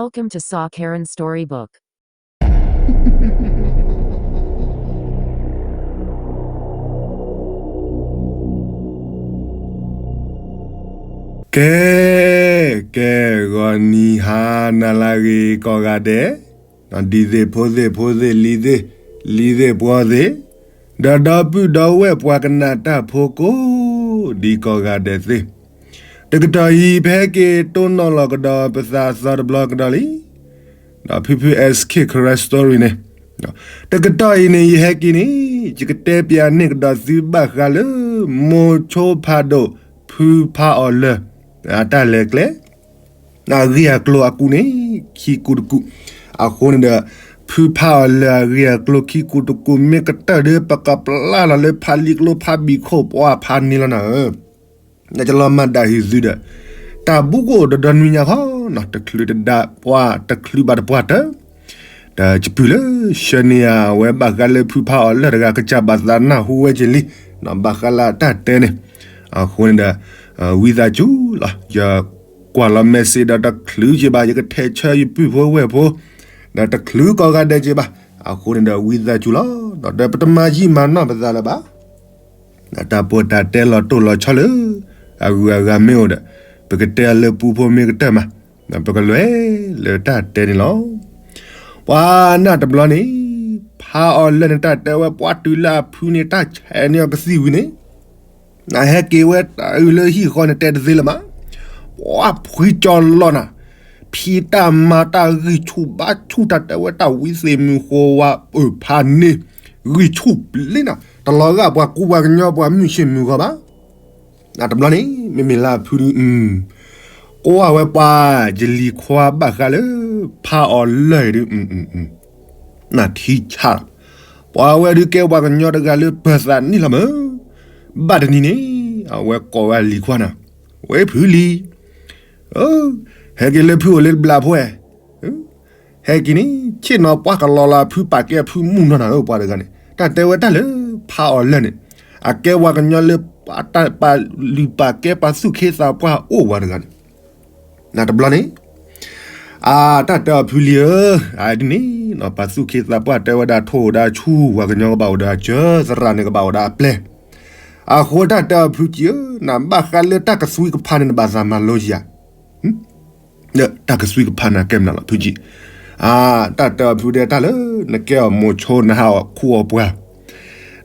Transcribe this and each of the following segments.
Welcome to Saw Karen Storybook. ကဲ, ကဲ, ဂီၤနံၤဟါနၤလၢအဂ့ၤကိးဂၤဒဲး, ဒ်သ့ၣ်ဖိသ့ၣ်ဖိသ့ၣ်လံၤသ့ၣ်, လံၤသ့ၣ်ပှီၤသ့ၣ်, ဒီးဒီပုၢ်ဒီဝဲၢ်ပှၤကနၣ်တၢ်ဖိကိးဒံကိးဂၤဒဲးသ့ၣ်, တကတီၢ်အံၤ ပဟဲက့ၤတိၢ်နီၣ်လီၤကဒီးပသးသီတဘျီကဒီးလံ. ဒီးဖုဖု S K Karen Story န့ၣ်, တကတီၢ်အံၤန့ၣ် ယဟဲက့ၤန့ၣ် ယကတဲပၠးန့ၢ်ကဒီးသုဘၣ်ဃးလၢ မိၤဆိဖးဒိၣ် ဖုဖးအီၤလၢၢ် အတၢ်လဲၤကျဲ အဂ့ၢ်အကျိၤအကူၣ်န့ၣ် ခံကူၣ်တကူၣ်. အဃိန့ၣ်ဒီး ဖုဖးအီၤလၢၢ်အဂ့ၢ်အကျိၤခံကူၣ်တကူၣ် မ့ၢ်ကတၢၢ်ဒီး ပကပျၢ်လီၤလၢဖးလံာ်ကျိဖးဘံၣ်ခိၣ်ပှၢ်ဖးန့ၣ်လီၤနၤဧၢ. နကလီၤမၢ်ဒၣ်ဟံးသုဒီး တၢ်ဘူးကအိၣ်ဒီးဒီနွံညါခီ, တချုးတဒါပှၢ်တချုးဘၣ်တပှၢ်တၢၢ်, ဒီးယပုၢ်လၢဆှၢန့ၢ်ယၤဝဲဘၣ်ဃးလၢဖုဖးအီၤလၢၢ်တဂၤ ကစၢ်ဘၣ်သးနၢ်ဟူဝဲက့ၤလံ, ဘၣ်ဃးလၢအတၢ်တဲန့ၣ်. အဃိန့ၣ်ဒီး ဝံသးစူၤလီၤ. ယကွၢ်လီၤ message ဒီးတချုးက့ၤဘၣ်, ယကထဲးဆၢယပုၢ်ဖိဝဲၢ်ဖိ ဒီးတချုးကိးဂၤဒဲးက့ၤဘၣ်. အဃိန့ၣ်ဒီးဝံသးစူၤလီၤ. ဒီးပတမၤယံာ်မၤနီၢ်ပသးလၢၤဘၣ်. တၢ်ပီးတၢ်တဲလီၤတိၢ်လီၤဆီလၢ အဂုၤအဂၤမ့ၢ်အိၣ်ဒီး ပကတဲအီၤလၢပူဖိမ့ၢ်ကတၢၢ်မး, ပကလဲၤလၢတၢ်တဲန့ၣ်လီၤ. ပှၤနၢ်တဘျီန့ၣ် ဖးအီၤလၢၢ်န့ၣ် တၢ်တဲဝဲပှၤတုၤလၢအဖုန့ၣ် တၢ်ဆဲးန့ၢ်အီၤကသံၣ်ဝံၤန့ၣ် နဟဲက့ၤဝဲတၢ်အုးလၢဟံၣ်ဃီန့ၣ် တဲတသ့လၢၤမး, ပှၤဖှံကၠီလီၤနၤ, ဖံးတၢ်မၤတၢ်ဂံၢ်ဆူၣ်ဘါဆူၣ် တၢ်တဲဝဲတၢ်ဝံသ့ၣ်မုၢ်ဃိဝါအုးဖးန့ၣ် ဂံၢ်ဆူၣ်ပျ့ၤနၤ, တလီၤဂာ်ပှၤကူပှၤကညီပှၤမုၢ်ဆ့ၣ်မုၢ်ဂီၤဘၣ်. တဘျီန့ၣ် မ့မ့ၢ်လၢအဖုဒုး ကွၢ်ဝဲပှၤ ယလံၤခွါဘၣ်ဃးလၢ ဖးအီၤလၢၢ်အံၤဒုး နထံဆၣ်လီၤ. ပှၤဝဲဒုးကဲပှၤကညီတဂၤလၢပၢၤသးနံၣ်လီၤမး. ဘၣ်တနံၤန့ၣ် အဝဲကိးဝဲအလံၤခွါနၤ, ဝဲဖုလံၤ, ဟဲက့ၤလၢဖုအိၣ်လၢတဘျီဖိဧါ, ဟဲက့ၤန့ၣ် ဆ့ၣ်နီၤပှၢ်ကလီလီၤအဖု ပာ်ကဲအဖုမုၢ်နီၢ်နၤဧၢ ပှၤတဂၤန့ၣ် တၢ်တဲဝဲတၢ်လၢ ဖးအီၤလၢၢ်န့ၣ် အကဲပှၤကညီလၢ ပာ်လုၢ်ပာ်ကဲပှၤသူၣ်ခ့သးပှၢ်အိၣ်ဝဲတဂၤန့ၣ် နတဘျီန့ၣ် အတၢ်တဲအီၤဖုလံၤဧၢ, အဒ်န့ၣ် ပှၤသူၣ်ခ့သးပှၢ်တဲဝဲဒၣ်ထိၣ်ဒါဆူၣ် ပှၤကညီကဘၣ်အိၣ်ဒီးအစၢၤ သရၣ်န့ၣ်ကဘၣ်အိၣ်ဒီးအပျဲၢ်, အဃိတၢ်တဲအီၤဖုကံဧၢ, နဘၣ်ဃးလၢတၢ်ကသွံကဖးန့ၣ် နဘၣ်သးမၤလိယၤ တၢ်ကသွံကဖးနၤကဲမနုၤလီၤ ဖုကံ, တၢ်တဲအီၤဖုဒဲတၢ်လၢ နကဲအီၤမိၤဆိ နဟးအီၤခူအီၤပှၢ်,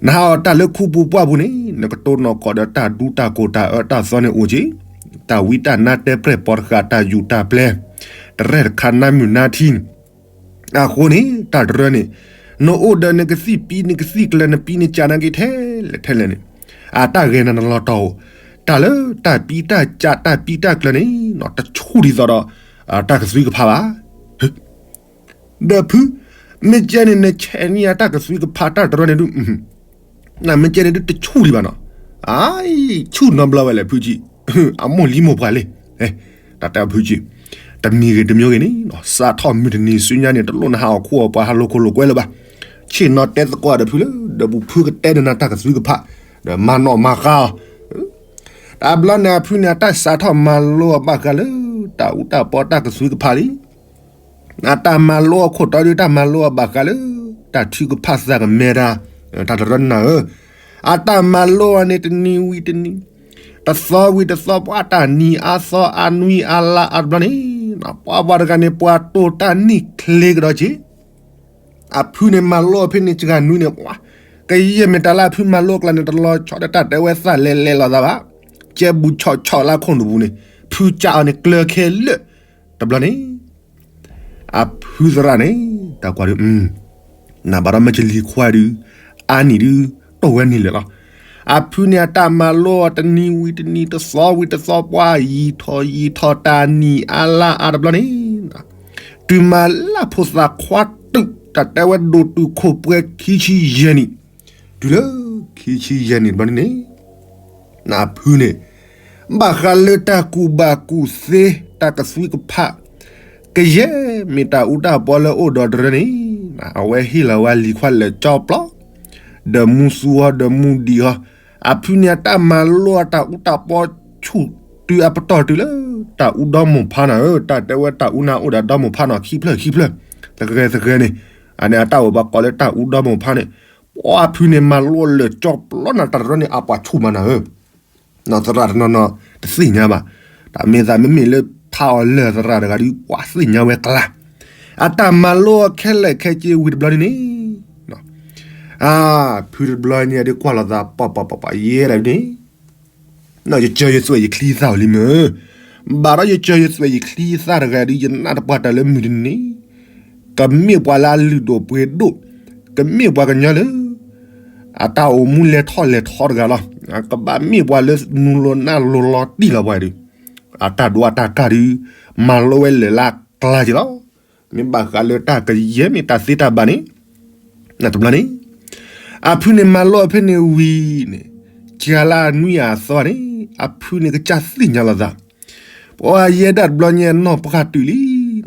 နဟးအီၤတၢ်လၢခူပူၤပှၢ်ပူၤန့ၣ် နကတိၢ်နီၣ်ကီးဒီးတၢ်ဒူတၢ်ကိၢ်တၢ်အၢတၢ်သီန့ၣ်အိၣ်က့ၤ, တၢ်ဝံတၢ်နါတဲပြဲၢ်ပိာ်တဃာ် တၢ်ယူးတၢ်ပျဲၢ်, တရဲၣ်တခါနါမုၢ်နါထံန့ၣ် အဃိန့ၣ် တၢ်တရၢန့ၣ် နအိၣ်ဒီးနကသံၣ်ပံနကသံၣ်ကျၢၤ နပံနကၢ်နက့ၤထဲလဲၣ်ထဲလဲၣ်န့ၣ် အတၢ်ဂဲၤနၤနလီၤတီၢ်အိၣ်, တၢ်လၢတၢ်ပံတၢ်ကၢ်တၢ်ပံတၢ်ကျၢၤန့ၣ် တဆူၣ်ဒ်သိးဒီး တၢ်ကသွံကဖးဘၣ်. ဒီးဖု, မ့ၢ်ကဲန့ၣ် နဆဲးန့ၢ်ယၤတၢ်ကသွံကဖးတၢ်တရၢန့ၣ်ဒုး နမ့ၢ်ကဲန့ၣ်ဒုးတဆူၣ်ဒံးဘၣ်နီၤ, အံၤ ဆူၣ်နီတဘျီဝဲလဲၣ် ဖုကံ, အမိၢ်လံမိၢ်ပှၢ်လံ, တၢ်တဲအီၤဖုကံ, တမံၤဂ့ၤတမံၤဂ့ၤန့ၣ် စးထီၣ်မုၢ်တနံၤဆူညါန့ၣ် တလိၣ်နဟးအီၤခူအီၤပှၢ် ဟးလိာ်ခိၣ်လိာ်ကွဲလၢၤဘၣ်, ဆ့ၣ်နီၤတဲသကိးဒီးဖုလၢ ဒီးပူၤဖုကတဲဒီးနၤတၢ်ကသွံကဖး, ဒီးမၤနီၣ်မၤဃါအီၤ တဘျီန့ၣ်အဖုန့ၣ် အတၢ်စးထီၣ်မၤလိအီၤဘၣ်ဃးလၢ တၢ်အူတၢ်ပီတၢ်ကသွံကဖးလံ. အတၢ်မၤလိအခိၣ်တီဒုး တၢ်မၤလိအီၤဘၣ်ဃးလၢ တၢ်ထုကဖၣ်သးကမဲတၢ်, တၢ်တရၢနၤဧၢ, အတၢ်မၤလိအီၤန့ၣ် တနံၤဝံၤတနံၤ, တသီဝံၤတသီ ပှၤတၢ်နံၤအါသီအါနွံအါလါအါတဘျီန့ၣ်, ပှၤပှၤတဂၤန့ၣ် ပှၤတိၢ်တၢ်နံၣ်ချ့ကဒီးက့ၤ အဖုန့ၣ်မၤလိအီၤဖဲန့ၣ်စှၤနွံန့ၣ် ပှၤ ကယဲၢ်မ့ၢ်တၢ်လၢအဖုမၤလိအကျါန့ၣ် တလီၤဆီဒီးတၢ်တဲဝဲသးလဲၤလဲၤလိာ်သးဘၣ်, ကဲဘူးဆီၣ်ဆီၣ်လၢခိၣ်နူာ်ပူၤန့ၣ် ဖုကၢ်အီၤန့ၣ်ကျၢၤခဲလၢာ်, တဘျီန့ၣ် အဖုသရၣ်န့ၣ် တၢ်ကွၢ်ဒုး နဘၣ်ဒီးမ့ၢ်ကလံၤခွါဒုး အါနံၣ်ဒုး တိၢ်ဝဲန့ၣ်လၢာ်လီၤ. အဖုန့ၣ်အတၢ်မၤလိအီၤတနံၤဝံၤတနံၤ တသီဝံၤတသီ ပှၤယံာ်ထီၣ်ယံာ်ထီၣ်တၢ်နံၣ်အါလါအါတဘျီန့ၣ် တုၤမၤလၢ်ဖိသၣ်ခွါတုၤ တၢ်တဲဝဲဒိၣ်တုာ်ခိၣ်ပှဲၤခံဆံယဲၢ်နံၣ်, တုၤလၢခံဆံယဲၢ်နံၣ်တဘျီန့ၣ်န့ၣ် နဖုန့ၣ် ဘၣ်ဃးလၢတၢ်ကူၣ်ဘၣ်ကူၣ်သ့ တၢ်ကသွံကဖး ကယဲၢ်မ့ၢ်တၢ်အူတၢ်ပီလၢအိၣ်ဒီးတရၢန့ၣ် အဝဲဟ့ၣ်လီၤဝဲလံၤခွါလဲၤကၠီပျီ ဒီးမူသူအီၤ ဒီးမူဒံးအီၤ, အဖုန့ၣ်အတၢ်မၤလိအတၢ်အူတၢ်ပီဆူၣ်တုၤအပတီၢ်တုၤလၢ တၢ်အူဒီမိၢ်ဖါနၤဧၢ, တၢ်တဲဝဲတၢ်အူနၤအိၣ်ဒီးဒီမိၢ်ဖါနီၤ, ခံဖျၢၣ်ခံဖျၢၣ်, သဂဲၤသဂဲၤန့ၣ်, အန့ၣ်အတၢ်အိၣ်ပှၤကိးလၢတၢ်အူဒီမိၢ်ဖါန့ၣ်, ပှၤဖုန့ၣ်မၤလိလၢာ်ကၠီပျီနၤ တၢ်တရီန့ၣ် အပှၤဆူၣ်မးနၤဧၢ, သရၣ်တနီၤနီၤတသ့ၣ်ညါဘၣ်, တၢ်မ့ၢ်သးမ့မ့ၢ်လၢဖးအီၤလၢာ်သရၣ်တဂၤဒီး ပှၤသ့ၣ်ညါဝဲကျါ, အတၢ်မၤလိအီၤခဲလၢာ်ခဲဆ့ဝံၤတဘျီန့ၣ်န့ၣ် အဖုတဘျီညါဒုးကွၢ်လိာ်သး ပှၤပှၤပှၤပှၤယဲဒၣ်ဒုးန့ၣ်, ယကၢၤယသွဲၣ်ယချံသၣ်ဝံၤလံမ့ၢ်, ဘၣ်ဒီးယကၢၤယသွဲၣ်ယချံသၣ်တဂၤဒုး ယနာ်တပှၢ်တၢၢ်လၢမုၢ်တနံၤန့ၣ်, ကမ့ၢ်ပှၤလၢအလုၢ်ဒိၣ်ပှ့ၤဒိၣ်, ကမ့ၢ်ပှၤကညီလၢ အတၢ်အိၣ်မူလဲၤထီၣ်လဲၤထီတဂၤလီၤ, ကဘၣ်မ့ၢ်ပှၤလၢနူလိၤနါလိၤလီၤတံၢ်လီၤပှၤဒုး, အတၢ်ဒိးအတၢ်ကၢ်ဒုး မၤလိဝဲလၢာ်လၢကျါက့ၤလီၤ, မ့ၢ်ဘၣ်ဃးလၢတၢ်ကယဲၢ်မ့ၢ်တၢ်သ့တၢ်ဘၣ်န့ၣ်, တဘျီန့ၣ်, အဖုန့ၣ်မၤလိအီၤဖဲန့ၣ်ဝံၤန့ၣ်, စှၤလၢအနွံအသီန့ၣ်, အဖုန့ၣ်ကစၢ်သ့ၣ်ညါလိာ်သး, ပှၤယဲဒၣ်တဘျီညါနီၢ်ပှၢ်တုၤလံ,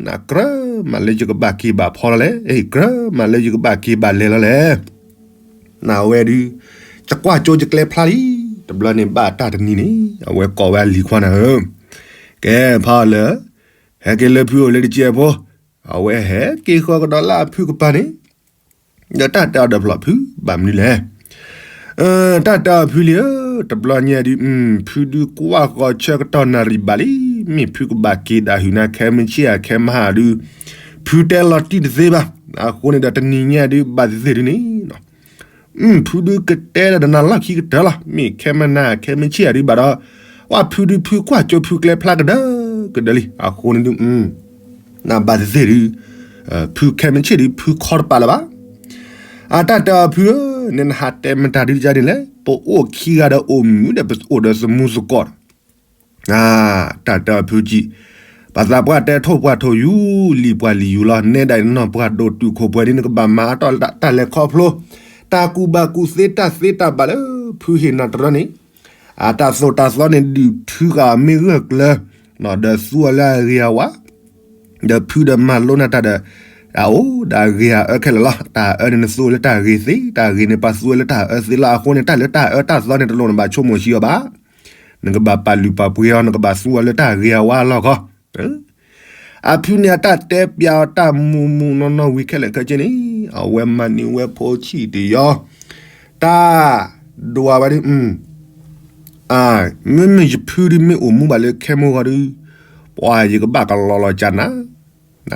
နကြၢးမးလၢယကဘၣ်က့ၤဘၣ်ဖီလီၤလဲၣ်, ကြၢးမးလၢယကဘၣ်က့ၤဘၣ်လဲၤလီၤလဲၣ်, နဝဲဒုး, ယကွၢ်ကၠိယကျဲဖျါလံ, တဘျီန့ၣ်ဘၣ်တၢ်တနံၤန့ၣ် အဝဲကိးဝဲအလံၤခွါနၤဧၢ, ကဲဖးအီၤလၢာ်, ဟဲက့ၤလၢဖုအိၣ်လၢတစဲးဖိ, အဝဲဟဲက့ၤဃီကဒီးလၢအဖုကပၤန့ၣ်, ဒီးတၢ်တဲအီၤဒီးဖျိးဖု, ဘၣ်မနုၤလဲၣ်, တၢ်တဲအီၤဖုလံဧၢ, တဘျီညါဒုး, ဖုဒုးကွၢ်ဃီၤဆၢကတီၢ်နၣ်ရံၣ်ဘၣ်လံ, မ့ၢ်ဖုကဘၣ်က့ၤဒၣ်ဟုၣ်နၤခဲမုၢ်ဆ့ၣ်ဧါခဲမုၢ်ဟါဒုး, ဖုတဲလီၤတံၢ်တသ့ဘၣ်, အဃိန့ၣ်ဒီးတနံၤညါဒုး ဘၣ်သ့ၣ်သ့ၣ်ဒုးန့ၣ် ဖုဒုးကတဲဒီးနၤလီၢ်ခံကတၢၢ်လီၤ, မ့ၢ်ခဲမုၢ်နၤခဲမုၢ်ဆ့ၣ်ဧါဒုးဘၣ်ဒီး, ဝဲဖုဒုးဖုကွၢ်ကၠိဖုကျဲဖျါကဒၢကဒၢလံ, အဃိန့ၣ်ဒုး, နဘၣ်သ့ၣ်သ့ၣ်ဒုး, ဖုခဲမုၢ်ဆ့ၣ်ဒုးဖုခီတပာ်လၢၤဘၣ်, အတၢ်တဲအီၤဖုဧၢ, နနဟးတဲမတၤဒုးတကါန့ၣ်လဲၣ်, ပအိၣ်ခံဂၤဒီးအိၣ်မုာ်ဒီးပအိၣ်ဒီးသမူသကိး တၢ်တဲအီၤဖုကံၣ်, ပှၤသးပှၢ်တဲထိၣ်ပှၢ်ထိၣ်ယူၤ, လံာ်ပှၢ်လံာ်ယူၤလီၤ, နဲဒၣ်အံၤနီၢ်ပှၢ်ဒိၣ်တုာ်ခိၣ်ပှဲၤဒ်န့ၣ် နကဘၣ်မၤအါတီၢ်တၢ်လဲၤခီဖျိ, တၢ်ကူၣ်ဘၣ်ကူၣ်သ့တၢ်သ့တၢ်ဘၣ်လၢ ဖုဟ့ၣ်နၤတရၢန့ၣ်, အတၢ်သိၣ်တၢ်သီန့ၣ် ဒုးထုကၤမ့ၢ်ဂၢၢ်ကျၢၤ, ဒီးသူအီၤလၢအဂ့ၤအဝါ ဒီးဖုဒီးမၤလိနၤတၢ်ဒီး, အအိၣ်ဒီးအဂ့ၤအအၢခဲလၢာ်လီၤ, တၢ်အၢန့ၣ်နသူအီၤလၢတၢ်ဂ့ၤသ့, တၢ်ဂ့ၤန့ၣ်ပှၤသူအီၤလၢတၢ်အၢသ့လီၤ, အဃိန့ၣ် တၢ်လၢတၢ်အၢတၢ်သီန့ၣ်တလိၣ်နဘၣ်ဆိကမိၣ်ဆံးအီၤဘၣ်, နကဘၣ်ပာ်လုၢ်ပာ်ပှ့ၤအီၤ, နကဘၣ်သူအီၤလၢတၢ်ဂ့ၤအဝါအလီၢ်ခီ အဖုန့ၣ်အတၢ်တဲပျးအီၤတၢ်မူမူနီၢ်နီၢ်ဝံၤခဲလၢာ်ခဲဆ့န့ၣ်, အဝဲမၤန့ၢ်ဝဲဖိဆံၣ်တယီ, တၢ်ဒွးဝဲဒ်, မ့မ့ၢ်ယဖုဒုးမ့ၢ်အိၣ်မူဘၣ်လၢခဲမိၢ်ဂီၤဒုး, ပှၤယကဘၣ်ကလီလီၤကၢ်နၤ,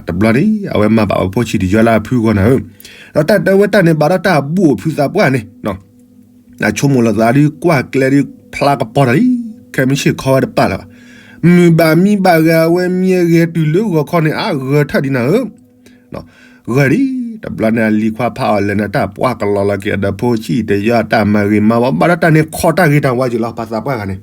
တဘျီန့ၣ် အဝဲမၤဘၣ်ဝဲဖိဆံၣ်တယီလၢအဖုဂီၢ်နၤဧၢ, ဒီးတၢ်တဲဝဲတၢ်န့ၣ်ဘၣ်ဒီးတၢ်ဘူၣ်အဖုသးပှၢ်န့ၣ် နဆိကမိၣ်လီၤသးဒုးကွၢ်ကျဲဒုးဖျါကပီၤတၢ်လံ, ခဲမုၢ်ဆ့ၣ်ခီဝဲတပာ်လၢၤဘၣ်, မုၢ်ဘၣ်မံဘၣ်ဂဲၤအဝဲမံဂဲၤတုၤလၢဂီၤခီန့ၣ် အါဂၢၤထၢၣ်ဒံးနၤဧၢ, ဂၢၤဒံး, တဘျီန့ၣ်အလံၤခွါဖးအီၤလဲၤနၤတၢ်ပှၢ်ကလီလီၤက့ၤအဒီးဖိဆံၣ်တယီအတၢ်မၤဂ့ၤမၤဝါ, ဘၣ်ဒီးတၢ်န့ၣ်ခီတၢ်ဂ့ၤတၢ်ဝါက့ၤလီၤ ပှၤသးပှၢ်ဂၤန့ၣ်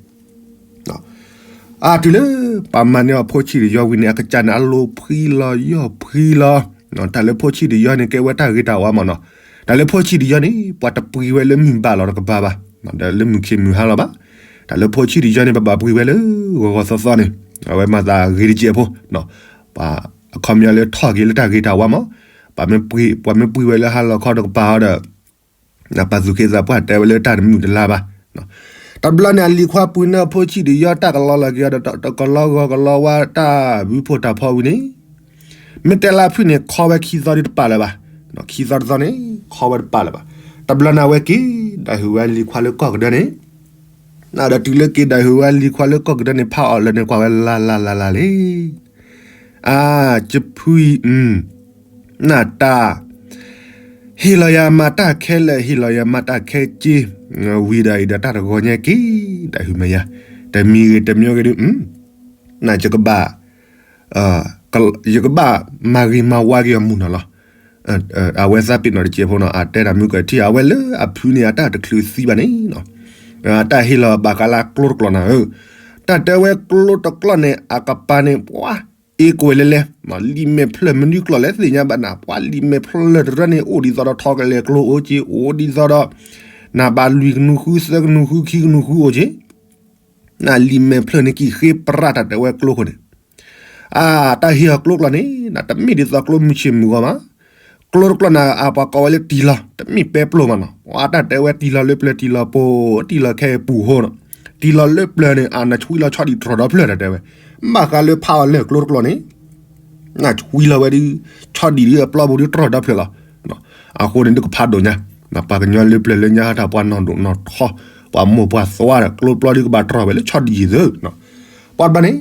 အတုၤလၢ ပှၤမၤန့ၢ်အီၤဖိဆံၣ်တယီဝံၤန့ၣ် အကစၢ်န့ၣ် အလိၤဖှံလီၤယီၢ်ဖှံလီၤ, တၢ်လၢဖိဆံၣ်တယီန့ၣ် ကဲဝဲတၢ်ဂ့ၤတၢ်ဝါမးနီၤ, တၢ်လၢဖိဆံၣ်တယီန့ၣ် ပှၤတပှ့ၤဝဲလၢမုၢ်ဘၣ်လီၤတကပၤဘၣ်, ဒီးလၢမုၢ်ခ့မုၢ်ဟါလီၤဘၣ်, တၢ်လၢဖိဆံၣ်တယီန့ၣ် ပဘၣ်ပှ့ၤဝဲလၢဂီၤဂီၤသီသီန့ၣ်, အဝဲမၤသးဂ့ၤတစဲးဖိ, ပှၤအခီပညီလၢထီၣ်က့ၤလၢတၢ်ဂ့ၤတၢ်ဝါမး, ပှၤမ့ၢ်ပှ့ၤဝဲလၢဟါလီၤခီတကပၤအီၤဒီး ပှၤသူၣ်က့သးပှၢ်တဲဝဲလၢတၢ်တမုာ်တလါဘၣ်, တဘျီန့ၣ် အလံၤခွါပှ့ၤန့ၢ်အဖိဆံၣ်တယီတၢ်ကလီလီၤက့ၤအီၤဒီး တကလီဂီၤကလီဝါတၢ်ဘုဖှိၣ်တၢ်ဖီဝံၤန့ၣ်, မ့ၢ်တဲလၢအဖုၣ်န့ၣ် ခီဝဲခံသီဒ်တပာ်လၢၤဘၣ်, ခံသီတသီန့ၣ် ခီဝဲတပာ်လၢၤဘၣ်, တဘျီန့ၣ် အဝဲက့ၤဒၣ်ဟုၣ်ဝဲအလံၤခွါလၢကီၢ်ကဒၢန့ၣ် ဒီးတုၤလၢက့ၤဒၣ်ဟုၣ်ဝဲအလံၤခွါလၢကီၢ်ကဒၢန့ၣ် ဖးအီၤလၢာ်န့ၣ်ကွၢ်ဝဲလၢ်လၢ်လၢ်လၢ်လံ, အါ, ယဖုအံၤ, နတၢ် ဟ့ၣ်လီၤယၤမၤတၢ်ခဲလၢာ် ဟ့ၣ်လီၤယၤမၤတၢ်ခဲက့, ဝံၤဒီးအံၤဒီးတၢ်တဂီၤညါက့ၤဒၣ်ဟုၣ်မးယၤ, တမံၤဂ့ၤတမံၤဂ့ၤဒုး, နယကဘၣ် ယကဘၣ်မၤဂ့ၤမၤဝါက့ၤအီၤမုၢ်နီၤလီၤ, အဝဲသးပ့ၤနီၣ်တစဲးဖိနီၤ အတဲတၢ်မုၢ်ကထံၣ် အဝဲလၢအဖုန့ၣ် အတၢ်တချုးသံဘၣ်န့ၣ်, တၢ်ဟ့ၣ်လီၤဘၣ်ဃးလၢကျိတကျိာ်နၤဧၢ, တၢ်တဲဝဲကျိတကျိာ်န့ၣ် အကပၤန့ၣ် ပှၤ အ့ၣ်ကွဲးလဲၣ်လဲၣ်, လံာ်မဲာ်ဖျၢၣ်မနုၤကျိာ်လဲၣ်သ့ၣ်ညါဘၣ်နၤ, ပှၤလံာ်မဲာ်ဖျၢၣ်တရၢန့ၣ် အိၣ်ဒ်သိးဒီးထီကလဲာ်ကျိအိၣ်က့, အိၣ်ဒ်သိးဒီး နဘၣ်လွံၢ်ကနူၤဃု သၢကနူၤဃု ခံကနူၤဃုအိၣ်က့, နလံာ်မဲာ်ဖျၢၣ်န့ၣ်ကံၣ်ဃ့ပြၢ်တၢ်တဲဝဲကျိခိၣ်န့ၣ်, အါ, တၢ်ဟ့ၣ်အီၤကျိကျိာ်န့ၣ် နတမ့ၢ်ဒ်သိးကျိမုၢ်ဆ့ၣ်မုၢ်ဂီၤမး, ကျိတကျိာ်န့ၣ် အပှၤကိးဝဲလၢတံၢ်လီၤ တမ့ၢ်ပဲပျိၢ်မးနီၤ, အတၢ်တဲဝဲတံၢ်လီၤလၢပျၢၤတံၢ်လီၤပိၤ တံၢ်လီၤခဲအံၤပူၤဟိနီၤ, တ တံၢ်လီၤလၢပျၢၤန့ၣ် အနၢ်ဆှံလီၤဆီဒံၣ်တြီၢ်ဒီဖျၢၣ်ဒီးတဲဝဲ, ဘၣ်ဃးလၢဖးအီၤလၢၢ်ကျိတကျိာ်န့ၣ် နၢ်ဆှံလီၤဝဲဒုး ဆီဒံၣ်ဒုးအပျီပူၤဒုးတြီၢ်ဒီဖျၢၣ်လီၤ. အဃိန့ၣ်ဒုးကဖးဒိၣ်ညါ, ပှၤကညီလၢပျၢၤလၢညါဟးထီၣ်ပှၤနီၢ်ဒိၣ်နီၢ်ထီ, ပှၤမိၢ်ပှၤသွါဒီး ကျိပျီဒုးကဘၣ်တြီၢ်ဝဲလၢဆီဒံၣ်ယံၤသု. ပှၤတဘျီန့ၣ်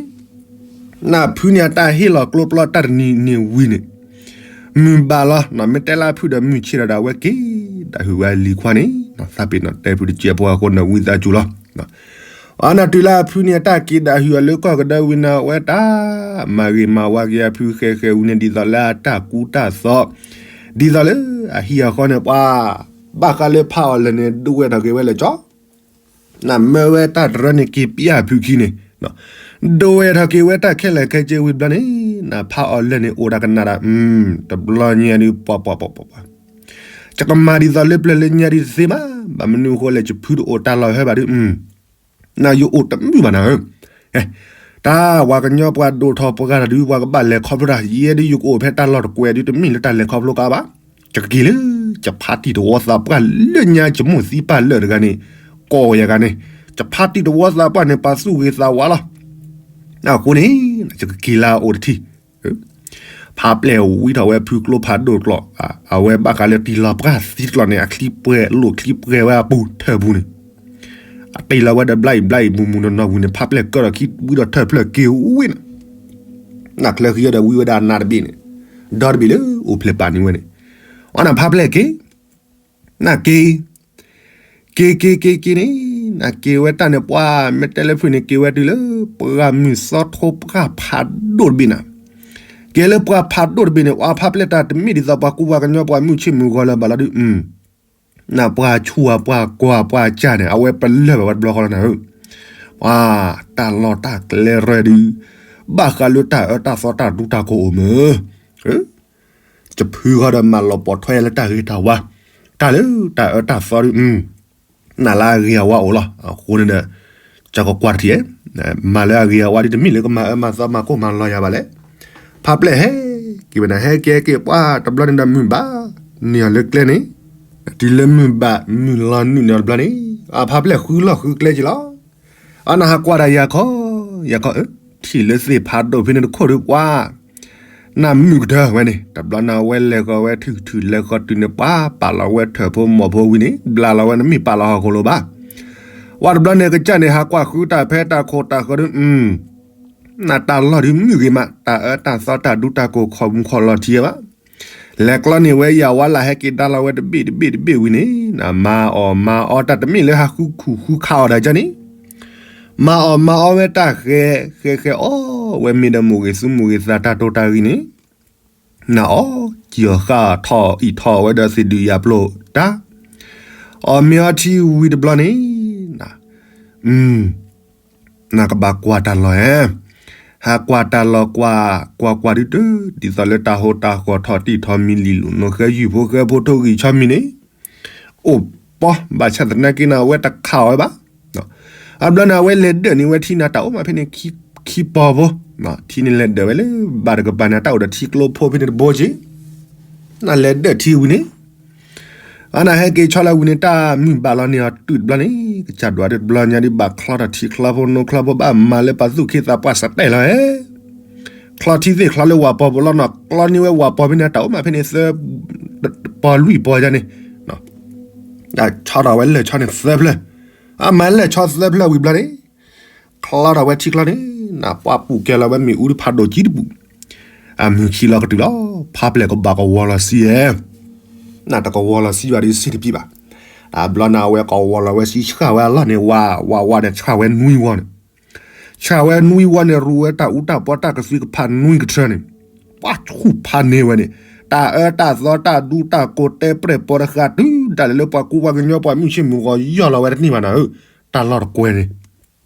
နၢ်ဖုန့ၣ်အတၢ်ဟ့ၣ်လီၤကျိပျီတၢ်တနံၤန့ၣ်ဝံၤန့ၣ် မုၢ်ဘၣ်လီၤ, မ့ၢ်တဲလၢဖုဒီးမုၢ်ဆ့ၣ်ဒီး အဝဲက့ၤဒၣ်ဟုၣ်ဝဲလံၤခွါန့ၣ်, သးပ့ၤနီၣ်တဲဖုတစဲးဖိအဃိန့ၣ် ဝံသးစူၤလီၤ. အနၢ်တုၤလၢအဖုန့ၣ်အတၢ်က့ၤဒၣ်ဟုၣ်အီၤလၢကီၢ်ကဒၢဝံၤန့ၣ် အဝဲတၢ်မၤဂ့ၤမၤဝါက့ၤအဖုဃဲၤဃဲၤဝံၤန့ၣ် ဒ်သိးလၢအတၢ်ကူတၢ်သိး, ဒ်သိးလၢအဟံၣ်အဃီန့ၣ် ပှၤဘၣ်ဃးလၢဖးအီၤလၢာ်န့ၣ် ဒိဝဲထီၣ်က့ၤဝဲလၢာ်ကၠီ နမၢဝဲတၢ်တရၢန့ၣ်က့ၤပျၢ်ဖုခံန့ၣ်, ဒိဝဲထီၣ်က့ၤဝဲတၢ်ခဲလၢာ်ခဲဆ့ဝံၤတဘျီန့ၣ်, နဖးအီၤလၢာ်န့ၣ်အိၣ်တၢ်ကနၣ်ဒီး, တဘျီညါဒုး ပှၤပှၤပှၤပှၤပှၤ, ယကမၤဒ်သိးလၢပျၢၤလၢညါဒုးတသ့ဘၣ်, ဘၣ်မနုၤအဃိလဲၣ် ယဖုတအိၣ်တၢ်လီၢ်ဟဲဘၣ်ဒုး, နယအိၣ်တမုာ်ဘၣ်နၤဧၢ တၢ်ဝၤကညီပှၤဒိၣ်ထီၣ်ပှၤဂၤတၢ်ဒုး ပှၤကဘၣ်လဲၤခီဖျိတၢ် ယဲဒုးယကအိၣ်ဖဲတၢ်လီၢ်တကွဲးဒုး တမ့ၢ်လၢတၢ်လဲၤခီဖျိကါဘၣ်, ယကက့ၤလၢ ယဖးတံၢ်တဝီသးပှၢ်လၢညါ ယမိၢ်သံပၢ်လၢာ်တဂၤန့ၣ်, ကိးယၤဂၤန့ၣ်, ယဖးတံၢ်တဝီသးပှၢ်န့ၣ် ပှၤသူၣ်ဂ့ၤသးဝါလီၤ. အဃိန့ၣ် ယကက့ၤလၢအအိၣ်တထံၣ် ဖးပျဲၢ်ဝံထီၣ်ဝဲဖုကျိဖးဒိၣ်တကျိာ်, အဝဲဘၣ်ဃးလၢတံၢ်လီၤပှၢ်သံတကျိာ်န့ၣ် အချံပှဲၤလိာ်ချံပှဲၤဝဲအပူၤထၢၣ်ပူၤန့ၣ်, အတ့ၢ်လီၤဝဲဒီးဘျါအံၤဘျါအံၤမူမူနီၢ်နီၢ်ဝံၤန့ၣ် ဖးပျဲၢ်ကၢထီၣ်ခံဝံဒီးထၢၣ်ဖျၢၣ်က့ၤဝံၤန့ၣ်, နၢ်ချၢဃံဒီးဝံဝဲဒၣ်နးတဘ့ၣ်န့ၣ်, ဒီတဘ့ၣ်လၢအိၣ်ဖျဲၣ်ပာ်န့ၢ်ဝဲန့ၣ်, အနၢ်ဖးပျဲၢ်က့ၤ နၢ်က့ၤ က့ၤက့ၤက့ၤက့ၤန့ၣ်, နၢ်က့ၤဝဲတၢ်န့ၣ် ပှၤမ့ၢ်တဲလၢဖုန့ၣ် က့ၤဝဲတုၤလၢ ပှၢ်မုၢ်စီထိပှၢ်ဖးဒိၣ်တဘ့ၣ်နၤ, က့ၤလၢပှၢ်ဖးဒိၣ်တဘ့ၣ်န့ၣ် အဖးပျဲၢ်တၢ်တမ့ၢ်ဒ်သိးပှၤကူပှၤကညီပှၤမုၢ်ဆ့ၣ်မုၢ်ဂီၤလၢၤဘၣ်လီၤဒုး, နၢ်ပှၤဆူၣ်ပှၤကွၢ်ပှၤကၢ်န့ၣ် အဝဲပလၢၢ်ဘၣ်ဝဲတဘျီဃီလီၤနၤဧၢ, ပှၤတၢ်လီၢ်တၢ်ကျဲရဲၣ်ဒုး, ဘၣ်ဃးလၢတၢ်အၢတၢ်သီတၢ်ဒူတၢ်ကိၢ်အိၣ်မး ယဖုဃီဒီးမၤလီၤပိာ်ထွဲလၢတၢ်ဂ့ၤတၢ်ဝါ, တၢ်လၢတၢ်အၢတၢ်သီဒုး, နၢ်လၢအဂ့ၤအဝါအိၣ်လီၤ. အဃိန့ၣ်ဒီး ကကကွၢ်တထံၣ်, မၤလၢအဂ့ၤအဝါဒုး တမ့ၢ်လၢကမၤအၢမၤသီမၤကိၢ်မၤလီၤယၤဘၣ်လဲၣ်. ဖးပျဲၢ်ဟဲက့ၤဝဲန့ၣ် ဟဲက့ၤဟဲက့ၤပှၤတဘျီန့ၣ်ဒီးမုၢ်ဘၣ်န့ၢ်အီၤလၢကျဲန့ၣ်, တုၤလၢမုၢ်ဘၣ်မုၢ်လီၤနုာ်န့ၢ်အီၤတဘျီန့ၣ်, အဖးပျဲၢ်ဃုလီၢ်ဃုကျဲက့ၤလီၤ. အနၢ်ဟးကွၢ်တၢ်ယၤခီ, ယၤခီ, ထံၣ်လၢသ့ၣ်ဖးဒိၣ်ဖဲန့ၣ်တခိၣ်ဒုးပှၤ နၢ်မုၢ်ကတၢၢ်ဝဲန့ၣ် တဘျီန့ၣ်အဝဲလဲၤဃီၤဝဲထုၣ်ထုၣ်လဲၤဃီၤတုၤန့ၣ် ပှၤပာ်လီၤဝဲထၢၣ်ဖိမီၢ်ဖိဝံၤန့ၣ် ဘျးလီၤဝဲနမ့ၢ်ပာ်လီၤဟီၣ်ခိၣ်လိၤဘၣ်. ဝဲတဘျီန့ၣ်ကစၢ်န့ၣ် ဟးကွၢ်ဃုတၢ်ဖဲတၢ်ခိၣ်တၢ်ဃၢၤဒုး, နၢ်တၢ်လီၢ်ဒုးမုၢ်ဂ့ၤမး တၢ်အၢတၢ်သီတၢ်ဒူတၢ်ကိၢ်ခီၣ်မူခီၣ်လီၤထံဘၣ်. လဲၤကျီန့ၢ်ဝဲယၤဝါလၢဟဲက့ၤဒါလီၤဝဲတဘ့ၣ်တဘ့ၣ်တဘ့ၣ်ဝံၤန့ၣ် နၢ်မၤအီၣ်မၤအီတၢ်တမ့ၢ်လၢဟးဃုခူၣ်ဃုခးအီၣ်ဒၣ်ကန့ၣ် မၤအီၣ်မၤအီဝဲတၢ်ဃဲၤ ဃဲၤဃဲၤအီၣ်ဝဲမ့ၢ်ဒီးမိၢ်ဂ့ၤသူမိၢ်ဂ့ၤသးတၢ်တိာ်တၢ်ဂံၢ်န့ၣ်, နၢ်အီၣ်ကံၢ်အီၣ်ဃၣ်ထီၣ်အံၣ်ထီၣ်ဝဲဒီး သ့ၣ်ဒုးယၤပျိၢ်တၢ်, အီၣ်မ့ၤအီထံဝံၤတဘျီန့ၣ်, နၢ်ကဘၣ်ကွၢ်တၢ်လီၢ်ဧါ, ဟးကွၢ်တၢ်လီၢ်ကွၢ် ကွၢ်ကွၢ်ဒုးတၢ် ဒ်သိးလၢတၢ်ဟိတၢ်ဃီၤထီၣ်တံၢ်ထီၣ်မံလံၤလိာ် နီၢ်ဃဲယုၢ်ဖိဃဲဖိထိၣ်ဂံၢ်ဆီမံၤန့ၣ် အိၣ်ပီ ဘၣ်ဆၣ်သနာ်က့န့ၣ် အဝဲတခးအီၤဝဲဘၣ်. အဘျီန့ၣ် အဝဲလဲၤဒၢၣ်န့ၢ်ဝဲထံန့ၣ် တၢ်အိၣ်မးဖဲန့ၣ် ခံပီၤဖိ, ထံန့ၣ်လဲၤဒၢၣ်ဝဲလၢ ဘၣ်တကပၤန့ၣ် တၢ်အိၣ်ဒီးထံကျိဖိဖဲန့ၣ်တဘိက့ၤ, နၢ်လဲၤဒၢၣ်ထံဝံၤန့ၣ် အနၢ်ဟဲက့ၤဆီလီၤဝံၤန့ၣ် တၢ်မုၢ်ဘၣ်လီၤန့ၢ်အီၤတုၤတဘျီန့ၣ် ကစၢ်ဒွးတဘျီညါဒုး ဘၣ်ချီထီၣ်ထံချီဖိနိချီဖိ ဘၣ်မၤလၢပှၤသူၣ်က့သးပှၢ်စတဲာ်လီၤဧါ ချီထံသ့ၣ်ချီလၢဝၤပီၤပူၤလီၤနီၤ ကျီန့ၢ်ဝဲဝၤပီၤဖဲန့ၣ် တၢ်အိၣ်မးဖဲန့ၣ်သၢ ပီၤလွံၢ်ပီၤယါန့ၣ် ဆီထီၣ်ဝဲလၢၢ်ဆီန့ၣ်သၢဖျၢၣ်, အမၤလၢၢ်ဆီသၢဖျၢၣ်ဝံၤဘျီန့ၣ် ချီထီၣ်ဝဲထံချီန့ၣ် နၢ်ပှၢ်ပူၢ်ကဲလီၤဝဲမ့ၣ်အူတဖးဒိၣ်ကံတပူၤ, အမုၢ်ခံလီၤကတုၤလီၤ ဖးပျဲၢ်ကဘၣ်ကဝီၤလီၤဆံဧါ, နၢ်တကဝီၤလီၤဆံဘၣ်ဒီးစ့တပံၢ်ဘၣ်, အဘျီန့ၣ် အဝဲကဝီၤလီၤဝဲဆံဆှၣ်ဝဲအလီၢ်န့ၣ် ဝါဝါဝါန့ၣ် ဆှၣ်ဝဲနွံဝီန့ၣ် ဆှၣ်ဝဲနွံဝီန့ၣ် ရူးဝဲတၢ်အူတၢ်ပီတၢ်ကသွံကဖးနွံကထၢန့ၣ်, ပှၤဆူၣ်ဖးန့ၢ်ဝဲန့ၣ်, တၢ်အၢတၢ်သီတၢ်ဒူတၢ်ကိၢ်တဲပြဲၢ်ပီတဃာ်တုၤဒၣ်လဲာ်လၢပှၤကူပှၤကညီပှၤမုၢ်ဆ့ၣ်မုၢ်ဂီၤယီၢ်လီၤဝဲတန့ၢ်ဘၣ်နၤဧၢ, တၢ်လီၢ်တကွဲၤန့ၣ်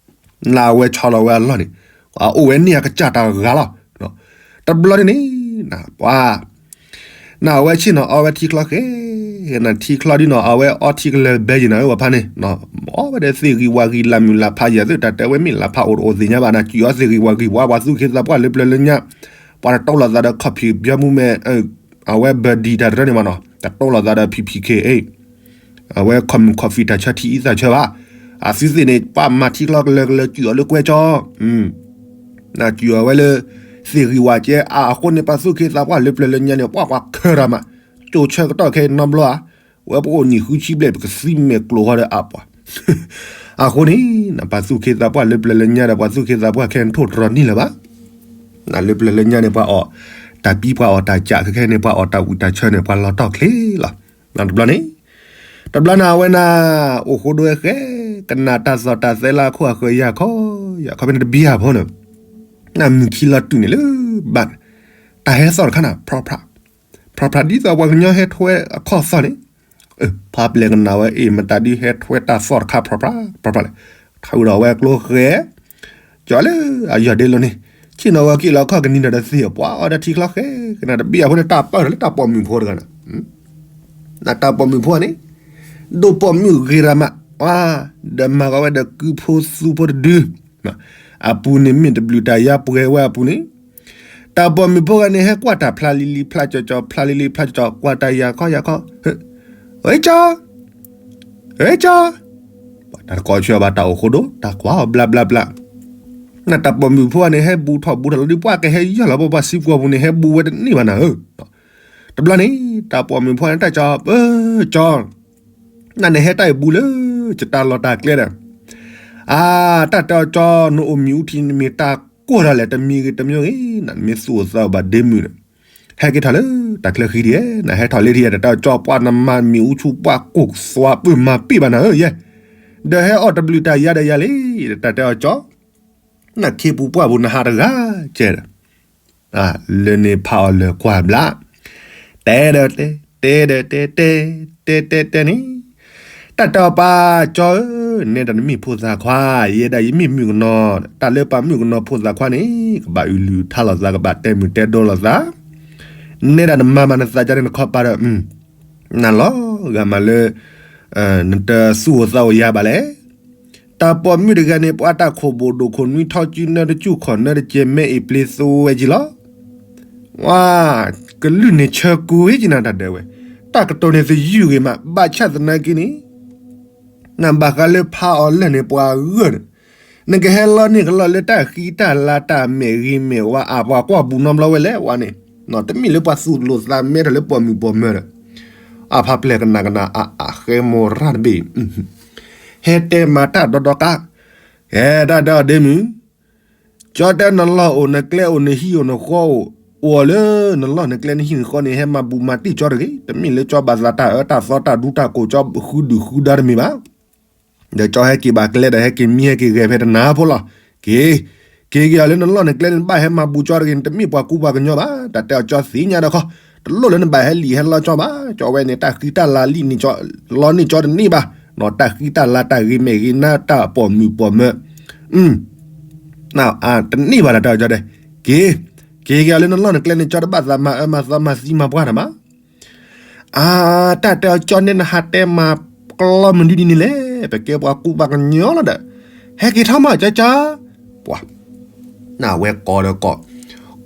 နၢ်ဝဲဆီလီၤဝဲအလီၢ်န့ၣ်, အအိၣ်ဝဲန့ၢ်အကစၢ်တၢ်ဂၤလီၤ. တဘျီန့ၣ်န့ၣ် ပှၤ နၢ်ဝဲဆ့ၣ်နီၤအီဝဲထံချီဃဲ, နၢ်ထံချီဒ်နီၤ အဝဲအီထံကလၢၤဘဲယံၤနၤဧၢ ပှၤဖါန့ၣ်, အီဝဲဒီးသ့ၣ်ဂံၢ်ဝၣ်ဂံၢ်လၢ်မုၢ်လၢ်ဖးယဲၢ်သု တၢ်တဲဝဲမ့ၢ်လၢ်ဖးအိၣ်တအိၣ်သ့ၣ်ညါဘၣ်နၤ စံၣ်အီသ့ၣ်ဂံၢ်ဝၣ်ဂံၢ်ဝါ ပှၤသူၣ်က့သးပှၢ်လၢပျၢၤလၢညါ, ပှၤတတိလိာ်သးဒီးခီၣ်ဖံးဘၠီမူမဲၣ် အဝဲဘၢၣ်ဒံၣ်တၢ်တရၢန့ၣ်မးနီၤ တတိလိာ်သးဒီး ဖံဖံခ့အ့ၣ် အဝဲခီၣ်မုၣ်ခီၣ်ဖံးတၢ်ဆၢထံအံသၣ်ဆၢဘၣ်, အသုသ့ၣ်န့ၣ် ပှၤမၤထံချီကလၢၤကလၢၤ စံၣ်အီၤလၢကွဲကၠီ, စံၣ်အီၤဝဲလၢ သ့ၣ်ဂံၢ်ဝၣ်ကဲ အဃိန့ၣ် ပှၤသူၣ်က့သးပှၢ်လၢပျၢၤလၢညါန့ၣ် ပှၤကွၢ်ခၢၣ်တၢ်မး, ကၠိဆၢကတီၢ်ခဲအံၤနီတဘျီဧါ, ဝဲပအိၣ်နံၣ်ဃုဆံဘျဲၣ် ပကသံမဲာ်ကျိၤဃီဒီးအပှၤ အဃိန့ၣ် ပှၤသူၣ်က့သးပှၢ်လၢပျၢၤလၢညါဒီး ပှၤသူၣ်က့သးပှၢ်ခဲအံၤ ထိၣ်တြီၤနံၣ်လၢၤဘၣ်. လၢပျၢၤလၢညါန့ၣ် ပှၤအီၣ်တၢ်ပံ ပှၤအီၣ်တၢ်ကး ခဲခဲန့ၣ် ပှၤအီၣ်တၢ်ဝံၣ်တၢ်ဆၢန့ၣ် ပှၤလီၤတီၢ်ချ့လီၤ. တဘျီန့ၣ် တဘျီန့ၣ် အဝဲန့ၣ် အိၣ်ဃိဒိဝဲဃဲ ကနၣ်တၢ်သီၣ်တၢ်သဲလၢအခိၣ်အဃၢၤ ယၤခီ ယၤခီဖဲန့ၣ်တဘံၣ်ဧါဖိန့ၣ်, မုၢ်ခံလီၤတုၤန့ၣ်လၢဘၣ်န့ၣ် တၢ်ဟဲသီၣ်တခါန့ၣ် ဖြီဖြး ဖြီဖြး ဒ်သိးပှၤကညီဟဲထွဲအခီၣ်သီၣ်န့ၣ်, ဖါပျဲၢ်ကနၣ်ဝဲ အ့ၣ် မတၤဒုးဟဲထွဲတၢ်သီၣ်တခါ ဖြီဖြး ဖြီဖြးလဲၣ်, ထီၣ်ဝံၤဒီးအဝဲကျိဃဲ ကၠီလၢအယီၢ်ဒ့လိၤန့ၣ် ဆ့ၣ်နီၤဝဲက့ၤလီၤခီၣ်ကနံၤဒီးတသ့ၣ် ပှၤအီၣ်ဒီးထံချီဃဲ ကနၣ်တဘံၣ်ဧါဖိန့ၣ် တၢ်ပၢၢ်ထီၣ်လၢတၢ်ပိာ်မုၣ်ဖိတဂၤန့ၣ်, တၢ်ပိာ်မုၣ်ဖိန့ၣ် ဒိၣ်ပိာ်မုၣ်ဂ့ၤရၤမး ဒီးမၤကီးဝဲဒီးကုဖိသူဖိတဒု အပူၤန့ၣ်မ့ၢ်တဘျုးတၢ်ယါပှဲၤဝဲအပူၤန့ၣ်, တၢ်ပိာ်မုၣ်ဖိဂၤန့ၣ် ဟဲကွၢ်တၢ်ဖျါလံလံဖျါကၠီကၠီ ဖျါလံလံဖျါကၠီကၠီ ကွၢ်တၢ်ယၤခီယၤခီ, ဂ့ၤကၠီ, ဂ့ၤကၠီ, တၢ်တကိးဆၢဘၣ်တၢ်အိၣ်ဃိဒိ တၢ်ကွၢ်အီၤဘျါဘျါဘျါ, နတၢ်ပိာ်မုၣ်ဖိဂၤန့ၣ် ဟဲဘူးထီၣ်ဘူးထီၣ်လီၤဒုး ပှၤကဟဲယီၢ်လီၤပှၤပှၤစံးပှီၤပူၤန့ၣ် ဟဲဘူးဝဲတန့ၢ်ဘၣ်နၤဧၢ, တဘျီန့ၣ် တၢ်ပိာ်မုၣ်ဖိဂၤန့ၣ် တၢ်ကၠီ, ပၢ်ကၠီ နန့ၣ်ဟဲတၢ်အံၤဘူးလၢ ယတၢ်လီၢ်တၢ်ကျဲဒီး, အါ တၢ်တဲအီၤကၠီ နအိၣ်မ့ၣ်အူထံ နမ့ၢ်တၢ်ကိၢ်ထီၣ်လဲၣ် တမံၤဂ့ၤတမံၤဂ့ၤ နမ့ၢ်သူၣ်အိၣ်သးအိၣ်ဘၣ်ဒ့မုၣ်န့ၣ်, ဟဲက့ၤထီၣ်လၢတၢ်ချၢဃံဒံးဧါ, နဟဲထီၣ်လၢထံၣ်ယဲ တၢ်တဲအီၤကၠီ ပှၤနမၤမ့ၣ်အူဆူပှၢ်ကိၢ်သွါပၢ်မၤပ့ၢ်ဘၣ်နၤဧၢယဲ, ဒီးဟဲအီၣ်တဘျုးတၢ်ယါဒီးယၤလံ, တၢ်တဲအီၤကၠီ နခ့ပူၤပှၢ်ပူၤနဟးတဂၤကဲဒီး လၢန့ၣ်ဖးအီၤလၢာ်ကွၢ်ဘျါ, တဲဒီးတဲ တဲဒီးတဲ တဲ တဲတဲတဲန့ၣ်, တၢ်တဲအီၤပၢ်ကၠီဧၢ, နဲဒၣ်နမ့ၢ်ဖိသၣ်ခွါ, ယဲဒၣ်ယမ့ၢ်မုၣ်ကနီၤ, တၢ်လၢပှၤမုၣ်ကနီၤဖိသၣ်ခွါန့ၣ် ကဘၣ်အုၣ်လုၢ်ထါလိာ်သး ကဘၣ်တဲမုၢ်တဲဒိလိာ်သး, နဲဒၣ်နမၤမးနသးကၠီန့ၣ်နခီပၤဒီး နလီၤဂာ်မးလၢ နတသူၣ်အိၣ်သးအိၣ်ယၤဘၣ်လဲၣ်. တၢ်ပိာ်မုၣ်တဂၤန့ၣ် ပှၤတၢ်ခိၣ်ဘိၣ်ဒိၣ်ခိၣ်နွံထီကၠူနၢတကၠူၢ်ခီၣ်နၢတကဲ မဲအ့ၣ်ပျ့ၤသဝဲကံလီၤ. ဝါ ကလုၢ်န့ၣ်ဆၢကူဟ့ကနၤတၢ်ဒဲးဝဲ, တၢ်ကတိၤန့ၣ်သယုၢ်ဂ့ၤမး ဘၣ်ဆၣ်သနာ်က့န့ၣ် နဘၣ်ဃးလၢဖးအီၤလၢာ်န့ၣ် ပှၤဂၢၢ်န့ၣ်, နကဟဲလီန့ၢ်ကလီလၢတၢ်ဃံတၢ်လၤတၢ်မဲာ်ဂ့ၤမဲာ်ဝါအါ ပှၤကွၢ်ဘူးနီတဘျီဝဲလဲၣ်ဝဲန့ၣ်, တမ့ၢ်လၢပှၤသူၣ်လိာ်သးမဲထီၣ်လၢပိာ်မုၣ်ပိာ်မၢၤဒီး, အဖါပျဲၢ်ကနၣ်ကနၣ်အါအါဃဲမိၢ်ရၣ်တဘ့ၣ် ဟဲတဲမၤတၢ်ဒီဒီကါ, ဟဲတၢ်ဒီးဒ့မုၢ်, ကၠီတဲနလီၢ်အိၣ်နကျဲအိၣ်နဟံၣ်အိၣ်နဃီအိၣ်, အိၣ်လၢနလီၢ်နကျဲနဟံၣ်နဃီန့ၣ် ဟဲမၤဘူးမၤတံၢ်ကၠီတဂ့ၤ, တမ့ၢ်လၢကၠီဘၣ်သးတၢ်အၢတၢ်သီတၢ်ဒူတၢ်ကိးကၠီဃုဒုၣ်ဃုဒါတမ့ၢ်ဘၣ်. ဒီးကၠီဟဲက့ၤဘၣ်ကျဲဒီး ဟဲက့ၤမံဟဲက့ၤဂဲၤဖဲတနၤဖိလီၤ. က့ၤ, က့ၤက့ၤအီၤလၢနလီၢ်နကျဲန့ၣ် နဘၣ်ဟဲမၤဘူးကၠီတဂ့ၤန့ၣ် တမ့ၢ်ပှၤကူပှၤကညီဘၣ်. တၢ်တဲအီၤကၠီသ့ၣ်ညါဒီးခီ, တလိၣ်လၢနဘၣ်ဟဲလံာ်ဟဲလီကၠီဘၣ်. ကၠီဝဲန့ၣ် တၢ်ဃံတၢ်လၤလံၣ်န့ၢ်ကၠီ, လီန့ၢ်ကၠီတန့ၢ်ဘၣ်. တၢ်ဃံတၢ်လၤတၢ်ဂ့ၤမဲာ်ဂ့ၤနါတၢ်ပိာ်မုၣ်ပိာ်မၢၤ တန့ၢ်ဘၣ်လၢတၢ်ကၠီဒဲး. က့ၤ, က့ၤက့ၤအီၤလၢနလီၢ်နကျဲန့ၣ် ကၠီတဘၣ်သးမၤအၢမၤသီမၤသံမၤပှၢ်တၢ်ဘၣ်. အါ, တၢ်တဲအီၤကၠီန့ၣ် နဟးတဲမၤကျီမနုၤဒ်န့ၣ်လဲၣ်. ပကဲပှၤကူပှၤကညီလီၤဒီး, ဟဲက့ၤထီၣ်မးကၠီကၠီ, ပှၤ, နဝဲကိးဒီးကိး,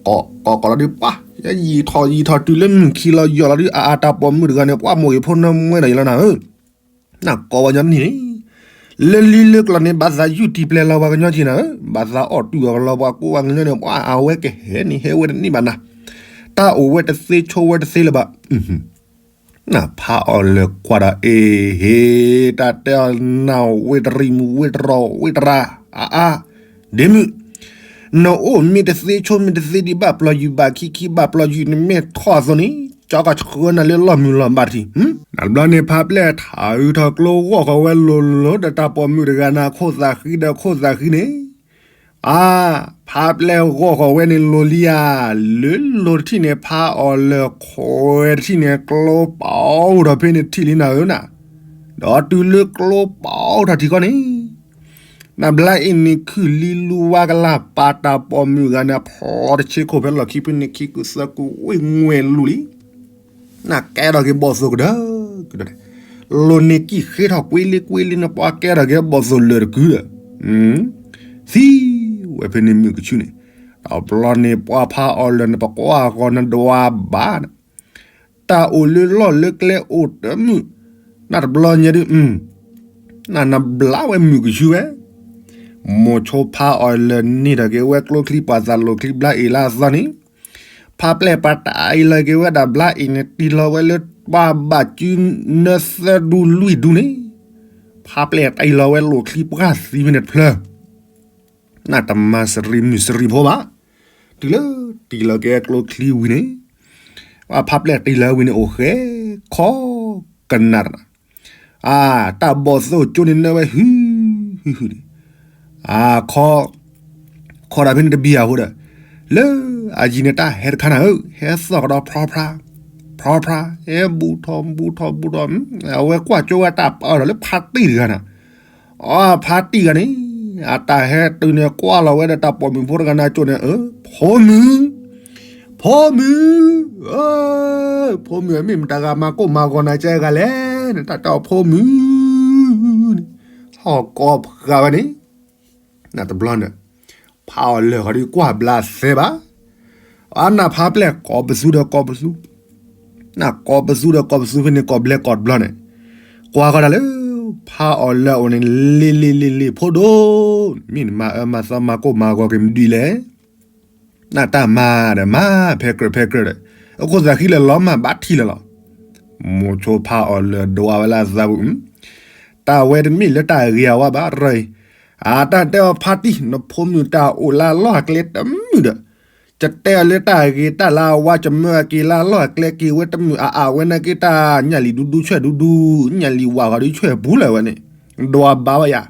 ကိးကိးလီၤဒုးပှၤ, ယံာ်ထီၣ်ယံာ်ထီၣ်တုၤလၢမုၢ်ခံလီၤယီၤလီၤဒုး အါအါတၢ်ပိာ်မုၣ်တဂၤန့ၣ် ပှၤမိၢ်ဂ့ၤဖိနၢမွဲဒီးယလီၤနၤဧၢ နကိးဝဲညီနံၤန့ၣ်, လၢလံလၢကျီၢ်န့ၣ် ဘၣ်သးယူၢ်တံၢ်ပျဲလီၤပှၤကညီက့ၤနၤဧၢ, ဘၣ်သးအီၣ်တူၢ်အီၣ်ကလီပှၤကူပှၤကညီန့ၣ် ပှၤအဝဲကဟဲန့ၣ်ဟဲဝဲတန့ၢ်ဘၣ်နၤ, တၢ်အိၣ်ဝဲတသ့ဆိဝဲတသ့လၢၤဘၣ်. နဖးအီၤလၢာ်ကွၢ်ဒီး အ့ဟ့, တၢ်တဲအီၤနဝ့ၢ်တရံးမူဝ့ၢ်တရီၤဝ့ၢ်တရၤ, အါအါ, ဒ့မုၣ် နအိၣ်မ့ၢ်တသ့ဆိမ့ၢ်တသ့ဒံး ဘၣ်ပျီယုာ်ဘၣ်ခံခံဘၣ်ပျီယုာ် နမ့ၢ်ထီၣ်အသိးန့ၣ် ကၠီကဆှၢနၤလၢလီၢ်မုၢ်လီၢ်ဘါတထံၣ်. နဘျီန့ၣ် ဖးပျဲၢ်ထးအုးထီၣ်ကျိဂီၢ်ဃီၤဝဲလိၤလိၤဒီးတၢ်ပိာ်မုၣ်တဂၤန့ၣ် ခိၣ်သးဃံဒီးခိၣ်သးဃံန့ၣ်, အါ, ဖးပျဲၢ်ဂီၢ်ဃီၤဝဲန့ၣ်လိၤလံဧါ, လၢလိၤတထံၣ်န့ၣ် ဖးအီၤလၢာ်ခွဲးတထံၣ်န့ၣ် ကျိပာ်အိၣ်ထီၣ်ဖဲန့ၣ်ထံၣ်လံနၤဧၢနၤ, ဒီးတုၤလၢကျိပာ်အိၣ်ထီၣ်ထံကီၢ်န့ၣ် နဘျါအံၤန့ၣ်ခုၣ်လံလူဝါကလၢ် ပာ်တၢ်ပိာ်မုၣ်ဂၤန့ၣ် ဖျီတဆ့ခိၣ်ဖဲလီၢ်ခံဖဲန့ၣ်ခံကုသၢကုဝ့ၢ်ငွဲၢ်လူလံ, နကဲထီၣ်က့ၤဘီၣ်သိၣ်ကဒီးကဒီး, လိၤန့ၢ်ကံၣ်ဃ့ထီၣ်ကွ့လံကွ့လံ နပှၤကဲထီၣ်က့ၤဘီၣ်သိၣ်လၢာ်တကုဒီး, သံဝဲဖဲန့ၣ်မုၢ်ကဆူန့ၣ်, တဘျီန့ၣ်ပှၤဖးအီၤလၢာ်န့ၣ် ပကွၢ်ဃီၤနဒွးဘၣ်န့ၣ်, တၢ်အိၣ်လၢလီၢ်လၢကျဲအိၣ်တမုာ်, နတဘျီညါဒုး နဘျါဝဲမုာ်ကဆူဝဲ, မိၤဆိဖါအီၤလၢာ်န့ၢ်ထီၣ်က့ၤဝဲကျိချံပှၤသးလိာ်ချံဘျါအ့ၣ်လၢအသီန့ၣ်, ဖါပျဲၢ်ပှၤတၢ်အံၤလီၤက့ၤဝဲဒၣ်ဘျါအ့ၣ်န့ၣ် တံၢ်လီၤဝဲလၢပှၤဘၣ်စုနၢသၢဒူလွံၢ်ဒူန့ၣ်, ဖါပျဲၢ်တံၢ်လီၤဝဲလိာ်ချံပှၢ်သံဖဲန့ၣ်တဖျၢၣ် နတမၤစရံမုၣ်စရံဖိဘၣ်. တုၤလၢတံၢ်လီၤက့ၤကျိချံဝံၤန့ၣ်, ဖါပျဲၢ်တံၢ်လီၤဝံၤန့ၣ် အိၣ်ဃဲခီကနၣ်တနၤ, အါ, တၢ်ဘီၣ်သိၣ်ကၠိန့ၣ်နၢဝဲဟု, ဟု, ဟုန့ၣ်, အါ, ခီ, ခီတၢ်ဖဲန့ၣ်တဘံၣ်အဃိဒီး, လၢအယံၤန့ၣ်တၢ်ဟဲတခါနၤဧၢ, ဟဲသီၣ်ကဒီးဖြီဖြါ, ဖြီဖြါ, ဟဲဘူးထီၣ်ဘူးထီၣ်ဘူးထီၣ်, အဝဲကွၢ်ကၠိဝဲတၢ်ပာ်အီၤဒီးလၢဖါတံၢ်တဂၤနၤ အဖါတံၢ်ဂၤန့ၣ်, အတၢ်ဟဲတုၤန့ၣ်ကွၢ်လီၤဝဲဒီးတၢ်ပိာ်မုၣ်ဖိတဂၤန့ၣ်ကၠိန့ၣ်, ဖိမုၣ်, ဖိမုၣ်, ဖိမုၣ်မ့ၢ်မတၤဂၤမၤကိၢ်မၤဂီၤနၤကဲဂၤလဲၣ်, နတၢ်တဲအီၤဖိမုၣ်န့ၣ်, ဟီၣ်ကိးဖှးဝဲန့ၣ် နတဘျီန့ၣ်, ဖါအီၤလၢာ်ဃီဒုးကွၢ်ဘျါသဲဘၣ်, အနၢ်ဖါပျဲၢ်ကိးပသူဒီးကိးပသူ, နကိးပသူဒီးကိးပသူဖဲန့ၣ်ကိးဘျဲၣ်ကိးတဘျီန့ၣ်, ကွၢ်ဃီဒၣ်လၢ ဖါအီၤလၢာ်အအိၣ်န့ၣ်, လ့လ့လ့လ့ဖိဒိၣ်, မ့ၢ်နမၤအၢမၤသီမၤကိၢ်မၤဂီၤက့ၤမနုၤလဲၣ်, နတၢ်မၤဒီးမၤဖဲကြၢးဖဲကြၢးဒီး, အခိၣ်သးဃံလၢာ်လီၤမၢ်ဘၣ်ထံၣ်လၢာ်လီၤ. မိၤဆိဖါအီၤလၢာ်ဒွးဝဲလၢအသးပူၤ, တၢ်ဝဲတမ့ၢ်လၢတၢ်ဂ့ၤအဝါဘၣ်ရၢအံၤ, အတၢ်တဲအီၤဖါတံၢ် နဖိမုၣ်တၢ်အိၣ်လၢအလီၢ်အကျဲတမုာ်ဒီး, ယတဲအီၤလၢတၢ်ဂ့ၤတၢ်လၢအဝါ ယမၢအက့ၤလၢအလီၢ်အကျဲက့ၤဝဲတမုာ်အါအါဝဲနာ်က့တၢ်ညၣ်လံၤဒူဒူဆွဲၣ်ဒူဒူ, ညၣ်လံၤဝးဃီဒုးဆွဲၣ်ပူၤလၢာ်ဝဲန့ၣ်, ဒွးဘၣ်ဝဲယၤ,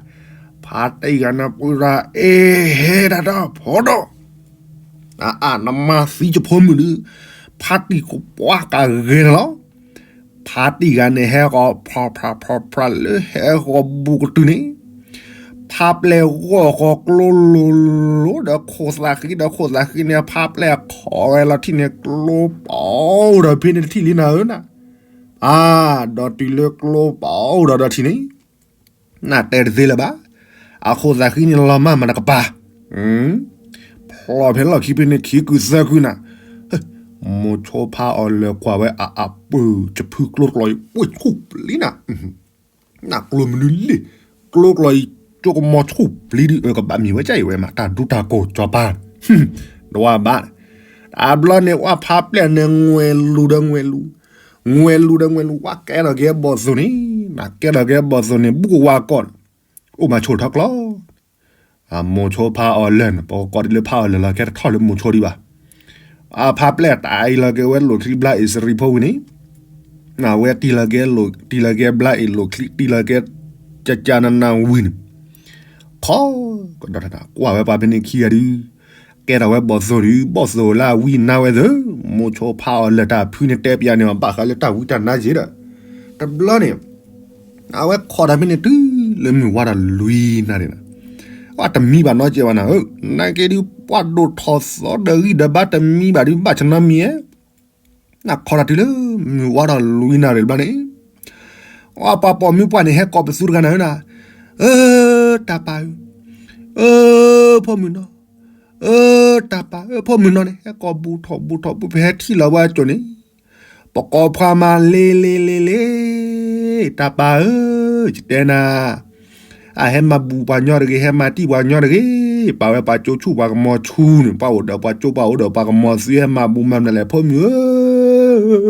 ဖါတံၢ်ဂၤန့ၣ်ပှၤရၢ အ့ဟဲဒၣ်တၢ်ဖိဒီး အါအါနမၤသံယဖိမုၣ်ဒုး, ဖါတံၢ်ကပှၤကဂ့ၤန့ၣ်လီၤ. ဖါတံၢ်ဂၤန့ၣ်ဟဲဃီၤ ဖျီဖျီဖျီဖျီလၢဟဲဃီၤဘူးကတုၤန့ၣ်, ဖါပျဲၢ်ဂီၢ်ဃီၤကျိလိၤလိၤဒီးခိၣ်သးဃံဒီးခိၣ်သးဃံန့ၣ် ဖါပျဲၢ်ခိးဝဲလီၤထံၣ်န့ၣ် ကျိပအိၣ်ဒီးဖဲန့ၣ်တထံၣ်လံနၤဧၢနၤ, အါ, ဒီးတုၤလၢကျိပအိၣ်ဒီးဒီးထံၣ်န့ၣ် နတဲတသ့လၢၤဘၣ်. အခိၣ်သးဃံန့ၣ်လီၤမၢ်မးတကပၤ, ဖျီဖဲလီၢ်ခံဖဲန့ၣ်ခံကုသၢကုနၤ, မိၤဆိဖါအီၤလၢာ်ကွၢ်ဝဲအအပုၢ် ယဖုကျိတကျိးအံၤ ပှ့ၤဆူၣ်ပျံၤနၤ, နကျိမနုၤလံ, ကျိကျိးအံၤ ကၠိကမီၤဆူၣ်ပျံၤဒုး ကဘၣ်မ့ၢ်ဝဲကၠဲအံၤဝဲမး တၢ်ဒူတၢ်ကိၢ်ကၠီၤပၤ, ဒဝါဘၣ်, တဘျီန့ၣ် ဝဲဖါပျဲၢ်န့ၣ် ငွဲလူၤဒီးငွဲလူၤ, ငွဲလူၤဒီးငွဲလူၤ ဝဲကဲထီၣ်က့ၤဘီၣ်သိၣ်န့ၣ်, နကဲထီၣ်က့ၤဘီၣ်သိၣ်န့ၣ် ဘူးကဝါကီၢ်န့ၣ်, အိၣ်မၤဆိထီၣ်ကျီ မိၤဆိဖါအီၤလၢာ်န့ၣ် ပကကိးဒ်လၢဖါအီၤလၢာ်လီၤ ကဲတထီၣ်လၢမိၤဆိဒံးဘၣ်. အဖါပျဲၢ်တၢ်အံၤလီၤက့ၤဝဲလိာ်ချံဘျါအ့ၣ်စရံဖိဝံၤန့ၣ်, အဝဲတံၢ်လီၤက့ၤ, တံၢ်လီၤက့ၤဘျါအ့ၣ်လိာ်ချံ တံၢ်လီၤက့ၤ ကကနနဝံၤန့ၣ်, ခီ, ကဒီးတၢ်ကွၢ်ဝဲပှၤဖဲန့ၣ်ခံဂၤဒုး, ကဲထီၣ်ဝဲဘီၣ်သိၣ်ဒုး ဘီၣ်သိၣ်လၢအဝံအနါဝဲသ့ၣ်, မိၤဆိဖါအီၤလၢာ်တၢ်ဖုန့ၣ်တဲပျးန့ၢ်အီၤဘၣ်ဃးလၢတၢ်ဝံတၢ်နါက့ဒီး, တဘျီန့ၣ် အဝဲခိးတၢ်ဖဲန့ၣ်တုၤလၢမုၢ်ဝါထီၣ်လွံၢ်နၣ်ရံၣ်န့ၣ်, အတမံဘၣ်နီတစဲးဘၣ်နၤဧၢ, နာ်က့ဒုး ပှၢ်ဒိၣ်ထီၣ်သီဒီးဂံၢ်ဒီးဘါတမံဘၣ်ဒုး ဘၣ်ဆၢနီတမံဧါ, နခိးတၢ်တုၤလၢမုၢ်ဝါထီၣ်လွံၢ်နၣ်ရံၣ်တဘျီန့ၣ်, အပှၤပိာ်မုၣ်ပှၢ်န့ၣ်ဟဲကိးပသူတဂၤနၤဧၢနၤ, အၢ တၢ်ပၢ်ဧၢ, အၢ ဖိမုၣ်နီၢ်, အၢ တၢ်ပၢ်ဧၢ ဖိမုၣ်နီၢ်န့ၣ် ဟဲကိးဘူးထီၣ်ဘူးထီၣ်ဘူး ပဟဲထံၣ်လီၤဝဲအစိၤန့ၣ် ပကိးဖှါမၤလ့လ့လ့လ့, တၢ်ပၢ်ဧၢ, ယတဲနၤ, အဟဲမၤဘူးပှၤညီတဂ့ၤ, ဟဲမၤတံၢ်ပှၤညီတဂ့ၤ, ပာ်ဝဲပှၤကၠိဆူၣ်ပှၤကမီၤဆူၣ်န့ၣ်, ပှၤအိၣ်ဒီးပှၤကၠိပှၤအိၣ်ဒီးပှၤကမီၤသု ဟဲမၤဘူးမၤနၤလဲၣ် ဖိမုၣ်ဧ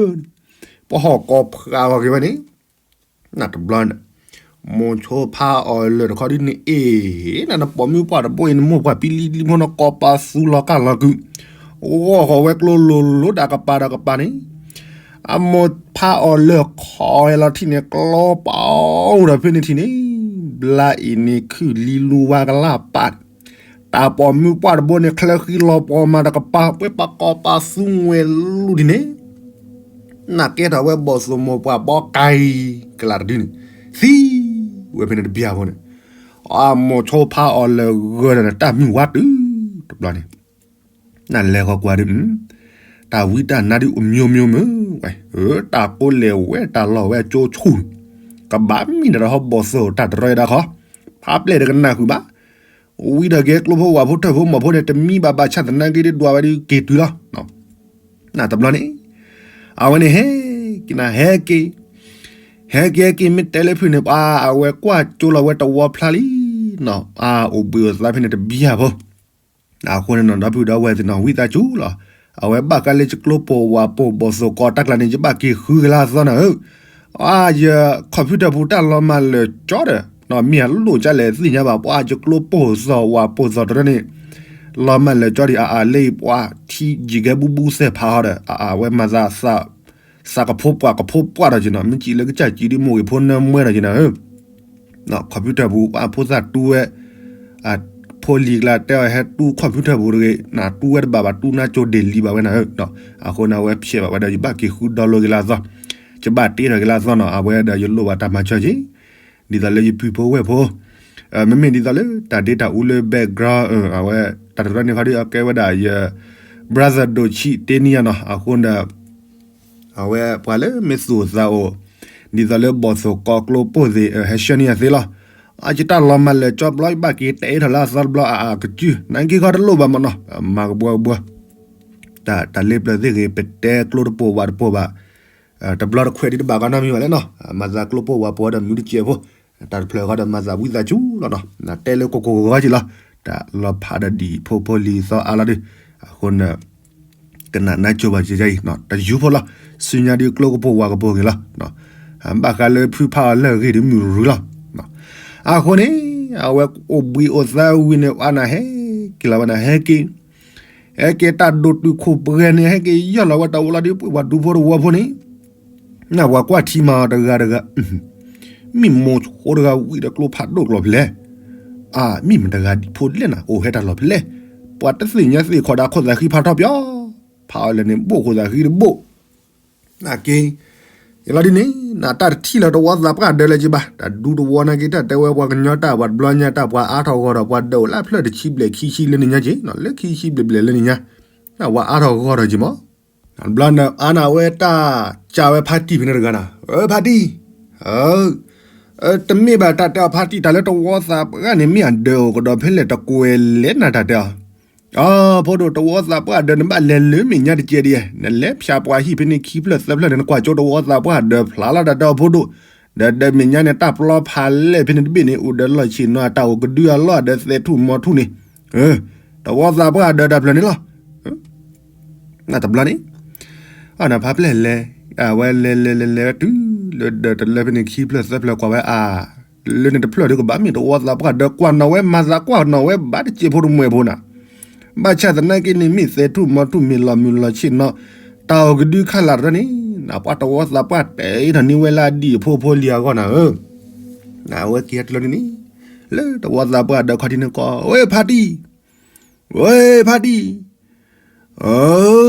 ၢ, ပှၤဟီၣ်ကိးဖှါဂီၤက့ၤဝဲန့ၣ် နတဘျီန့ၣ်, မိၤဆိဖါအီၤလၢာ်တခီဒ်န့ၣ်အ့ၣ်, နနပိာ်မုၣ်ပှၢ်တဘိအံၤ နမိၢ်ပှၢ်ပံလံလံဖိ နကိးပသူလီၤကၢ်လီၤကုာ်, ဂီၢ်ဃီၤဝဲကျိလိၤလိၤတၢ်ကပၤဒီးကပၤန့ၣ်, အမိၤဖါအီၤလၢာ်ခိးဝဲလီၤထံၣ်န့ၣ် ကျိပအိၣ်ဒီးဖဲန့ၣ်ထံၣ်န့ၣ်, ဘျါအ့ၣ်န့ၣ်ခုၣ်လံလူဝါကလၢ်ပာ် တၢ်ပိာ်မုၣ်ပှၢ်တဘိန့ၣ် ချၢဃံလီၤပှီၤမၤတကပၤ ပှဲပှၤကိးပသူငွဲလူၤဒ်န့ၣ်, နကဲထီၣ်ဝဲဘီၣ်သိၣ်မိၢ်ပှၢ်ဘီကၤအံၤ ကလးတဒုန့ၣ်, သံဝဲဖဲန့ၣ်တဘျီအဃိန့ၣ်, အမိၤဆိဖါအီၤလၢာ်ဂၢၢ်ဒီးနတၢ်မုၢ်ဝါတုၤတဘျီန့ၣ် နလဲၤဃီၤကွၢ်ဒုး, တၢ်ဝံတၢ်နါဒုး အိၣ်မိမိမိၢ်ဝဲ, တၢ်ကိးလဲၤဝဲ တၢ်လီၢ်ဝဲကၠိဆူၣ်, ကဘၣ်မံဒီးဟီဘီၣ်သိၣ်တၢ်တရီအံၤဒၣ်ခီ, ဖါပျဲၢ်တကနၣ်ဃုာ်ဘၣ်, ဝံဒီးက့ၤကျိဖိဝၣ်ဖိထၢၣ်ဖိမီၢ်ဖိန့ၣ် တမံဘၣ်ဘၣ်ဆၣ်သနာ်က့ဒုး ဒွးဝဲဒုးက့ၤတုၤလီၤ. နတဘျီန့ၣ်, အဝဲန့ၣ်ဟဲက့ၤနၤ ဟဲက့ၤ, ဟဲက့ၤဟဲက့ၤ မ့ၢ်တဲလၢဖုၣ်န့ၣ် ပှၤအဝဲကွၢ်ကၠိလီၤဝဲတဝီဖျါလံနီၤ, အအိၣ်ဘှံးအိၣ်သါဖဲန့ၣ်တဘံၣ်ဧါဖိ, အဃိန့ၣ်နီၤ ဒီပုၢ်ဒီဝဲၢ်သ့ၣ်နီၤ ဝံသးစူၤလီၤ, အဝဲဘၣ်ဃးလၢယကျိပိာ်ဝၤပိာ်ဘီၣ်သိၣ်ကီးတၢ်ကျါန့ၣ် ယဘၣ်က့ၤဃုကလၢအသီနီၤဧၢ, အါ ယ computer ပူၤတၢ်လီၤမၢ်လၢာ်ကၠီဒီး မ့ၢ်အလိၣ်ကလဲၣ်သ့ၣ်ညါဘၣ် ပှၤယကျိပိာ်သိၣ်ဝၤပိာ်သိၣ်တရၢန့ၣ် လီၤမၢ်လၢာ်ကၠီဒံး အအါလၢပှၤထံယံၤကဲဘူဘူသဲၣ်ဖးဟီဒီး အအါဝဲမၤသး သးကဖိပှၢ်ကဖိပှၢ်ဒီးက့ၤနီၤ မ့ၢ်စံးလၢကစၢ်စံးဒ်မိၢ်ဂ့ၤဖိနၢမွဲဒီးက့ၤနီၤဧၢ, computer ပူၤ ပှၤဖိသၣ်တူဝဲ, ဖိလံၤကျါတဲအီၤဟဲတူ computer ပူၤတဂ့ၤ, နတူဝဲတဘၣ်ဘၣ် တူနါကၠိဒ့ၣ်လံဘၣ်ဝဲနီၤဧၢ, အဃိန့ၣ် အဝဲဖျဲးဘၣ်ဝဲဒီး ယဘၣ်က့ၤဃု download က့ၤလၢအသီ, ယဘၣ်တ့ထီၣ်က့ၤလၢအသီနီၤ အဝဲဒီးယလိၣ်ဘၣ်တၢ်မၤစၢၤက့ၤ ဒ်သိးလၢယပုၢ်ဖိဝဲၢ်ဖိ, မ့မ့ၢ်ဒ်သိးလၢတၢ်ဒ့တၢ်အူလၢ background အဝဲ တၢ်တရၢန့ၣ်ခီဒ်အကဲဝဲဒၣ်ယ brother ဒိၣ်ဆံးတ့နံယါနီၤ အဃိဒီး အဝဲပှၤလၢမ့ၢ်သူၣ်အိၣ်သးအိၣ်, ဒ်သိးလၢဘီၣ်သိၣ်ကီးကျိပိာ်သ့ၣ် ဟဲဆှၢန့ၢ်ယၤသ့လီၤ, အကတၢ်လီၤမၢ်လၢာ်ကၠီဘျီ ယဘၣ်က့ၤတဲထီၣ်လၢအသီတဘျီ အအါကစု နက့ၤခီတလိၣ်ဘၣ်မနီၤ မၤကဘှီကဘှီ တၢ်လ့ပျၢၤသ့ၣ်ဂ့ၤ ပတဲကျိတပိာ်ဝၤတပိာ်ဘၣ်, တဘျီတခွဲးဒ်တဘၣ်ကီနီတမံၤဘၣ်လဲၣ်နီၤ, မၤသးကျိပိာ်ဝၤပိာ်ဒီးမနုၤတစဲးဖိ, တၢ်တဖျၢၣ်ဃီဒီးမၤသးဝံသးစူၤလီၤနီၤ, တဲလၢကိၢ်ကိၢ်ဂီၤဂီၤက့ၤလီၤ, တၢ်လီၤဖးဒီးဒံၣ်ဖိဖိလံၤသီအါလီၤဒုး, အဃိန့ၣ် ကနၣ်နါကၠိဘၣ်က့ၤယါအံၤ တယူၤဖိလီၤ, ဆူညါဒုးကျိကပိာ်ဝၤကပိာ်ဂ့ၤလီၤ, ဘၣ်ဃးလၢဖုဖးအီၤလၢအဂ့ၢ်ဒုးမုၢ်ရူၤလီၤ, အဃိန့ၣ် အဝဲအိၣ်ဘှံးအိၣ်သါဝံၤန့ၣ် အါနၤဟဲက့ၤလီၤဝဲနၤဟဲက့ၤ ဟဲက့ၤတၢ်ဒိၣ်တုာ်ခိၣ်ပှဲၤန့ၣ် ဟဲက့ၤယီၢ်လီၤဝဲတၢ်အိၣ်လီၤဒုး ပှၤဒူဖိတဝီဖိန့ၣ်, နပှၤကွၢ်ထံမၤအီၤတဂၤတဂၤ, မ့ၢ်မိၢ်ဃိတဂၤဝံၤဒီးကျိဖးဒိၣ်ကျိၤဖဲလဲၣ်, အါ မ့ၢ်မတဂၤဒံးဖိလဲၣ်နၤ အိၣ်ဟဲတၢ်လီၢ်ဖဲလဲၣ်, ပှၤတသ့ၣ်ညါသ့ၣ်ခီဒီးခိၣ်သးဃံဖးထီၣ်ပျီ, ဖးအီၤလဲၣ်န့ၣ် ဘိၣ်ခိၣ်သးဃံတဘိၣ် နက့ၤ, ယလီၤဒ်န့ၣ် နတၢ်တထံၣ်လၢတဝီသးပှၢ်ဒၢးလၢက့ၤဘၣ်, တၢ်ဒူတဝီနာ်က့ၤ တၢ်တဲဝဲပှၤကညီတၢ် ပှၤတဘျီညါတၢ် ပှၤအါထီၣ်ဂီၤထီၣ် ပှၤဒၢးအိၣ်လၢဖျၢၣ်တဆံဘျဲၣ်ခံဆံလၢနံၤညါက့ၤ, လၢခံဆံဘျဲၣ်ဘျဲၣ်လၢနံၤညါ, ပှၤအါထီၣ်ဂီၤထီၣ်က့ၤမး, တဘျီန့ၣ် အါနၤဝဲတၢ်ကးဝဲဖါတံၢ်ဖဲန့ၣ်တဂၤနၤ, ဖါတံၢ် တမ့ၢ်ဘၣ်တၢ်တဲအီၤဖါတံၢ် တၢ်လၢတဝီသးပှၢ်န့ၣ် မ့ၢ်အဒၢးအိၣ်ကဒီးဖဲလဲၣ် တကွဲးလဲၣ်နၤတၢ်တဲအီၤ, အဖိဒိၣ် တဝီသးပှၢ်ဒၢး နဘၣ်လဲၤလၢမဲာ်ညါတကဲဒ်, နလဲၤဖၠးပှၤဟံၣ်ဖဲန့ၣ်ခံဖျၢၣ်သၢဖျၢၣ်န့ၣ် နကွၢ်ကၠိတဝီသးပှၢ်ဒၢး ဖျါလီၤတၢ်တဲအီၤဖိဒိၣ်, ဒီးဒၢးမဲာ်ညါန့ၣ် တၢ်ပျီဖးလဲၢ်ဖဲန့ၣ်တဘ့ၣ်န့ၣ် အိၣ်ဒီးလီၢ်ဆ့ၣ်နီၤ တၢ်အိၣ်ကဒုအလီၢ်ဒီးသဲးထူၣ်မီၤထူၣ်န့ၣ်, တဝီသးပှၢ်ဒၢးတၢ်ဖျၢၣ်န့ၣ်လီၤ. နတဘျီန့ၣ် အနဖးပျဲၢ်လဲၤ, အဝဲလဲၤလဲၤလဲၤလဲၤတုၤလၢဒၢးတလၢဖဲန့ၣ်ခံဖျၢၣ်သၢဖျၢၣ်ကွၢ်ဝဲအါ, လၢန့ၣ်တဖျၢၣ်ဒုးကဘၣ်မ့ၢ်တဝီသးပှၢ်ဒၢး ကွၢ်နီၤဝဲမၤသးကွၢ်နီၤဝဲဘၣ်တစဲးဖိတမှဲၤဖိနၤ, ဘၣ်ဆၣ်သနာ်က့န့ၣ် မ့ၢ်သဲးထူၣ်မီၤထူၣ်မ့ၢ်လီၤမုၢ်လီၤဆ့ၣ်နီၤ, တၢ်အိၣ်ကဒုခါလၢ်တရၢန့ၣ် နပှၤတဝီသးပှၢ်တဲအံၤထီၣ်န့ၢ်ဝဲလၢအဒံၣ်အဖိဖိလံၤအဂီၢ်နၤဧၢ, နဝဲက့ၤဟဲတလၢန့ၣ်န့ၣ်, လၢတဝီသးပှၢ်ဒၢးခီၣ်ထံးန့ၣ်ကီး ဝဲဖါတံၢ် ဝဲဖါတံၢ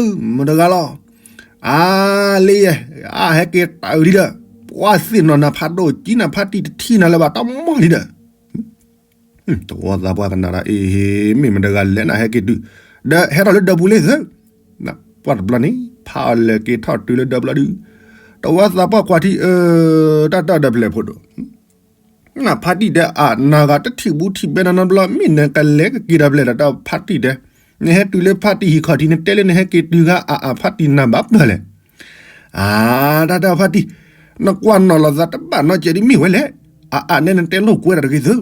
်, မတဂၤလီၤ, အါလံယဲ, အဟဲက့ၤတၢ်အုၣ်လံဒီး, ပှၤသ့ၣ်နီၣ်နၤဖးဒိၣ်ကံနၤဖါတံၢ်တထံၣ်နၤလၢၤဘၣ်တၢ်မီၢ်လံဒီး, တဝီသးပှၢ်ကနၣ်ဒီး အ့ဟ့ မ့ၢ်မတဂၤလဲၣ်နၤဟဲက့ၤတုၤ, ဒီးဟဲထီၣ်လၢဒၢးပူၤလံသၢ, ပှၢ်တဘျီန့ၣ် ဖးအီၤလဲၤက့ၤထီၣ်တုၤလၢဒၢးပူၤလီၤဒုး, တဝီသးပှၢ်ကွၢ်ထံ အၢ တၢ်တၢ်ဒီးဖျဲၣ်ဖိဒိၣ် နဖါတံၢ်တဲအါ နဂၤတထံၣ်ဘူးထံၣ်ဘဲနၤနီတဘျီ မ့ၢ်နကလဲၤကက့ၤဒီးဖျဲၣ်ဒီးတၢ်ဖါတံၢ်တဲ, နဟဲတုၤလၢဖါတံၢ်ဟံၣ်ခီၣ်ထံး နတဲလၢနဟဲက့ၤတုၤဂၤအါအါဖါတံၢ်နၤဘၣ်ပၢၢ်လဲၣ်, အါ တၢ်တဲဖါတံၢ်, နကွၢ်နီၣ်လီၤသးတဘၣ်နီတစဲးဒ်မ့ၢ်ဝဲလဲၣ်, အါအါနဲနတဲလိာ်ကွဲတၢ်တဂ့ၤသု,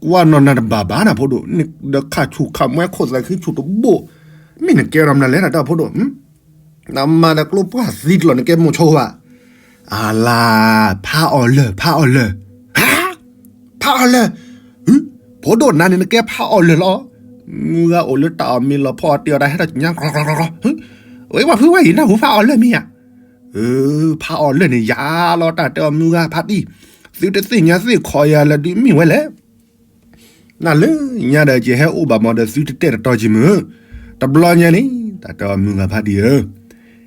ကွၢ်နီၣ်နၤတဘၣ်ဘၣ်နဖိဒိၣ်, ဒီးခးဆူၣ်ခးမွဲခိၣ်သးခံဆူၣ်တဘိ, မ့ၢ်နကဲဒီးမနုၤလဲၣ်တၢ်တဲဖိဒိၣ် နမၤဒီးကျိပှၢ်သံတလီၤ နကဲမိၢ်ဆိဘၣ်. အလါ, ဖးအီၣ်လၢာ်, ဖးအီၣ်လၢာ်. ဟါ, ဖးအီၣ်လၢာ်. ဖိဒိၣ်နၤန့ၣ် နကဲဖးအီၣ်လၢာ်လီၤ. မုၢ်ဂၤအိၣ်လၢတၢ်အီၣ်မ့ၤလီၤဖီအီၣ်တ့ၢ်အီၣ် တၢ်ဟဲထီၣ်ညါ, ဝဲပှၤဖုဝဲအံၤ နၢ်ဟူဖးအီၣ်လၢာ်မ့ၢ်ဧါ. ဖးအီၣ်လၢာ်န့ၣ်ယၤလီၤ တၢ်တဲအီၤ မုၢ်ဂၤဖါတံၢ်, သုတသ့ၣ်ညါသ့ၣ်ခီယၤလၢာ်ဒုးမ့ၢ်ဝဲလဲၣ်. နလၢညါဒီး ယဟဲအိၣ်ဘၣ်မးဒီး သုတတဲတတီက့ၤမုၢ်, တဘျီညါန့ၣ် တၢ်တဲအီၤ မုၢ်ဂၤဖါတံၢ်ဧၢ,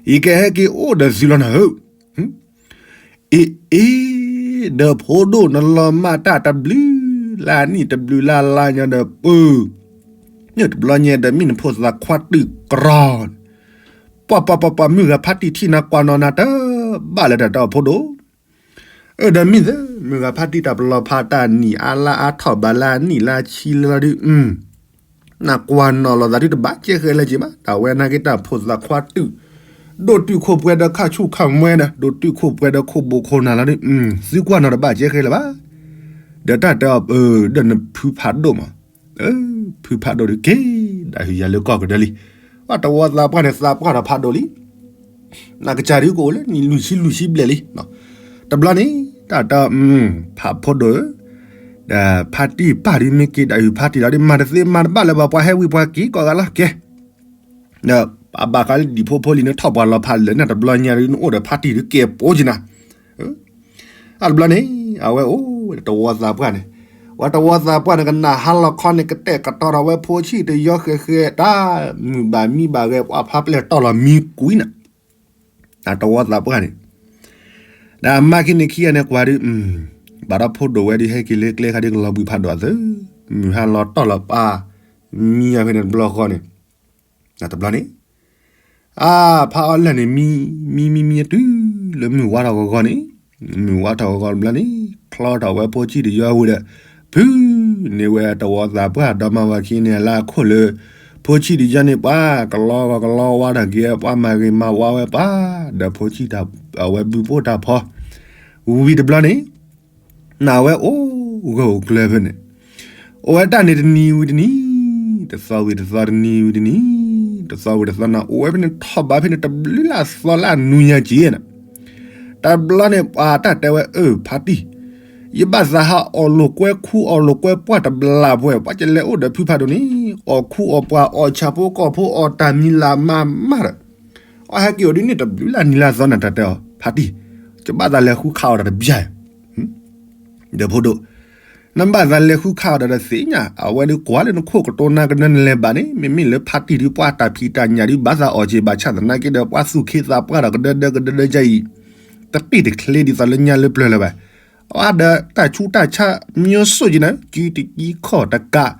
ယကဟဲက့ၤအိၣ်ဒီးသုလီၤနၤဧၢ. အ့ၣ်အ့ၣ်, ဒီးဖိဒိၣ်နလီၤမၢ်တၢ်တဘျုးလါနံၣ် တဘျုးလါလါညါဒီးပၢ, န့ၣ်တဘျီညါဒီး မ့ၢ်နဖိသၣ်ခွါတုာ်ကြီ, ပှၤပှၤပှၤပှၤ မုၢ်ဂၤဖါတံၢ်ထံၣ်နၤကွၢ်နီၣ်နၤတဘၣ်လၢၤ တၢ်တဲအီၤဖိဒိၣ် အၢ ဒီးမ့ၢ်သ့ မုၢ်ဂၤဖါတံၢ် တၢ်ပလီၤဖးတၢ်နံၣ်အါလါအါထီၣ်ဘးလၢအနံၣ်လၢဆံလၢလီၤဒုး, နကွၢ်နီၣ်လီၤသးဒုးတဘၣ်ကဲဃဲလၢက့ၤဘၣ်, တၢ်ဝဲနာ်က့ၤတၢ်ဖိသၣ်ခွါတုာ်, ဒိၣ်တုာ်ခိၣ်ပှဲၤဒီးခါဆူၣ်ခါမွဲဒီး ဒိၣ်တုာ်ခိၣ်ပှဲၤဒီးခိၣ်ဘိခိၣ်နၢ်လီၤဒီး သုကွၢ်နီၢ်တဘၣ်ကဲဃဲလၢၤဘၣ်. ဒီးတၢ်တဲအီၤ ဒီးနဖုဖးဒိၣ်မး, ဖုဖးဒိၣ်ဒီးက့ၤ ဒၣ်ဟုၣ်ယၤလၢကီၢ်ကဒၢလံ. ပှၤတဝီသးပှၢ်န့ၣ် သးပှၢ်ထီၣ်ဖးဒိၣ်လံ. နကစၢ်ဒုးကအိၣ်လၢနံၣ်လွံၢ်ဆံလွံၢ်ဆံဘျဲၣ်လံ. တဘျီန့ၣ် တၢ်တဲအီၤ ဖးဖိဒိၣ်ဧၢ, ဒီးဖါတံၢ်ပၢ်ဒုးမ့ၢ်က့ၤဒၣ်ဟုၣ်ဖါတံၢ်လီၤဒီး မၤတသ့မၤတဘၣ်လၢၤဘၣ် ပှၤဟဲဝံၤပှၤက့ၤကိးဂၤလီၤကဲ ဒီးအဘၣ်ဃးလၢဒံၣ်ဖိဖိလံၤန့ၣ် ထီၣ်ပှၤလီၤဖးလၢာ်န့ၣ် တဘျီညါဒုး နအိၣ်ဒီးဖါတံၢ်ဒုးကဲပိကနၤ. အတဘျီန့ၣ် အဝဲအိၣ်တဝီသးပှၢ်န့ၣ်, ဝဲတဝီသးပှၢ်န့ၣ် ကနၣ်ဟါလီၤခီန့ၣ် ကတဲာ်ကတီၤထီၣ်ဝဲဖိဆံၣ်တယီဃဲးဃဲး တၢ်မုၢ်ဘၣ်မံဘၣ်ဂဲၤ ပှၤဖါပျဲၢ်တီၢ်လီၤမံကွံာ်နၤ. တဝီသးပှၢ်န့ၣ် ဒီးအမါခံန့ၣ်ခံဂၤန့ၣ်ကွၢ်ဒုး ဘၣ်ဒီးဖိဒိၣ်ဝဲဒုး ဟဲက့ၤလၢကျဲခါဒုး ကလီၤဘှံးဖးဒိၣ်အသး, မုၢ်ဟါလီၤတီၢ်လီၤပာ် မံအဖဲန့ၣ်တဘျီဃီန့ၣ်, တဘျီန့ၣ် အါ ဖးအီၣ်လၢာ်န့ၣ် မံ မံ မံ မံ တုၤလၢမုၢ်ဝါထီၣ်ဂီၤဂီၤန့ၣ်, မုၢ်ဝါထီၣ်ဂီၤဂီၤတဘျီန့ၣ် ချီထီၣ်ဝဲဖိဆံၣ်တယီဝံၤဒီး ဖု န့ၢ်ဝဲတဝီသးပှၢ်ဒီမါဝၤခံန့ၣ် လၢအခိၣ်လၢ ဖိဆံၣ်တယီန့ၣ် ပှၤကလီဂီၤကလီဝါထီၣ်က့ၤ ပှၤမၤဂ့ၤမၤဝါဝဲပှၤ ဒီးဖိဆံၣ်တၢ် အဝဲဘုဖိတၢ်ဖီ ဝံၤတဘျီန့ၣ် နဝဲအိၣ်ဂၢၢ်အိၣ်ကျၢၤဖဲန့ၣ်, အိၣ်ဝဲတၢ်န့ၣ်တနံၤဝံၤတနံၤ, တသီဝံၤတသီ တနံၤဝံၤတနံၤ, တသီဝံၤတသီ နအိၣ်ဝဲဖဲန့ၣ် ထီၣ်ဘးဖဲန့ၣ် တဘျုးလၢအသီလၢအနွံညါက့ၤနၤ, တဘျီန့ၣ် ပှၤတၢ်တဲဝဲ အၢ ဖါတံၢ်, ယဘၣ်သးဟးအီၣ်လိာ်ကွဲခူအီၣ်လိာ်ကွဲပှၢ်တဘျီဖိ ပှၤကလဲၤအိၣ်ဒီးဖုဖးဒိၣ်န့ၣ် အီၣ်ခူအီၣ်ပှၢ်အီၣ်ဆၣ်ဖိကီၢ်ဖိအီၣ်တၢ်မံၤလၢ်မၤမးဒီး အီၣ်ဟဲက့ၤအိၣ်ဒ်န့ၣ် တဘျုးလၢနံၤလၢသီနၤ တၢ်တဲအီၤ ဖါတံၢ်, ယဘၣ်သးလဲၤဃုခးအီၣ်တၢ်တဘျီ ဒီးဖိဒိၣ်, နဘၣ်သးလဲၤဃုခးအီၣ်တၢ်ဒီးသ့ၣ်ညါ အဝဲဒုးကွၢ်လၢနခိၣ်ကတိၤနၤကဒၢနလဲၤဘၣ်န့ၣ် မ့မ့ၢ်လၢဖါတံၢ်ဒုး ပှၤတၢ်ဖံးတၢ်ညၣ်ဒုး ဘၣ်သးအီၣ်က့ၤဘၣ်ဆၣ်သနာ်က့ဒီး ပှၤသူၣ်ခ့သးပှၢ်ဒီးကဒၢဒၢကဒၢဒၢကၢအံၤ တပ့ၢ်တချ့ဒ်သိးလၢညါလၢပျၢၤလၢၤဘၣ်. အဝဲဒီးတၢ်ဆူးတၢ်ဆါ မျိုးစုံက့နၤ ကံတကံခီၣ်တကး,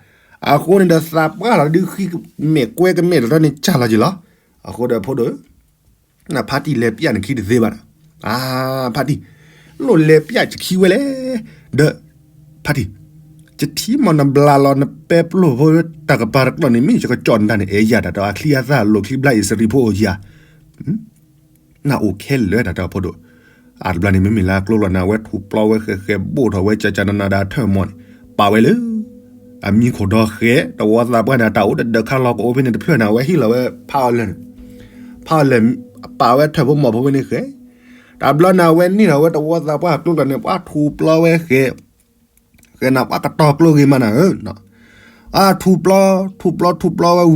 အဃိန့ၣ်ဒီးသးပှၢ်လီၤဒုးဃံမဲာ်ကွဲကမဲာ်တရၢန့ၣ် ကၢ်လီၤက့ၤလီၤ. အဃိဒီးဖိဒိၣ် နဖါတံၢ်လဲၤပျဲနခံတသ့ဘၣ်နီၤ, အါ ဖါတံၢ်, လိၣ်လဲၤပျဲယခံဝဲလဲၣ်, ဒီး ဖါတံၢ်, ယထံၣ်မီၢ်နဘျါလီၤ နပဲပျိၢ်ဖိတၢ်ကပၤတကျီၢ်န့ၣ် မ့ၢ်ယကကၠီၣ်နတၢ်န့ၣ် အဲၣ်ယၤတၢ်ဒီးအချံအသၣ်လိာ်ချံဘျါအံၤစရံဖိအိၣ်ယၤ နအိၣ်ခဲလၢာ်တၢ်တဲအီၤဖိဒိၣ်, အါတဘျီန့ၣ် မ့မ့ၢ်လၢအကျိလီၤနၤ အဝဲထူၣ်ပျီဝဲဃဲးဃဲးဘိၣ်ထီၣ်ဝဲကၠၢ်ကၠၢ်နးနးဒီးအထၢၣ်မီၢ်န့ၣ် ပာ်ဝဲလၢ အမံခိၣ်ဒီဃဲး တဝီသးပှၢ်န့ၣ် အတၢ်အိၣ်တဒၢးခါလီၤကအိၣ်ဖဲန့ၣ်တဖျၢၣ်န့ၣ် အဝဲဟ့ၣ်လီၤဝဲဖးအီၣ်လၢာ်န့ၣ်, ဖးအီၣ်လၢာ် ပာ်ဝဲထၢၣ်ဖိမီၢ်ဖိဖဲန့ၣ်ဃဲး, တဘျီန့ၣ် အဝဲန့ၢ်ထီၣ်ဝဲတဝီသးပှၢ်အကျိလီၤန့ၣ် ပှၤထူၣ်ပျီဝဲဃဲး ဃဲးနၤပှၤကတီၤကျိဂ့ၤမးနၤဧၢ, အထူၣ်ပျီ ထူၣ်ပျီထူၣ်ပျီဝဲဝံၤ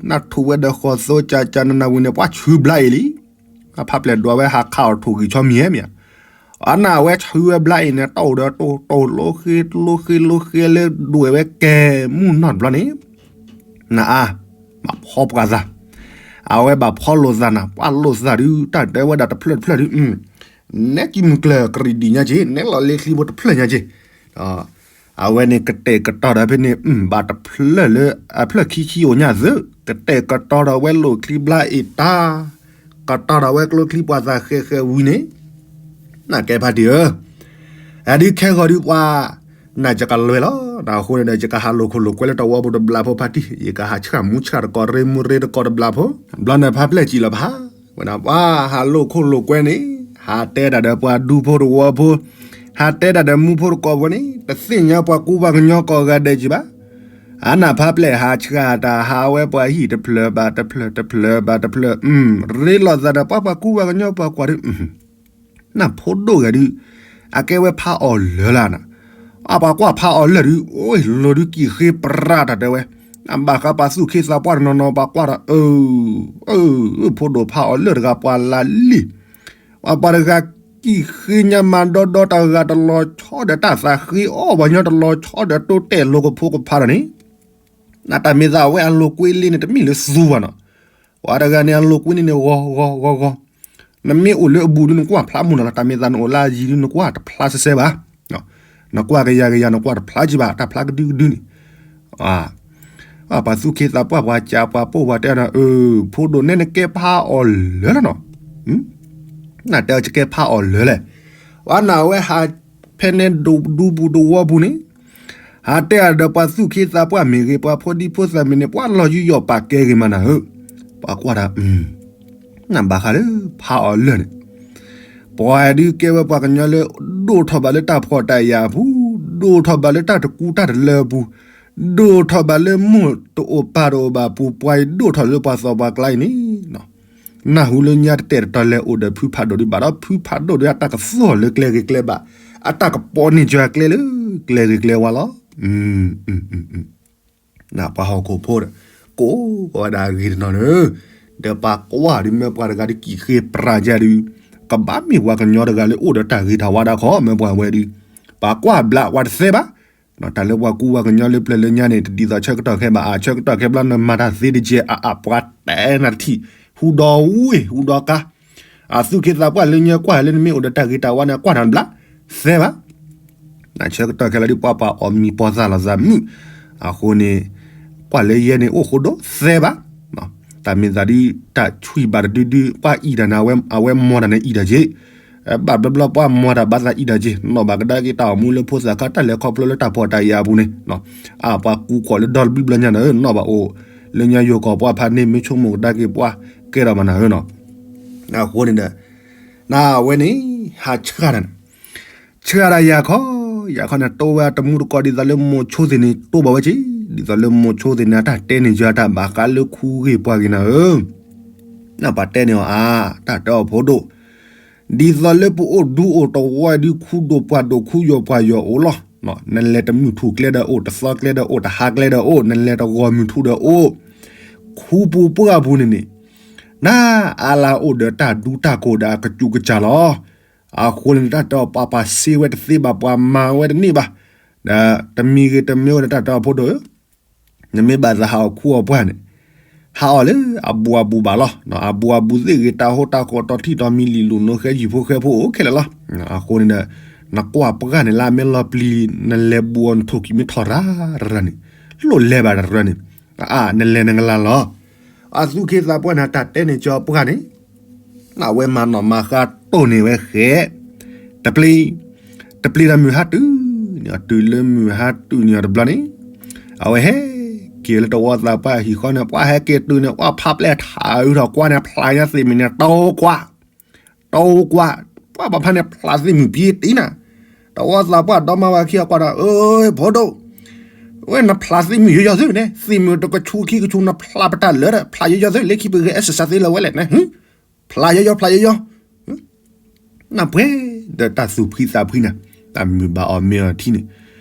နထူၣ်ဝဲဒီးဃီၤသိကၠၢ်ကၠၢ်နးနးဝံၤန့ၣ် ပှၤဆူဘျါအံၤလံ, အဖးပျဲၢ်ဒွးဝဲဟးခးအီၤထူၣ်ဂံၢ်ဆီမံၤဟဲမ့ၢ်ဧါ, အနၢ်ဝဲဆူဝဲဘျါအံၤန့ၣ် တအိၣ်ဒီးတိၢ်တိၢ်လိဃ့လိဃ့လိဃ့လၢဒွဲၣ်ဝဲကဲ မုၢ်နီၢ်တဘျီန့ၣ် နအါ ဘၣ်ဖီပှၤသး, အဝဲဘၣ်ဖီလိာ်သးနၤ ပှၤလိာ်သးဒုး တၢ်တဲဝဲဒၣ်တဖျၢၣ်တဖျၢၣ်ဒုး နဲကံမုၢ်ကျၢၢ်ကရံၣ်ဒံၣ်ညါက့ၤ နဲလီၤလ့ချံဖိတဖျၢၣ်ညါက့ၤ, အဝဲန့ၣ်ကတဲာ်ကတီၤဒီးဖဲန့ၣ် ဘၣ်တဖျၢၣ်လၢအဖျၢၣ်ခံဆံအိၣ်ညါသု, ကတဲာ်ကတီၤဒီးဝဲလိာ်ချံဘျါအံၤတၢ်, ကတီၤဒီးဝဲကျိချံပှၤသးဃဲးဃဲးဝံၤန့ၣ် နကဲဖါတံၢ်ဧၢ, အဒုးခဲဂီၤဒုးပှၤ နယကလွဲလီၤ, နအဃိန့ၣ်ဒီး ယကဟးလိာ်ခိၣ်လိာ်ကွဲလၢတဝီပူၤတဘျီဖိဖါတံၢ်, ယကဟးဆှၣ်မူဆှၣ်တကိးရ့မူရ့တကိးတဘျီဖိ, ဘျီန့ၣ်ဖါပျဲၢ်စံၣ်လီၤဖး, ဝဲဒၣ်ပှၤဟးလိာ်ခိၣ်လိာ်ကွဲန့ၣ် ဟးတဲတၢ်ဒီးပှၤဒူဖိတဝီဖိ, ဟးတဲတၢ်ဒီးမူဖိတကိးဖိန့ၣ် တသ့ၣ်ညါပှၤကူပှၤကညီကိးဂၤဒဲးက့ၤဘၣ်, အနၢ်ဖါပျဲၢ်ဟးဆှၣ်တၢ်ဟးဝဲပှၤဟံၣ်တဖျၢၣ်ဘၣ်တဖျၢၣ်တဖျၢၣ်ဘၣ်တဖျၢၣ်, ရ့လိာ်သးဒီးပှၤပှၤကူပှၤကညီပှၤကွၢ်ဒုး နၢ်ဖိဒိၣ်ဂၤဒုး အကဲဝဲဖးအီၣ်လၢာ်လၢ်နၤ, အပှၤကွၢ်ဖးအီၣ်လၢာ်ဒုး အိၣ်လိၤဒုးကံၣ်ဃ့ပြၢတၢ်တဲဝဲ, အဘၣ်ဃးပှၤသူၣ်ခ့သးပှၢ်တနီၤနီၤ ပှၤကွၢ်ဒီး အၢ အၢ ဖိဒိၣ်ဖးအီၣ်လၢာ်တဂၤပှၤလၢလံ, ပှၤပှၤတဂၤကံၣ်ဃ့ညါမၤဒီဒီ တဂၤတလီၤဆီဒီးတၢ်သးဃ့အီၣ်ပှၤညီ တလီၤဆီဒီးတိတဲာ်လိာ်ကဖိကဖးဒီးန့ၣ်, နတၢ်မ့ၢ်သးအဝဲအလိၤကွ့လ့န့ၣ် တမ့ၢ်လၢသူဘၣ်နီၤ, ပှၤတဂၤန့ၣ် အလိၤကွ့န့ၣ်န့ၣ် ဂီၤဂီၤဂီၤဂီၤ, နမ့ၢ်အိၣ်လၢအဘူးဒုး နကွၢ်ဖျါမုၢ်နီၤလီၤ, တၢ်မ့ၢ်သးနအိၣ်လၢအယံၤဒုး နကွၢ်တဖျါစဲစဲဘၣ်, နကွၢ်ကယၤကယၤ နကွၢ်တဖျါကံဘၣ် တၢ်ဖျါကဒုကဒုန့ၣ်, ပှၤသူၣ်ခ့သးပှၢ် ပှၤကးပှၤပိာ်ပှၤတဲဒီး အၢ ဖိဒိၣ်နဲနကဲဖးအီၣ်လၢာ်လီၤနီၤ, နတဲအီၤကဲဖးအီၣ်လၢာ်လဲၣ်, ပှၤနၢ်ဝဲဟး ဖဲန့ၣ်ဒူပူၤတဝီပူၤန့ၣ်, ဟးတဲအီၤဒီးပှၤသူၣ်ခ့သးပှၢ်မ့ၢ်ဂ့ၤ ပှၤဖိဒံဖိသၣ်မ့ၢ်န့ၣ် ပှၤလီၤယူးယီၣ်ပာ်ကဲဂ့ၤမးနၤဧၢ, ပှၤကွၢ်ဒီး နဘၣ်ဃးလၢဖးအီၤလၢာ်န့ၣ်, ပှၤဒုးကဲဝဲပှၤကညီလၢ ဒိၣ်ထီၣ်ဘၣ်လၢတၢ်ဖှီၣ်တၢ်ယာ်အပူၤ, ဒိၣ်ထီၣ်ဘၣ်လၢတၢ်တကူတၢ်တလၢအပူၤ, ဒိၣ်ထီၣ်ဘၣ်လၢမိၢ်တအိၣ်ပၢ်တအိၣ်ဘၣ်အပူၤ, ပှၤအံၤဒိၣ်ထီၣ်လၢပှၤသီပှၤကျါအံၤန့ၣ်, နၢ်ဟူလၢညါတတဲာ်တတီၤလဲၤအိၣ်ဒီးဖုဖးဒိၣ်ဒုး ဘၣ်ဒီးဖုဖးဒိၣ်ဒုးအတၢ်ကသူၣ်လၢကျဲဂ့ၤကျဲဘၣ်, အတၢ်ကပီၤန့ၢ်ကၢၤကျဲလၢ ကျဲဂ့ၤကျဲဝါလီၤ. ပှၤဟီၣ်ခိၣ်ဖိဒီး ကိးဝဲဒၣ်အဂ့ၤတနီၤန့ၣ်, ဒီးပှၤကွၢ်ဒုး မ့ၢ်ပှၤတဂၤဒုးကံၣ်ဃ့ပြးကၢ်ဒုး, ကဘၣ်မ့ၢ်ပှၤကညီတဂၤလၢအိၣ်ဒီးတၢ်ဂ့ၤတၢ်ဝါဒၣ်ခီ မ့ၢ်ပှၤဝဲဒုး, ပှၤကွၢ်ဘျးဝဲတသဲဘၣ်. တၢ်လၢပှၤကူပှၤကညီလၢပျၢၤလၢညါန့ၣ် တဒ်သိးဆၢကတီၢ်ခဲဘၣ်, အဆၢကတီၢ်ခဲဘျီနမၤတၢ်သ့တကဲး အအပှၤတဲနၤတထံၣ်, ဟူဒီးဝ့ၢ် ဟူဒီးကါ, အသူၣ်က့သးပှၢ်လၢညါကွၢ်လၢနမ့ၢ်အိၣ်ဒီးတၢ်ဂ့ၤတၢ်ဝါန့ၣ် ကွၢ်နၤတဘျါ သဲဘၣ်. ဆၢကတီၢ်ခဲလၢာ်ဒုး ပှၤပှၤအီၣ်မံၤပီၢ်သၣ်လီၤသးမုာ်, အဃိန့ၣ် ကွၢ်လၢယဲန့ၣ်အိၣ်ဃိဒိၣ်သဲဘၣ်. တၢ်မ့ၢ်သးဒုး တၢ်ဆွံၣ်ဘၣ်တဒုဒု ပှၤအံၣ်တၢ်န့ၣ် အဝဲမီတၢ်န့ၣ်အံၣ်တၢ်က့, ဘၣ်ဘျီဘျီပှၤမီတၢ်ဘၣ်သးအံၣ်တၢ်က့, နီၣ်ဘၣ်ကဒါက့ၤတၢ်အိၣ်မူလၢဖိသၣ်ခါ တၢ်လဲၤခီဖျိလၢတၢ်ဖှီၣ်တၢ်ယာ်အပူၤန့ၣ်, အပှၤကူခိးလၢဒီတဘျီဘျီညါန့ၣ် နီၣ်ဘၣ်အိၣ်, လၢညါယိၤကီၢ်ပှၤဖးန့ၣ် မ့ၢ်ဆိကမိၣ်ကဒါက့ၤပှၤကဲထီၣ်မးနၤဧၢနီၤ. အဃိန့ၣ်ဒီး နဝဲန့ၣ် ဟးဆှၣ်တၢ်န့ၣ်, ဆှၣ်တၢ်ယၤခီ, ယၤခီန့ၣ် တိဝဲအတမူတကိး ဒ်သိးလၢမိၤဆိသ့ၣ်န့ၣ် တိဘၣ်ဝဲက့, ဒ်သိးလၢမိၤဆိသ့ၣ်န့ၣ် အတၢ်တဲန့ၢ်ယၤတၢ်ဘၣ်ဃးလၢခူဂ့ၢ်ပှၤဂ့ၢ်နၤဧၢ, နပှၤတဲန့ၢ်အီၤအါ, တၢ်တဲအီၤဖိဒိၣ်, ဒ်သိးလၢပအိၣ်ဒူအိၣ်တဝီဒုး ခူဒိၣ်ပှၢ်ဒိၣ် ခူယိာ်ပှၢ်ယိာ်အိၣ်လီၤ. နလဲၤတမုၢ်ထူၣ်ကျဲဒီးအိၣ်, တသီကျဲဒီးအိၣ်, တဟါကျဲဒီးအိၣ်, နလဲၤတဂီၤမုၢ်ထူၣ်ဒီးအိၣ်, ခူပူၤပှၢ်ပူၤန့ၣ်န့ၣ်, နအါလၢအိၣ်ဒီးတၢ်ဒူတၢ်ကိၢ်ဒီးအကစူးကစၢ်လီၤ. အဃိန့ၣ် တၢ်တဲအီၤပှၤပှၤစ့ဝဲတသ့ဘၣ် ပှၤမၤဝဲတန့ၢ်ဘၣ်, ဒီးတမံၤဂ့ၤတမံၤဂ့ၤန့ၣ် တၢ်တဲအီၤဖိဒိၣ်ဧၢ, နမ့ၢ်ဘၣ်သးဟးအီၣ်ခူအီၣ်ပှၢ်န့ၣ်, ဟးအီၣ်လၢအဘူးအဘူးဘၣ်လီၤ. အဘူးအဘူးသ့ၣ်ဂ့ၤ တၢ်ဟိတၢ်ဃီ တီထံၣ်တီမံၤ လံာ်လိာ်နိဃဲ ယုၢ်ဖိဃဲဖိအိၣ်ခဲလၢာ်လီၤ. အဃိန့ၣ်ဒီး နကွၢ်ပှၢ်န့ၣ်လၢအမ့ၢ်လီၤပျံၤ နလဲၤဘူးအီၤ နထိၣ်ကံၤမ့ၢ်ထီၣ်ရၤရၤန့ၣ်, လိၣ်လဲၤဘၣ်တရၢန့ၣ်, အါ နလဲၤနကလၤလီၤ. အသူၣ်က့သးပှၢ်န့ၣ် တၢ်တဲန့ၢ်ကၠီပှၢ်န့ၣ် အဝဲမၤနီၣ်မၤဃါတိၢ်န့ၢ်ဝဲဃဲ, တပျ့ၤ, တပျ့ၤဒီးမုၢ်ဟါတုၤန့ၢ်အီၤ, တုၤလၢမုၢ်ဟါတုၤန့ၢ်အီၤတဘျီန့ၣ်, အဝဲဟဲက့ၤလၢတဝီသးပှၢ်အဟံၣ်ဃီန့ၣ်, ပှၢ်ဟဲက့ၤတုၤန့ၣ် ပှၢ်ဖးပျဲၢ်ထးအုးထီၣ်ကွၢ်န့ၣ် ဖျးညါသ့ၣ်မုၢ်န့ၣ် တိကွၢ်, တိကွၢ်, ပှၢ်ဘၣ်ဖးန့ၣ် ဖျးသ့ၣ်မုၢ်ပံတံနၤ, တဝီသးပှၢ်ဒီမါဝၤခံဂၤကွၢ်ဒီး, အၢ ဖိဒိၣ် ဝဲနဖျးသ့ၣ်မုၢ်ယီၤယီၤသုန့ၣ်, သ့ၣ်မုၢ်တကဆူခံကဆူ နဖျးပတၢ်လၢာ်ဒီး ဖျးယီၤယီၤသု လၢခံပဂဲၤ exercise လၢဝဲလဲၣ်န့ၣ်, ဖျးယီၤယီၤ ဖျးယီၤယီၤ, နပှဲၤဒီးတၢ်သူၣ်ဖှံသးဖှံန့ၣ်, တၢ်မုာ်ဘၣ်အီၤမ့ၢ်အီၤထံန့ၣ်,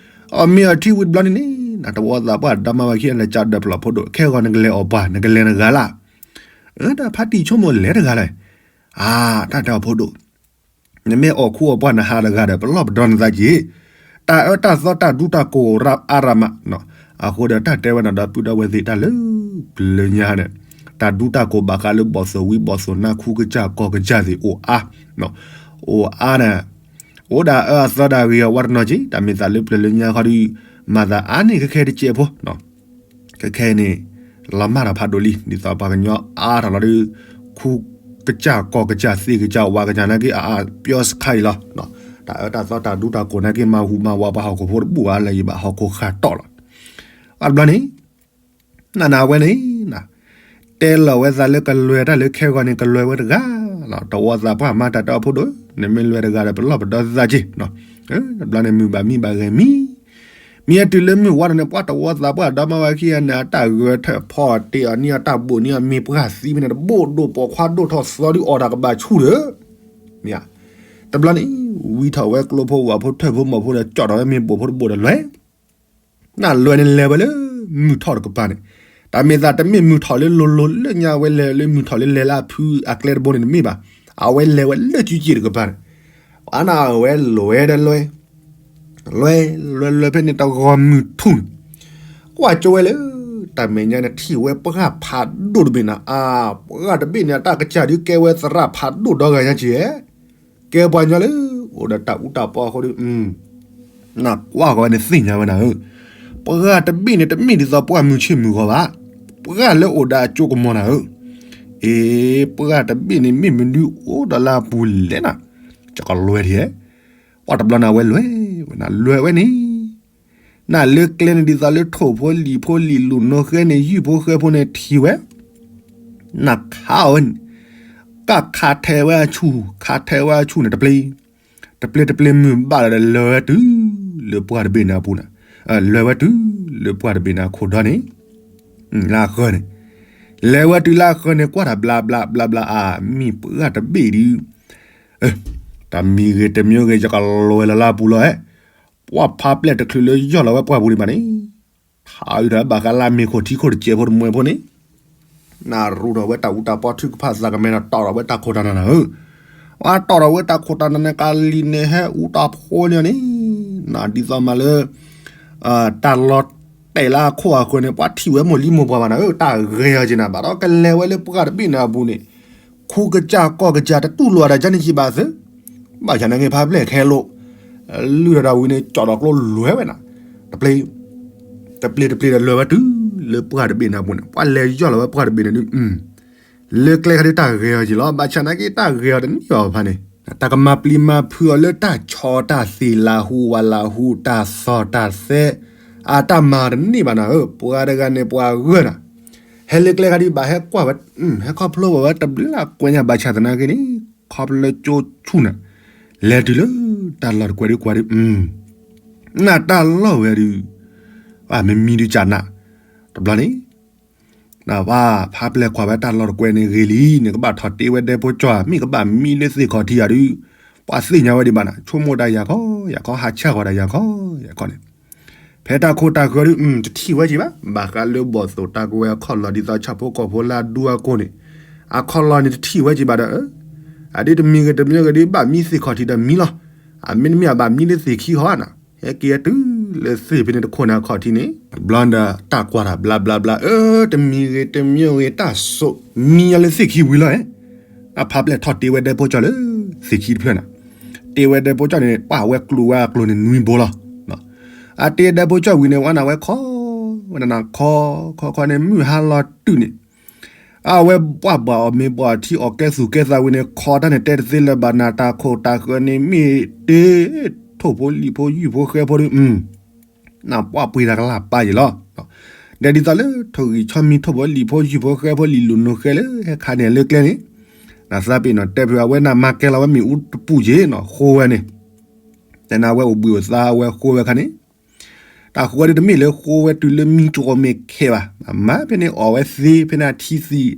အီၤမ့ၢ်အီၤထံဝံၤတဘျီန့ၣ်န့ၣ်, တဝီသးပှၢ်ဒီမါဝၤခံဂၤန့ၣ် ကဒီးပျီၢ် ဖိဒိၣ် ခဲဂီၤနကလဲၤအီၣ်ပှၢ် နကလဲၤနဂၤလၢ်, တၢ်ဖးတံၢ်ဆိကမိၣ်လဲၤတဂၤလဲၣ်, အါ တၢ်တဲအီၤဖိဒိၣ် နမ့ၢ်အီၣ်ခူအီၣ်ပှၢ် နဟးတဂၤဒီး ပလီၢ်ပဒီနသးက့ၤ, တၢ်အၢတၢ်သီတၢ်ဒူတၢ်ကိၢ်အါရၤမး, အဃိဒီးတၢ်တဲဝဲန့ၣ်ဒီပုၢ်ဒီဝဲၢ်သ့ၣ် တၢ်လၢပျၢၤလၢညါန့ၣ်, တၢ်ဒူတၢ်ကိၢ်ဘၣ်ဃးလၢဘီၣ်သိၣ်ဝံဘီၣ်သိၣ်နါ ခူကစၢ်ကီၢ်ကစၢ်သ့ၣ်အိၣ်အါ, အိၣ်အါန့ၣ်, အိၣ်ဒၣ်အၢအသီဒၣ်ဂ့ၤအဝါတနီၤက့ၤ, တၢ်မ့ၢ်သးလၢပျၢၤလၢညါခီဒီး, မၤသးအါန့ၢ်ခဲခဲတစဲးဖိ ခဲခဲအံၤန့ၣ်, လီၤမၢ်ထီၣ်ဖးဒိၣ်လံ, ဒ်သိးပှၤကညီအါထီၣ်လီၤဒီး, ခူကစၢ်ကီၢ်ကစၢ်သ့ၣ်ကစၢ်ဝါကစၢ်နာ်က့ အအါပၠီစခါအံၤလီၤ. တၢ်အၢတၢ်သီတၢ်ဒူတၢ်ကိၢ်နာ်က့ မၤဟူးမၤဝးပှၤဟီၣ်ခိၣ်ဖိတဘူၣ်ဘၣ်လၢၤယဘၣ် ဟီၣ်ခိၣ်ဃၢ်တီၢ်လီၤ. ဘၣ်တဘျီန့ၣ် နနဝဲန့ၣ်, တဲလီၤဝဲသးလၢကလွဲၤတၢ်လၢခဲဂီၤန့ၣ် ကလွဲၤဝဲတဂၤလီၤ. တဝီသးပှၢ်မၤတၢ်တဲအီၤဖိဒိၣ်, နမ့ၢ်လွဲၤတဂၤဒီး ပလီၢ်ပဒီသးက့ၤ, တဘျီန့ၣ် မုၢ်ဘၣ်မံဘၣ်ဂဲၤမံ မ့ၢ်အတုၤလၢမုၢ်ဝါထီၣ်န့ၣ် ပှၤတဝီသးပှၢ်ဒီမါဝၤခံဂၤန့ၣ် အတၢ်ဂဲၤထၢၣ်ဖီၣ်တ့ၢ်အီၤန့ၢ်အီၤ တၢ်ဘိၣ်န့ၢ်အီၤမ့ၤပှၢ်သံဖဲန့ၣ် တဘိၣ်ဒိၣ်ပိာ်ခွါဒိၣ်ထီၣ်သီဒုးအီၣ်တၢ်ကဘၣ်ဆူၣ်ဒီး, မ့ၢ်ဧါ, တဘျီန့ၣ် ဝံထီၣ်ဝဲကျိဖိဝၣ်ဖိထၢၣ်ဖိမီၢ်ဖိဒီး ကၠီၣ်ထီၣ်ဝဲမ့ၤဘိၣ်ဖိတဘိၣ်ဒီးလွဲၢ် နလွဲၢ်န့ၣ်လဲၤဝဲလၢ မုၢ်ထီၣ်တကပၤန့ၣ်, တၢ်မ့ၢ်သးတမ့ၢ်မုၢ်ထီၣ်လၢလိၤလိၤလၢညါဝဲလဲၤလၢမုၢ်ထီၣ်လၢလဲၤလၢအဖုအကျဲတဘိန့ၣ်တမ့ၢ်ဘၣ်, အဝဲလဲၤဝဲလၢကံကံတကပၤန့ၣ်, အနဝဲလွဲၢ်ဒီးလွဲၢ်, လွဲၢ်လွဲၢ်လွဲၢ်ဖဲန့ၣ်တဂီၤမုၢ်ထူၣ်န့ၣ်, ကွၢ်ကၠိဝဲလၢ တၢ်မဲာ်ညါန့ၣ်ထံၣ်ဝဲပှၢ်ဖးဒိၣ်တဘ့ၣ်န့ၣ်, အါ, ပှၢ်တဘ့ၣ်န့ၣ် အတၢ်ကစၢ်ဒုးကဲဝဲသရၣ်ဖးဒိၣ်ဒီဂၤညါက့ၤ ကဲပှၤကညီလၢ အိၣ်ဒီးတၢ်အူတၢ်ပီအဃိဒီး, နကွၢ်ဃီဝဲန့ၣ်သ့ၣ်ညါဝဲနၤဧၢ, ပှၢ်တဘ့ၣ်န့ၣ် တမ့ၢ်ဒ်သိးပှၢ်မုၢ်ဆ့ၣ်မုၢ်ဂီၤဘၣ်, ပှၢ်လၢအိၣ်ဒီးအကၠိကမီၤနၤဧၢ, အ့ ပှၢ်တဘ့ၣ်န့ၣ် မ့ၢ်မနုၤအိၣ်ဒီးလၢအပူၤလဲၣ်နၤ, ကကလွဲၢ်ထံဧဲ, ပှၢ်တဘျီန့ၣ်ဝဲလွဲၢ်ဝဲနၤ လွဲၢ်ဝဲန့ၣ် နလၢကျဲန့ၣ်ဒ်သိးလၢထိၣ်ဖိလံာ်ဖိလံာ်လိာ်နိဃဲန့ၣ် ယုၢ်ဖိဃဲဖိန့ၣ်ထံၣ်ဝဲ, နခးအီၤဝဲန့ၣ်, ကၣ်ခးထဲဝဲအဆူၣ် ခးထဲဝဲအဆူၣ်န့ၣ် တပျ့ၤ တပျ့ၤတပျ့ၤမုၢ်ဘၣ်လီၤဒီး လဲၤဝဲတုၤလၢပှၢ်တဘ့ၣ်န့ၣ်အပူၤန့ၣ်, လဲၤဝဲတုၤလၢပှၢ်တဘ့ၣ်န့ၣ်အခိၣ်ဒီန့ၣ် လၢအဃၢၤန့ၣ်, လဲၤဝဲတုၤလၢအဃၢၤန့ၣ် ကွၢ်တၢ်ဘျါဘျါဘျါဘျါ အါ မ့ၢ်ပှၢ်တဘ့ၣ်ဒုး, တမံၤဂ့ၤတမံၤဂ့ၤ ယကလီၤဝဲလၢလၢအပူၤလီၤဧၢ, ပှၢ်ဖးပျဲၢ်တချုးလၢယီၢ်လီၤဝဲပှၢ်ပူၤဒံးဘၣ်န့ၣ်, ထးအုးဒီးဘၣ်ဃးလၢမ့ၤခိၣ်ထံခိၣ်တစဲးဖိတမှဲဖိန့ၣ် နရူၢ်ထီၣ်ဝဲတၢ်အူတၢ်ပီထုကဖၣ်သးကမဲဒီးတီၢ်ထီၣ်ဝဲတၢ်ခိၣ်တၢ်နၢ်နၢ်ဧၢ, ပှၤတီၢ်ထီၣ်ဝဲတၢ်ခိၣ်တၢ်နၢ်နၢ်ကလံၤန့ၣ် ဟဲအူတၢ်ဖိန့ၣ်န့ၣ်, ဒ်သိးမးလၢ တၢ်လီၤတဲာ်လၢအခိၣ်အဃၢၤန့ၣ် ပှၤထံၣ်ဝဲမိၢ်လံမိၢ်ပှၢ်ဘၣ်နၤဧၢ, တၢ်ဂဲၤအီၤက့ၤနၤ ဘၣ်ဒီးကလဲၤဝဲလၢပှၢ်တဘ့ၣ်န့ၣ်အပူၤန့ၣ်, ခူကစၢ်ကီၢ်ကစၢ်တတူၢ်လိာ်အတၢ်ကန့ၣ်ကံဘၣ်သ့, ဘၣ်ဆၣ်နာ်က့ဖးပျဲၢ်ခဲလိာ် လုၢ်ထီၣ်တၢ်ဝံၤန့ၣ် ကၠီၣ်ဒီးကျိလဲၤဝဲနၤ, တပျ့ၤ တပျ့ၤတပျ့ၤဒီးလဲၤဝဲတုၤလၢပှၢ်တဘ့ၣ်န့ၣ်အပူၤန့ၣ် ပှၤလဲၤယီၢ်လီၤဝဲပှၢ်တဘ့ၣ်န့ၣ်ဒုး, လၢကျဲခါဒုးတၢ်ဂဲၤအီၤက့ၤလီၤ, ဘၣ်ဆၣ်နာ်က့တၢ်ဂဲၤအီၤတန့ၢ်ဘၣ်ဖးန့ၣ်, တၢ်ကမၤပျံၤမၤဖုးအီၤလၢတၢ်ဆီတၢ်သံ လၢဟူဝဲလၢဟူ တၢ်သီၣ်တၢ်သဲ အတၢ်မၤတန့ၢ်ဘၣ်နၤဧၢ, ပှၤတဂၤန့ၣ်ပှၤဂၢၢ်နၤ, ဟဲလၢကျဲခါဒုးဘၣ်ဟဲကွၢ်ဝဲ, ဟဲခီဖျိဘၣ်ဝဲတဘျုးလၢကွဲညါ ဘၣ်ဆၣ်သနာ်က့န့ၣ် ခီဖျိလၢကၠိဆူၣ်နၤ, လဲၤတုၤလၢတၢ်လီၢ်တကွဲဒုးကွၢ်ဒုး, နတၢ်လီၢ်ဝဲဒုး, မ့မံဒုးကနၣ်, တဘျီန့ၣ် နဘၣ်ဖးပျဲၢ်ကွၢ်ဝဲတၢ်လီၢ်တကွဲန့ၣ်ဂ့ၤလံ, နကဘၣ်ထီၣ်တ့ဝဲဒဲဖိကၠီ, မ့ၢ်ကဘၣ်မံလၢသ့ၣ်ခီၣ်ထံးယၤဒုး, ပှၤသ့ၣ်ညါဝဲဒံးဘၣ်နၤ, ဆိကမိၣ်တၢ်ယၤခီယၤခီ ဟးဆၢဃီၤတၢ်ယၤခီယၤခီန့ၣ်, ဖဲတၢ်ခိၣ်တၢ်ဃၢၤဒုး တထံၣ်ဝဲက့ၤဘၣ်, ဘၣ်ဃးလၢဘီၣ်သိၣ်တၢ်ကဝဲၤအခီၣ်လီၢ် ဒ်သိးဆၣ်ဖိကီၢ်ဖိလၢအဒူအကိၢ်န့ၣ်, အခီၣ်လီၢ်န့ၣ်တထံၣ်ဝဲက့ၤဘၣ်ဒီး, အဒုးတမံၤဂ့ၤတမံၤဂ့ၤဒုး ဘၣ်မံသ့ၣ်ခီၣ်ထံးဒီးမံလီၤ, အမ့တမ့ၢ်အဘၣ်မံလၢသ့ၣ်ခံဟီနၤ, ဟဲက့ၤတုၤလၢသ့ၣ်ဖဲန့ၣ်တခိၣ်န့ၣ်အခီၣ်ထံးန့ၣ်, တဘျီဒီးတၢ်ကွၢ်တၢ်ဘျါဘျါဘျါ, အၢ တမံၤဂ့ၤတမံၤဂ့ၤ တၢ်စိာ်မံညီလၢသ့ၣ်ခံဝံၤလီၤ, အဖးပျဲၢ်ထီၣ်တ့ဝဲဒဲဖိကၠီလၢသ့ၣ်ခံတဖျၢၣ်နၤ, တ့ဝဲဒဲဖိကၠီန့ၣ် ပှၢ်ဝဲကျိၤဝဲအကျိၤန့ၣ်နွံဘိလီၤ, အတ့ဒဲဖိကၠီဝံၤန့ၣ် ဝဲနၤဝဲခီ, ဝဲနၤနၤခီ, ခီခီန့ၣ် မုၢ်ဟါလီၤတုၤန့ၣ် အဝဲပှၢ်ဘၣ်အီၣ်မ့ၤဘၣ်အီထံအီၣ်ကဲသူၣ်ကဲသးဝံၤန့ၣ် ခီတၢ်န့ၣ်တဲတသ့လၢၤဘၣ်နၤ, တၢ်ခိၣ်တၢ်ဃၢၤန့ၣ်မ့ၢ်တ့ ထိၣ်ဖိလံာ်ဖိယုၢ်ဖိဃဲဖိဒီး, နပှၢ်ပှ့ၤတၢ်ကလၢ်ပာ်ယံာ်လီၤ, ဒီးဒ်သိးလၢထိၣ်ဂံၢ်ဆီမံၤ ထိၣ်ဖိလံာ်ဖိယုၢ်ဖိဃဲဖိလံာ်လိၤနိၤဃဲလၢဟဲခးန့ၢ်လၢကျဲန့ၣ်, နသးပ့ၤနီၣ်တဲဖုးအဝဲနၤမၤကဲလီၤဝဲမ့ၣ်အူတပူၤက့ၤနီၤ ဃိဝဲန့ၣ်, တဲနၤဝဲအိၣ်ဘှံးအိၣ်သါဝဲဃိဝဲခါန့ၣ် တၢ်ဃိဝဲဒုးတမ့ၢ်လၢဃိဝဲတုၤလၢမံကီၤမ့ၢ်ခဲဘၣ်, မၤဖဲန့ၣ်အီၣ်ဝဲသ့ ဖဲန့ၣ်အထံသံး,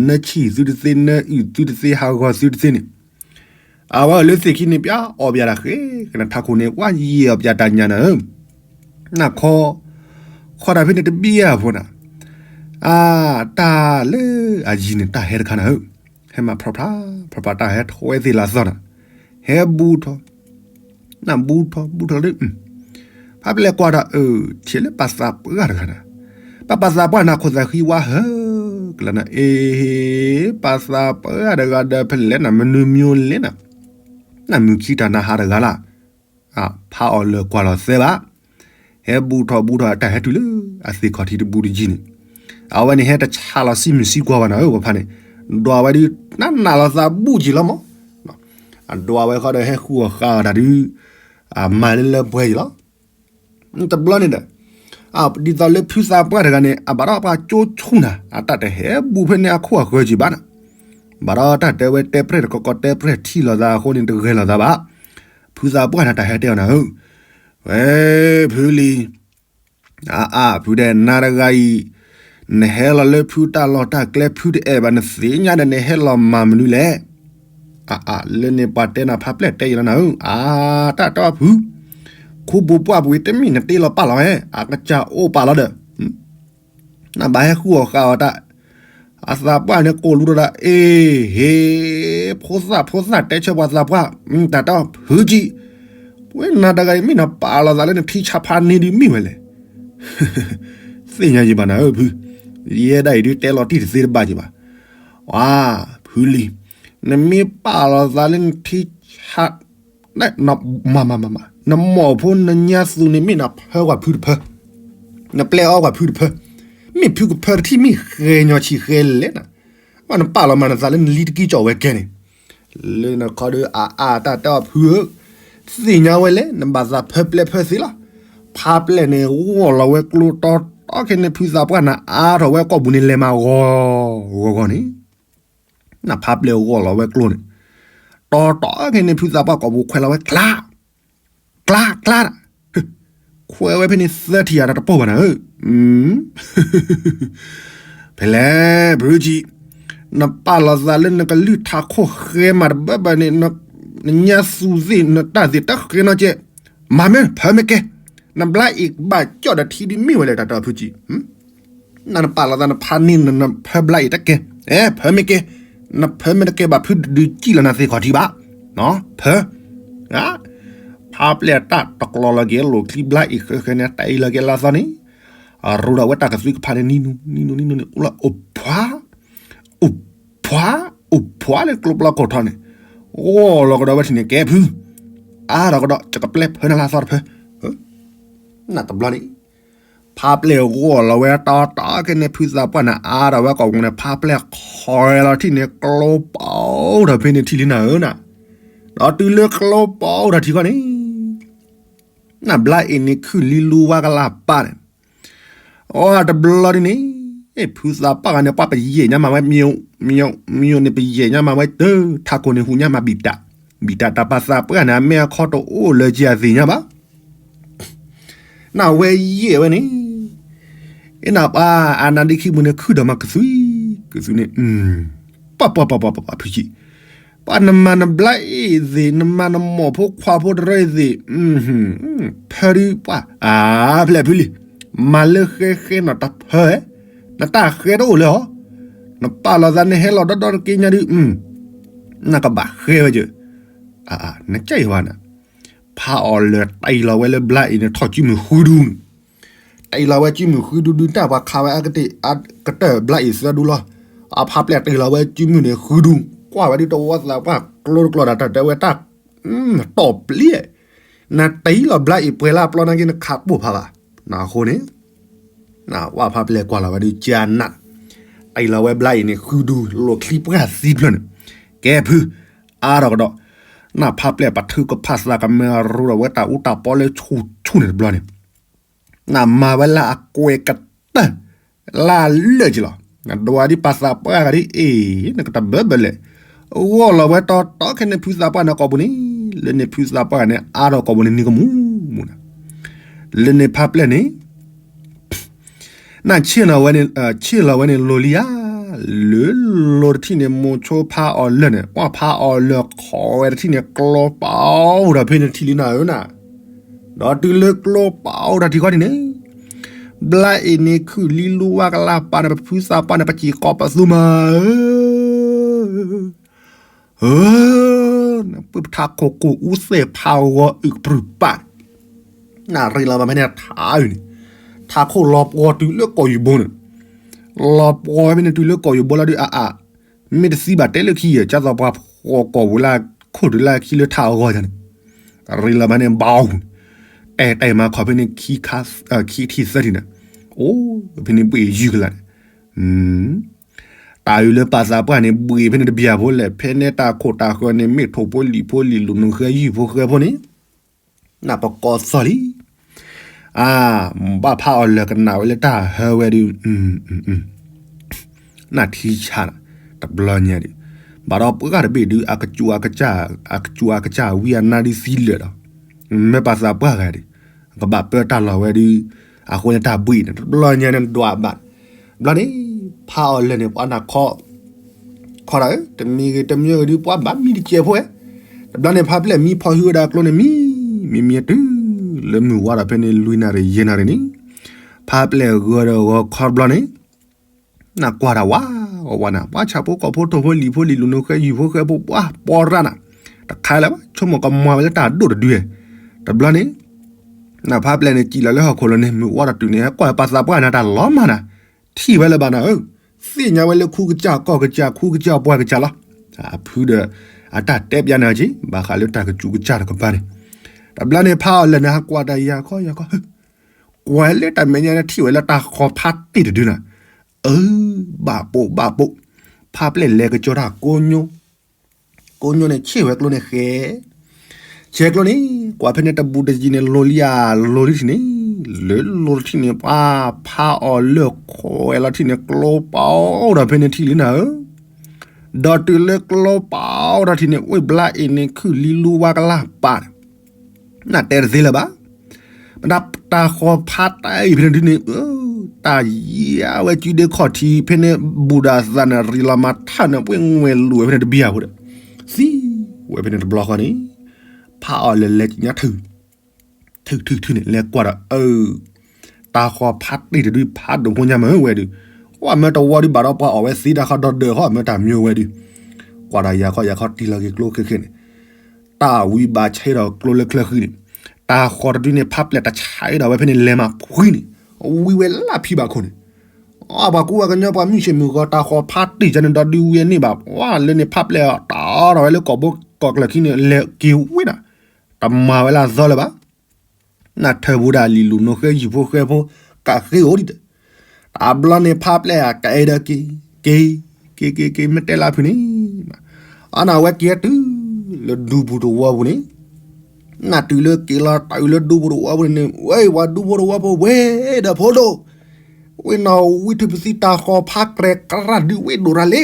နၢဆံၣ်သုတသ့ နၢအုၣ်သုတသ့ ဟးဂီၤသုတသ့န့ၣ်, အဝဲအိၣ်လၢသ့ၣ်ခံန့ၣ် ပျၢ်အီၣ်ပျၢ်တၢ်ဃဲ, ကနထးခိၣ်န့ၣ် ပှၢ်ယံာ်အီၣ်ပျၢ်တၢ်ညၣ်နၤဧၢ, နခီ, ခီတၢ်ဖဲန့ၣ်တဘံၣ်အဖိနၤ, အါ, တၢ်လၢအယံၤန့ၣ် တၢ်ဟဲတခါနၤဧၢ, ဟဲမၤဖျီဖျါ, ဖျီဖျါတၢ်ဟဲထီၣ်ဝဲသ့ၣ်လၢအသီနၤ, ဟဲဘူးထီၣ် နဘူးထီၣ်ဘူးထီၣ်လၢ, ဖးပျဲၢ်ကွၢ်ဒီးအၢ, ဆဲးလၢပှၤသးပှၢ်တဂၤနၤ, ပှၤပှၤသးပှၢ်နၤခိၣ်သးဃံဝါဟၢ, ကလၢနၤအ့, ပှၤသးပှၢ်တဂၤဒီးဖဲလဲၣ်နၤ မနုၤမံၤလဲၣ်နၤ, နမုၢ်ခံတၢ်နၤဟးတဂၤလၢ်, ဖးအီၣ်လၢာ်ကွၢ်လီၤသဲဘၣ်, ဟဲဘူးထီၣ်ဘူးထီၣ်တၢ်ဟဲတုၤလၢအသ့ၣ်ခီၣ်ထံးတဘူးတယံၤန့ၣ်, အဝဲန့ၣ်ဟဲတဆးလီၤစံမုၢ်စံကွၢ်ဘၣ်နၤဧၢ ပဖါန့ၣ်, ဒွးဝဲဒုး နနၢ်လီၤသးဘူးက့ၤလီၤမး, အဒွးဝဲဃီဒီးဟဲဃုအီၣ်ဃုအီတၢ်ဒုး, အမၤလၢလၢပှဲၤက့ၤလီၤ, တဘျီန့ၣ်ဒီး, ဒ်သိးလၢဖုသးပှၢ်တဂၤန့ၣ် အဘၣ်ဒီးပှၤကၠိဆူၣ်နၤ အတၢ်တဟဲဘူးဖဲန့ၣ်အခိၣ်အဃၢၤက့ၤဘၣ်နၤ, ဘၣ်ဒီးတၢ်တဲဝဲတဲပြဲၢ်တကီကီတဲပြဲၢ်ထံၣ်လိာ်သးအဃိန့ၣ် တဂဲၤလိာ်သးဘၣ်, ဖုသးပှၢ်နၤတၢ်ဟဲတဲအီၤနၤဧၢ, ဝဲ, ဖုလံၤ အါအါ ဖုဒဲး နၤတဂၤအံၤ, နဟဲလီၤလၢဖုတၢ်လီၢ်တၢ်ကျဲ ဖုတအဲၣ်ဘၣ် နသ့ၣ်ညါဒီး နဟဲလီၤမၤမနုၤလဲၣ်, အါအါ လၢန့ၣ်ပှၤတဲနၤဖးပျဲၢ်တဲယံာ်လီၤနၤဧၢ, အါ တၢ်တဲအီၤဖု, ခူပူၤပှၢ်ပူၤတမ့ၢ်နတ့လီၤပာ်လီၤဧဲ, အကစၢ်အိၣ်ပာ်လီၤဒီး နဘၣ်ဟဲဃုအီၣ်ဃုအီတၢ်, အသးပှၢ်န့ၣ်ကိးလူၤဒီး အ့ၣ် ဟ့ၣ်, ဖိသၣ်ဖိသၣ်တဲဆၢပှၤသးပှၢ်, တၢ်တဲအီၤဖုကံ, ဝဲနၤတဂၤအံၤမ့ၢ်နပာ်လီၤသးလၢနထံဆးဖးန့ၣ်ဒုးမ့ၢ်ဝဲလဲၣ်, သ့ၣ်ညါယံာ်ဘၣ်နၤဧၢဖု, ယဲဒၣ်အံၤဒုးတဲလီၤတံၢ်တသ့တဘၣ်ယံာ်ဘၣ်, ဝါ, ဖုလံၤ, နမ့ၢ်ပာ်လီၤသးလၢနထံဆး မၤမၤမၤမၤ, နမိၢ်ဖိနညါသူန့ၣ်မ့ၢ်နဖၢကွၢ်ဖုတဖၢ, နပျဲအီကွၢ်ဖုတဖၢ, မ့ၢ်ဖုကဖၢတထံၣ်မ့ၢ်ဃဲညီဆံးဃဲလဲၣ်နၤ, ဘၣ်နပာ်လီၤမၤနသးလၢနလံတကံကၠီၣ်ဝဲကဲန့ၣ်, လၢနခီဒီးအါအါတၢ်တဲအီၤဖုဧၢ, သ့ၣ်ညါဝဲလဲၣ် နဘၣ်သးဖၢပျဲၢ်ဖၢသ့လီၤ, ဖးပျဲၢ်န့ၣ် ဂီၢ်လီၤဝဲကျိတီတီခဲန့ၣ် ဖုသးပှၢ်နၤအါထီၣ်ဝဲကီၢ်ပူၤန့ၣ် လဲၤမၤဂီၤဂီၤဂီၤန့ၣ် နဖါပျဲၢ်ဂီၢ်လီၤဝဲကျိန့ၣ်, တီတီက့ၤန့ၣ် ဖုသးပှၢ်ကိာ်ပူၤခွဲးလီၤဝဲ ကျါ, ကျါ ကျါ, ခွဲးဝဲဖဲန့ၣ်သၢထံၣ်ဧါ တပိၢ်ဘၣ်နၤဧၢ, ဖဲလဲၣ် ဖုကံ, နပာ်လီၤသးလၢနကလုၢ်ထးခိၣ်ဃဲမးတဘၣ်ဘၣ်န့ၣ်, နညါသူသ့ၣ် နတၢ်သ့ၣ်တဃဲနီတကဲ, မၤမ့ၢ်ဖၢမ့ၢ်ကဲ, နဘျါအံၤဘၣ်ကၠီၣ်ဒီးထံဒုးမ့ၢ်ဝဲလဲၣ် တၢ်တၢ်ဖုကံ နနပာ်လီၤသးနဖါန့ၢ်နဖၢဘျါအံၤတကဲ, အဲ ဖၢမ့ၢ်ကဲ, နဖၢမ့ၢ်တကဲဘၣ် ဖုတဒုးကံၣ်လီၤနၤသ့ၣ်ခီၣ်ထံးဘၣ်, ဖၢ, ဖါပျဲၢ်တၢ်တကျီလီၤက့ၤလိာ်ချံဘျါအံၤဃဲဃဲန့ၣ် တအံၤလီၤက့ၤလၢအသီန့ၣ်, အရိဒီးဝဲတၢ်ကသွံကဖးန့ၣ် နံၤနူနံၤနူနံၤနူန့ၣ် အိၣ်လၢအိၣ်ဖှါ, အိၣ်ဖှါ, အိၣ်ဖှါလၢကျိပျီခိၣ်ထီန့ၣ်, ဂီၢ်လီၤကဒီးဝဲထံၣ်န့ၣ် ကဲဖု, အါထီၣ်ကဒီး ယကပျဲဖၢနၤလၢအသီတဖၢ, နတဘျီန့ၣ် ဖါပျဲၢ်ဂီၢ်လီၤဝဲတီတီက့ၤန့ၣ် ဖုသးပှၢ်န့ၣ် အါထီၣ်ဝဲကိာ်ပူၤန့ၣ် ဖါပျဲၢ်ခီလီၤထံၣ်န့ၣ် ကျိပီအိၣ်ထီၣ်ဖဲန့ၣ်ထံၣ်လံနၤဧၢနၤ, ဒီးတုၤလၢကျိပီအိၣ်ထီၣ်ထံၣ်ခီန့ၣ် နဘျါအံၤန့ၣ်ခုၣ်လံလူဝါကလၢ်ပၢ်န့ၣ်, အိၣ်တဘျီဒ်န့ၣ်, ဖုသးပှၢ်ဂၤန့ၣ် ပှၤပယဲၢ်ညါမၤဝဲ မ့ၢ်, မ့ၢ်န့ၣ်ပယဲၢ်ညါမၤဝဲတၢ် ထးခိၣ်န့ၣ်ဟူးညါမၤဘံၣ်တၢ်, ဘံၣ်တၢ်တၢ်ပှၤသးပှၢ်န့ၣ် အမဲာ်အခီတအိၣ်လၢကယၤသ့ၣ်ညါဘၣ် နဝဲယဲၢ်ဝဲန့ၣ်, အ့နပှၤအနါဒ့ခံပူၤန့ၣ် ခုၣ်ဒီးမၤကသွံ, ကသွံန့ၣ်, ပှၤပှၤပှၤပှၤပှၤဖုဆံး, ပှၤနမၤနဘျါအ့ၣ်သ့ၣ် နမၤနမိၢ်ဖိခွါဖိတရၢအ့ၣ်သ့ၣ်, ဖၢဒုးပှၤ, အါဖဲလဲၣ်ဖုလံ, မၤလၢဃဲဃဲနီၤတၢ်ဖၢ, နတၢ်ဃဲတအိၣ်လၢဟီ, နပာ်လီၤသးနဟဲလီၤဒီဒီနက့ညါဒုး, နကဘၣ်ဃဲဝဲယ, နကဲယဝဲန ဖးအီၤလၢတ့ၢ်လီၤဝဲလၢဘျါအံၤန့ၣ် ထီၣ်ကုမုၢ်ဃုဒူ, တ့ၢ်လီၤဝဲကုမုၢ်ဃုဒူဒု တၢ်ပှၤခးဝဲအကတၢၢ်ဘျါအံၤသၢဒူလီၤ, အဖးပျဲၢ်တ့ၢ်လီၤဝဲကုမုၢ်န့ၣ်ဃုဒူ, ကွၢ်ဝဲဒုတဝီသးပှၢ်ကျိတကျီတၢ်တၢ်တဲဝဲတၢ်, တီၢ်ပျံၤ, နတ့ၢ်လီၤဘျါအံၤပှဲၤလၢအပျီနာ်က့နခးပိၢ်ဖးဘၣ်, နအဃိန့ၣ် နဝဲဖးပျဲၢ်ကွၢ်လီၤဝဲဒုကနၣ်, တ့ၢ်လီၤဝဲဘျါအံၤန့ၣ်ဃုဒူ လိာ်ချံပှၢ်သံဖျၢၣ်န့ၣ်, ကဲဖု, အါထီၣ်ကဒီး, နဖးပျဲၢ်ပထုကဖၣ်သးကမဲရူဒီးဝဲတၢ်အူတၢ်ပီလၢဆူၣ်ဆူၣ်န့ၣ်တဘျီန့ၣ်, နမၤဝဲလၢအကွဲးကတၢၢ်, လၢအလၢာ်က့ၤလီၤ, နဒွးဒ်ပှၤသးပှၢ်ဂၤဒ်အံၤ, နကတဘၢဘၢလဲၣ်, ဂီၢ်လီၤဝဲတီတီခဲန့ၣ်ဖုသးပှၢ်န့ၣ်ကိာ်ပူၤန့ၣ်, လၢန့ၣ်ဖုသးပှၢ်န့ၣ် အါထီၣ်ကိာ်ပူၤန့ၣ်နံၤကမူၣ်မူၣ်နၤ, လၢန့ၣ်ဖးပျဲၢ်န့ၣ် နဆ့ၣ်လီၤဝဲန့ၣ်, ဆ့ၣ်လီၤဝဲန့ၣ်လိၤလံဧါ, လၢလိၤတထံၣ်န့ၣ် မိၤဆိဖးအီၤလၢာ်န့ၣ် ပှၤဖးအီၤလၢာ်ခီဝဲတထံၣ်န့ၣ် ကျိပအိၣ်ဒီးဖဲန့ၣ်ထံၣ်လံနၤဧၢနၤ, ဒီးတုၤလၢကျိပအိၣ်ဒီးထံၣ်ခီဒ်န့ၣ်, ဘျါအံၤန့ၣ်ခုၣ်လံလူဝါကလၢ်ပာ်န့ၣ် ပဖုသးပှၢ်န့ၣ် ပစံၣ်ကိးပသူမၤဧၢ နပုၢ်ပထးခိၣ်ကိၢ်အူသ့ၣ်ဖးဂီၤအုၣ်ကပြုၢ်ပာ်, နရ့လီၤဘၣ်ဖဲန့ၣ်ထးအုၣ်န့ၣ်, ထးခိၣ်လီၤပှီၤတုၤလၢကီၢ်ယူၢ်ဘိန့ၣ်, လီၤပှီၤဖဲန့ၣ်တုၤလၢကီၢ်ယူၢ်ဘိလီၤဒုးအါအါ, မ့ၢ်တသံဘၣ်တဲလၢခံယဲၢ် ကၢ်သိးပှၤဖှီၣ်ကီၢ်ဝံၤလၢခိၣ်တုၤလၢခံလၢထးအဂီၢ်ယၤန့ၣ်, ရ့လီၤဘၣ်န့ၣ်ဘၣ်, တဲတဲမၤခီၣ်ဖဲန့ၣ် ခံထံၣ်သၢထံၣ်န့ၣ်, အိၣ်ဖဲန့ၣ်ဘှ့ၣ်ယုၢ်ကလာ်န့ၣ် တၢ်အုၣ်လၢပာ်သးပှၢ်န့ၣ် ဘှ့ၣ်ဖဲန့ၣ်တဘျီဖိလဲၣ် ဖဲန့ၣ်တၢ်ခိၣ်တၢ်ဃၢၤန့ၣ် မ့ၢ်ထိၣ်ဖိလံၣ်ဖိလံၣ်လိာ်နုာ်ဃဲယုၢ်ဖိဃဲဖိန့ၣ်, နပကီၢ်သီၣ်လံ, အါ, ဘၣ်ဖးအီၤလၢာ်ကနၣ်ဝဲလၢတၢ်ဟၢဝဲဒုး, နထံဆးနၤ, တဘျီညါဒုး, ဘၣ်ဒီးပှၤဂၤတဘ့ၣ်ဒုး အကစူၤအကစၢ်, အကစူၤအကစၢ်ဝံအနါဒုးသံလၢာ်ဒီး, မ့ၢ်ပာ်သးပှၢ်ဂၤဒုး, ကဘၣ်ပၢတၢ်လီၢ်ဝဲဒုး, အဃိန့ၣ်တၢ်ဘှ့ၣ်န့ၣ် တဘျီညါန့ၣ်ဒွးဘၣ်, ဘျီန့ၣ်, ဖးအီၤလၢာ်န့ၣ် ပှၤနၢ်ခီ ခီဒီး တမံၤဂ့ၤတမံၤဂ့ၤဒုး ပှၤဘၣ်မံတစဲးဖိဝဲ, တဘျီန့ၣ် ဖးပျဲၢ်မံဖီၣ်ဟုဝဲဒၣ်ကျိန့ၣ် မံ, မံမံတုၤလၢမုၢ်ဝါဒီးဖဲန့ၣ် လွံၢ်နၣ်ရံၣ်ယဲၢ်နၣ်ရံၣ်န့ၣ်, ဖးပျဲၢ်ဂီၤဒီးဂီၤခီတဘျီန့ၣ်, နကွၢ်တၢ်ဝါ, ဝါနၤ ပှၤဆၣ်ဖိကီၢ်ဖိထိၣ်ဖိလံၣ်ဖိလံၣ်လိာ်နုာ်ဃဲယုၢ်ဖိဃဲဖိ ပှၤပီရၣ်နၤ, တခါလၢၤဘၣ် ဆိကမိၣ်ကမၤဝဲလၢတၢ်ဒိၣ်တဒု, တဘျီန့ၣ် နဖးပျဲၢ်န့ၣ် စံၣ်လီၤလၢဟီၣ်ခိၣ်လီၤန့ၣ် မုၢ်ဝါဒီးတုၤန့ၣ် ဟဲကွၢ်ပာ်သးပှၢ်နၤတၢ်လီၤမၢ်နၤ, ထံၣ်ဝဲလၢၤဘၣ်နၤဧၢ, သ့ၣ်ညါဝဲလၢခူကစၢ်ကီၢ်ကစၢ်ခူကစၢ်ပှၢ်ကစၢ်လီၤ, အဖုဒီး အတၢ်တဲပျးနၤက့ၤ ဘၣ်ဃးလၢတၢ်ကစူၤကစၢ်တကပၤန့ၣ်, တဘျီန့ၣ် ဖးအီၤလၢာ်န့ၣ် ဟးကွၢ်တၢ်ယၤခီယၤခီ, ကွၢ်လၢတၢ်မဲာ်ညါန့ၣ် ထံၣ်ဝဲလၢတၢ်ဃီၤဖးတ့ၢ်တဒုနၤ, အၢ, ဘၣ်ပိာ်ဘၣ်ပိာ်, ဖးပျဲၢ်လဲၤကစီၤတၢ်ကိညိ ကိညိန့ၣ် ဆ့ၣ်ဝဲကျိန့ၣ်ဃဲ, ဆ့ၣ်ကျိန့ၣ် ကွၢ်ဖဲန့ၣ်တဘူးတယံၤန့ၣ် လိၤလံဧါ, လိၤလံထံၣ်န့ၣ်, လၢလိၤတထံၣ်န့ၣ် ပှၤဖးအီၤလၢာ်ခိးဝဲလီၤထံၣ်န့ၣ် ကျိပအိၣ်ဒီးဖဲန့ၣ်ထံၣ်လံနၤဧၢ, ဒီးတုၤလၢကျိပာ်အီၤထီၣ်ထံန့ၣ် ဝ့ၢ်ဘျါအ့ၤန့ၣ် ခုၣ်လံလူဝါကလၢ်ပာ်န့ၣ် နတဲတသ့လၢၤဘၣ်. မတၤတၢ်ဃီၤဖးတ့ၢ်ဖဲန့ၣ်ဒုန့ၣ် တၢ်ယါဝဲကုဒ့ခီၣ်ထံးဖဲန့ၣ် ဘူးဒီးအသးန့ၣ် ရံးလီၤမၤထၢၣ်န့ၣ် ပှ့ၢ်ငွဲၤလူၤဝဲဖဲန့ၣ်တဘံၣ်အဃိဒီး သံဝဲဖဲန့ၣ်တဘျီဃီန့ၣ် ဖးအီၤလဲၤလဲၤညါထုး ထုးထုးထုးန့ၣ် လဲၤကွၢ်ဒီး အၢ တၢ်ဃီၤဖးတ့ၢ်တဒုဖးဒိၣ်ဖိညါမ့ၢ်ဝဲဒုး, ဃိမ့ၢ်တဝီဒုးဘၣ်ဒီးပှၤအီၣ်ဝဲသ့တၢ်ဃီဒီးဒၢး ဃိမ့ၢ်တၢ်မံဝဲဒုး, ကွၢ်ဒီးယၤခီယၤခီတံၢ်လီၤက့ၤကျိဃဲဃဲန့ၣ်, တၢ်ဝံဘၣ်ဆဲဒီးကျိလၢချၢဃံန့ၣ်, တၢ်ဃီၤတဒုန့ၣ် ဖးပျဲၢ်တဆဲးဒီးဝဲဖဲန့ၣ် လဲၤမၤဖှံန့ၣ်, ဝံဝဲလၢဖံဘၣ်ခိၣ်န့ၣ်, အပှၤကူပှၤကညီပှၤမုၢ်ဆ့ၣ်မုၢ်ဂီၤ တၢ်ဃီၤဖးတ့ၢ်ကန့ၣ်ဒီးဒုးဝံအန့ၣ်ဘၣ်, ဝါလၢန့ၣ်ဖးပျဲၢ်အီၤ တၢ်ဒီးဝဲလၢကီၢ်ဘိကီၢ်ကျၢၢ်ခံန့ၣ် လဲၤက့ၤဝံဒၣ် တမၤဝဲလၢအသီလၢၤဘၣ်. နထၢၣ်ပူၤဒၣ်လံာ်လူၤနိဃဲယုၢ်ဖိဃဲဖိ ကးဃ့အိၣ်ဒံး, တဘျီန့ၣ်ဖးပျဲၢ်အကအဲၣ်ဒီးက့ၤ, က့ၤ, က့ၤက့ၤက့ၤ မ့ၢ်တဲလၢဖုန့ၣ်, အန့ၣ်ဝဲက့ၤတုၤလၢဒူပူၤတဝီပူၤန့ၣ်, နတုၤလၢက့ၤလီၤတၢ်အုးလၢဒူပူၤတဝီပူၤန့ၣ် ဝဲပှၤဒူဖိတဝီဖိဝဲ ဒီးဖိဒိၣ် ဝ့ၢ်နီၣ်ဝံထူၣ်ပသံတၢ်ဃီၤဖးကြဲးကြၢ်ဒုးဝ့ၢ်ဒိၣ်ရၤလံ,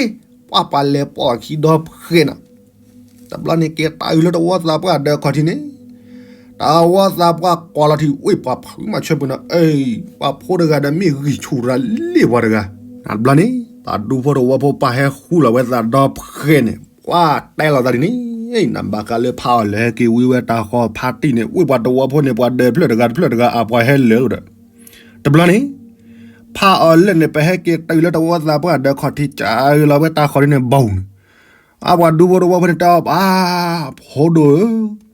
ပှၤပှၤလဲၤပိာ်အခံဒီဖှဲးနီၤ, တဘျီန့ၣ်က့ၤတၢ်အုးလၢတဝီသးပှၢ်ဒၢးခီၣ်ထံးန့ၣ်, တဝီသးပှၢ်ကွၢ်လီၤထံးဝ့ၢ်ပှၤဖုမၤဆၢပူၤနီၤ, အ့ ပှၤဖိတဂၤဒီးမ့ၢ်ဂံၢ်ဆူၣ်ရၤလံပှၤတဂၤ, တဘျီန့ၣ် ပှၤဒူဖိတဝီဖိပှၤဟဲဃူလီၤဝဲသးဒီဖှဲးန့ၣ် ပှၤတဲလီၤသးဒ်န့ၣ်, နဘၣ်ဃးလၢဖးအီၤလၢာ်ဟဲက့ၤဝံဝဲတၢ်ဃီၤဖးတ့ၢ်န့ၣ် ဝ့ၢ်ပှၤတဝီဖိန့ၣ် ပှၤဒၢးဖျၢၣ်တဂၤတဖျၢၣ်တဂၤ အပှၤဟဲလၢာ်လီၤဒီး တဘျီန့ၣ် ဖးအီၤလၢာ်န့ၣ် ပဟဲက့ၤတုၤလၢတဝီသးပှၢ်ဒၢးခီၣ်ထံး ကးလီၤဝဲတၢ်ဃီၤဒ်န့ၣ်ဘီန့ၣ်, အပှၤဒူဖိတဝီဖိန့ၣ်တဲအီၤ ပၢ်ဖိဒိၣ်ဧၢ,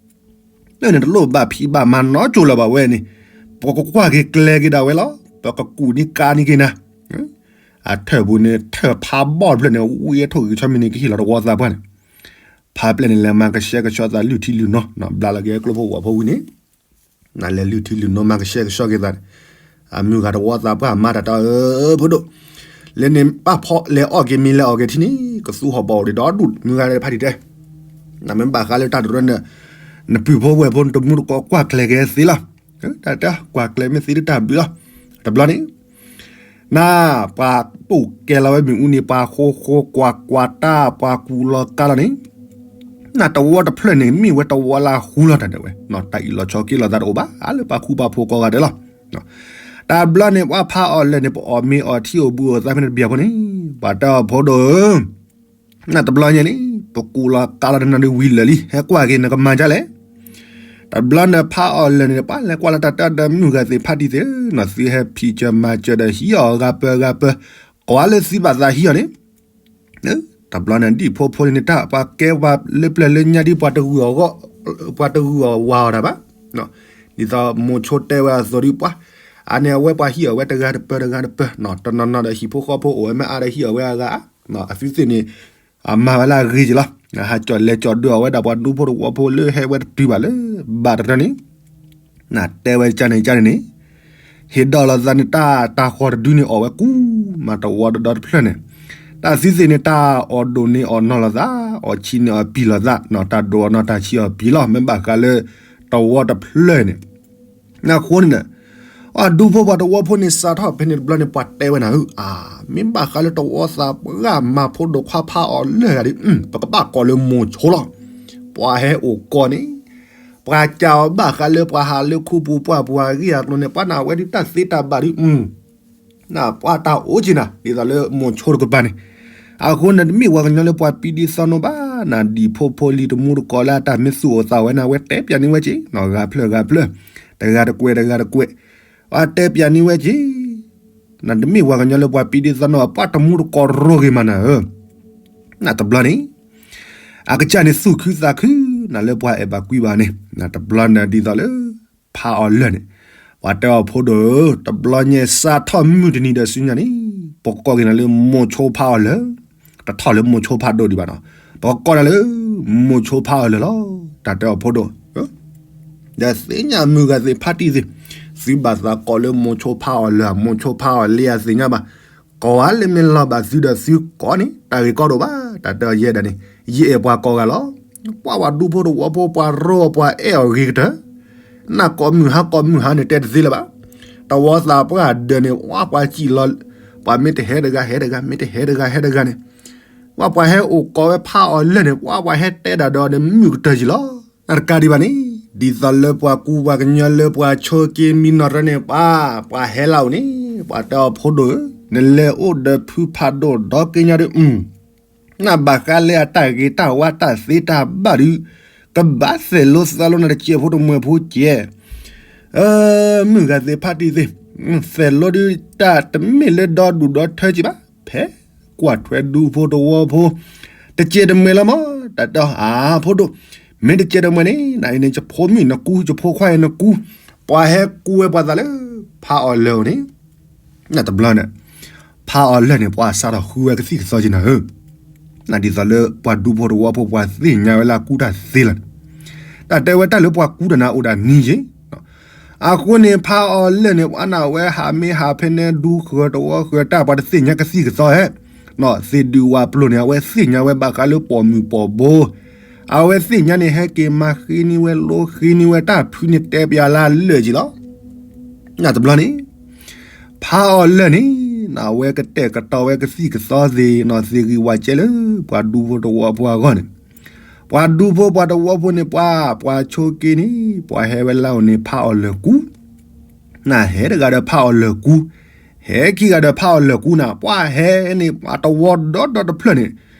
လၢန့ၣ်တလိၣ်ဘၣ်ဖံးဘၣ်မၤနီတစိၤလၢၤဘၣ်ဝဲန့ၣ်, ပကကွၢ်က့ၤကျဲက့ၤဒၣ်ဝဲလီၤ, ပကကူးန့ၢ်ကါန့ၢ်က့ၤနၤ, အထၢၣ်ပူၤန့ၣ် ထၢၣ်ဖးဘီၣ်တဖျၢၣ်န့ၣ် ဝံအထိၣ်ဂ့ၤကဆီမံၤန့ၣ် ကဟ့ၣ်လီၤတဝီသးပှၢ်န့ၣ်, ဖးပျဲၢ်န့ၣ် လဲၤမၤကဆှဲကဆှီသးလုၢ်ထံလုၢ်နီၤ, ဘျါလီၤက့ၤကျိဖိဝီဖိဝံၤန့ၣ် နလဲၤလုၢ်ထံလုၢ်နိမၤကဆှဲကဆှီက့ၤသးန့ၣ်, အမုၢ်ဂၤတဝီသးပှၢ်မၤတၢ်တၢ်အၢ ဖိဒိၣ်, လၢန့ၣ်ပၢ်ဖီလဲၤအီၣ်က့ၤမ့ၤလဲၤအီၣ်က့ၤထံန့ၣ် ကသူဟီၣ်ဘီၣ်အိၣ်ဒံးဒီဒူၣ် မုၢ်ဂၤလၢဖးတံၢ်တဲ, နမ့ၢ်ဘၣ်ဃးလၢတၢ်တရၢန့ၣ်, နပုၢ်ဖိဝဲၢ်ဖိတမူတကိးကွၢ်ကျဲၤက့ၤသ့လီၤ, တၢ်တၢ်ကွၢ်ကျဲၤမ့ၢ်သ့တတၢ်ဘျုးလီၤ, တဘျီန့ၣ် နပှၤပိာ်ကဲလီၤဝဲမ့ၣ်အူန့ၣ် ပှၤဃိဃိကွၢ်ကွၢ်တၢ် ပှၤကူးလီၤကါလီၤန့ၣ်, နတဝီတဖျၢၣ်န့ၣ် မ့ၢ်ဝဲတဝီလၢအဃူလီၤတၢ်ဒၣ်ဝဲ, တၢ်အံၣ်လီၤဆီက့ၤလီၤသးတအိၣ်ဘၣ် အါလၢပှၤဃူပှၤဖိးကိးဂၤဒဲးလီၤ. တဘျီန့ၣ် ပှၤဖးအီၤလၢာ်န့ၣ် ပအီၣ်မ့ၤအီၣ်ထံအိၣ်ဘှံးအိၣ်သါဖဲန့ၣ်တဘျီဖိန့ၣ်, ပှၤတဲအီၤဖိဒိၣ်ဧၢ နတဘျီညါန့ၣ် ပကူးလီၤကါလီၤတနၤဒုးဝံၤလၢာ်လံ ဟဲကွၢ်က့ၤနကမၤဒ်လဲၣ်. တဘျီန့ၣ်ဖးအီၤလၢာ်န့ၣ် ပှၤလဲၤကွၢ်လီၤတၢ်တၢ်ဒီးမုၢ်ဂၤသ့ၣ်ဖးတံၢ်သ့ၣ်ဧၢ, နီၢ်သုဟဲဖံးစၢၤမၤစၢၤဒီးဟံးအီၣ်ဂၤပၢၤဂၤပၢၤ, ကွၢ်လၢသုဘၣ်သးဟံးအီၣ်န့ၣ်, တဘျီန့ၣ်ဒံၣ်ဖိဖိလံန့ၣ် တၢ်ပှၤကဲပှၤလၢပျၢၤလၢညါဒ်ပှၤတဂုာ်အီၣ်ဂီၢ်, ပှၤတဂုာ်အီၣ်ဝၤအီၣ်တၢ်ဘၣ်, ဒ်သိးမိၤဆိတဲဝဲအသိးဒ်ပှၤ, အန့ၣ်အဝဲပှၤဟံးအီၣ်ဝဲတဂၤတပၢၤတဂၤတပၢၤ, တနီၤနီၤဒီးဟံၣ်ဖိဃီဖိအိၣ်ဝဲမ့ၢ်အါဒီးဟံးအီၣ်ဝဲအဂၤ, အသုသ့ၣ်န့ၣ် အမၤဝဲလၢအဂ့ၤက့ၤလီၤ, ဟးကၠီၣ်လဲၤကၠီၣ်ဒုးအီၣ်ဝဲဒၣ်ပှၤဒူဖိတဝီဖိလၢဟဲဝဲတတုၤဘၣ်လၢ ဘၣ်တရၢန့ၣ် နတဲဝဲကန့ၣ်ကန့ၣ်န့ၣ်, ဟ့ၣ်ဒီးလီၤသးန့ၣ် တၢ်တၢ်ဃီတဒုန့ၣ်အီၣ်ဝဲကူမၤတဝီဒီဒီတဖျၢၣ်န့ၣ်, တၢ်သုသ့ၣ်န့ၣ် တၢ်အီၣ်ဒိၣ်န့ၣ်အီၣ်နီၢ်လီၤသး, အီၣ်ဆံးန့ၣ်အီၣ်ပံၤလီၤသး, တၢ်ဒိၣ်အီၣ်နီၢ်တၢ်ဆံးအီၣ်ပံၤလီၤ, မ့ၢ်ဘၣ်ဃးလၢတဝီတဖျၢၣ်န့ၣ် အဃိန့ၣ်ဒီး အဒူဖိပှၤတဝီဖိန့ၣ် စးထီၣ်ဖဲန့ၣ်တဘျီန့ၣ် ပှၤတဲဝဲနၤဧၢ, အါ မ့ၢ်ဘၣ်ဃးလၢတဝီသးပှၢ်မၤဖိဒိၣ်ခွါဖးအီၤလၢာ်ဂၤဒ် ပကဘၣ်ကိးလၢမိၤဆိလီၤ. ပှၤဟဲအိၣ်ကိးန့ၣ် ပှၤကးအီၤဘၣ်ဃးလၢပှၤဟးလၢခူပူၤပှၢ်ပူၤအဂ့ၢ်အကျိၤန့ၣ် ပှၤနာ်ဝဲဒ်တၢ်သ့တၢ်ဘၣ်ဒ် နပှၤတၢ်အိၣ်က့ၤနၤ ဒ်သိးလၢမိၤဆိတကပၤန့ၣ်, အဃိန့ၣ် တမ့ၢ်ပှၤကညီလၢပှၤပံဒံသီနိဘၣ်, နဒံၣ်ဖိဖိလံၤတမူတကိးလၢအတၢ်မ့ၢ်သူၣ်အိၣ်သးဝဲန့ၣ် အဝဲတဲပၠးန့ၢ်ဝဲက့ၤ, ဂၤဖျၢၣ်ဂၤဖျၢၣ်, တဂၤတကွဲးတဂၤတကွဲး, အတဲပၠးန့ၢ်ဝဲက့ၤ, နတမ့ၢ်ပှၤကညီလၢပှၤပံဒံသီနိဘၣ် ပှၤတမူတကိးရိဂ့ၤမးနၤဧၢ, နတဘျီန့ၣ် အကစၢ်န့ၣ်သူၣ်ခုသးခု, နလၢပှၤအဲၣ်ဘၣ်ကွံဘၣ်န့ၣ်, နတဘျီန့ၣ်ဒ်သိးလၢ ဖးအီၤလၢာ်န့ၣ်, ပှၤတဲအီၤဖိဒိၣ်ဧၢ, တဘျီညါစးထီၣ်မုၢ်တနံၤဒီးဆူညါန့ၣ်, ပကကိးက့ၤနၤလၢမိၤဆိဖးအီၤလၢာ်, တထီၣ်လၢမိၤဆိဖးဒိၣ်ဒံးဘၣ်နီၤ, ပကကိးနၤလၢ မိၤဆိဖးအီၤလၢာ်လီၤ, တၢ်တဲအီၤဖိဒိၣ် ဒီးသ့ၣ်ညါမုၢ်ဂၤသ့ၣ်ဖးတံၢ်သ့ၣ်, သုဘၣ်သးကိးလၢမိၤဆိဖးအီၤလၢာ် မိၤဆိဖးအီၤလၢာ်အသ့ၣ်ညါဘၣ်, ကိးဝဲလၢမ့ၢ်လီၤဘၣ်သုဒီးသုကိးန့ၣ် တၢ်ဂ့ၢ်ကီဒိၣ်ဘၣ်, တၢ်တဲအီၤယဲဒၣ်န့ၣ်, ယအဲၣ်ပှၤကိးဂၤလီၤ, ပှၤပှၤဒူဖိတဝီဖိ ပှၤရိအီၤပှၤအဲၣ်အီၤဂ့ၤကတၢၢ်, နကိးမုၢ်ဟါကိးမုၢ်ဟါန့ၣ် တဲတသ့လၢၤဘၣ်, တဝီသးပှၢ်ဒၢးန့ၣ် ဝါပှၤစံၣ်လီၤ, ပှၤမ့ၢ်တဟဲတဂၤဟဲတဂၤ မ့ၢ်တဟဲတဂၤဟဲတဂၤန့ၣ် ပှၤပှၤဟဲအိၣ်ကိးဝဲဖးအီၤလၢာ်န့ၣ် ပှၤပှၤဟဲတဲဒၣ်ဒီးန့ၣ် မုာ်ကတၢၢ်ယံၤလီၤ. တကးဒံးဘၣ်န့ၣ် ဒ်သိးလၢပှၤကူပှၤကညီလၢပှၤဆိက့မံနီၤတရၢန့ၣ် ပှၤ ပှၤဟဲလၢအအိၣ်န့ၣ် ပှၤတဲအီၤ ဖိဒိၣ်ဧၢ, နလဲၤအိၣ်ဒီးဖုဖးဒိၣ်ဒီက့ညီဒုး နဘၣ်ဃးလၢအတၢ်ဂ့ၤတၢ်ဝါတၢ်သ့တၢ်ဘၣ်ဒုး ကဘၣ်သဲးလိသးလိနၤတစဲးဖိတမှဲၤဖိကဲး, မုၢ်ဂၤသ့ၣ်ဖးတံၢ်သ့ၣ်, သဲးလိဒုးတၢ်တမ့ၢ်လၢဒီဒူၣ်ဒီထၢက့ဘၣ်, ဖဲကွၢ်ထွဲဒူဖိတဝီဖိ တစဲးတမှဲၤလီၤမး, တၢ်တဲအီၤ အဖိဒိၣ်, မ့ၢ်တစဲးတမှဲၤန့ၣ် နအံၤန့ၣ် ယဖိမုၣ်နကူ ယဖိခွါအံၤနကူ, ပှၤဟဲကူဝဲပှၤသးလၢ ဖးအီၤလၢာ်အအိၣ်န့ၣ် နတဘျီန့ၣ် ဖးအီၤလၢာ်န့ၣ် ပှၤစးထီၣ်ဃုဝဲကသံၣ်ကသီက့နၤဧၢ, နဒ်သိးလၢပှၤဒူဖိတဝီဖိပှၤသ့ၣ်ညါဝဲလၢအကူတၢ်သ့လီၤန့ၣ်, တၢ်တဲဝဲတၢ်လၢပှၤကူတၢ်န့ၣ်အိၣ်ဒၣ်နံၤက့, အဃိန့ၣ် ဖးအီၤလၢာ်န့ၣ် ပှၤနၢ်ဝဲဟးမ့ၢ်ဟးဖဲန့ၣ်ဒူဃၢၤတဝီဃၢၤတၢ် ပှၤတသ့ၣ်ညါကသံၣ်ကသီဧဲ, သ့ၣ်ဒုၣ်ဝၣ်ပျိၢ်န့ၣ် အဝဲသ့ၣ်ညါဝဲဘၣ်ဃးလၢပိာ်မုၣ်ပိာ်ဘိ, အဝဲသ့ၣ်ညါန့ၣ် ဟဲက့ၤမၤဃ့န့ၢ်ဝဲလိဃ့န့ၢ်ဝဲတၢ်ဖုန့ၣ်တဲပယီၤလၢအလၢာ်က့လီၤ. နတဘျီန့ၣ် ဖးအီၤလၢာ်န့ၣ် နဝဲကတဲာ်ကတီၤဝဲကသံၣ်ကသီသ့ၣ်နီၣ် သ့ၣ်ဂံၢ်ဝၣ်ကဲလၢ ပှၤဒူဖိတဝီဖိအဂီၢ်န့ၣ်, ပှၤဒူဖိပှၤတဝီဖိန့ၣ် ပှၤ ပှၤဆိက့န့ၣ် ပှၤဟဲဝဲလၢအအိၣ်န့ၣ် ဖးအီၤလၢာ်ကူ, နဟဲတဂၤဒီးဖးအီၤလၢာ်ကူ, ဟဲခံဂၤဒီးဖးအီၤလၢာ်ကူနၤ ပှၤဟဲန့ၣ် ပှၤတဝီဒီဒီတဖျၢၣ်န့ၣ်,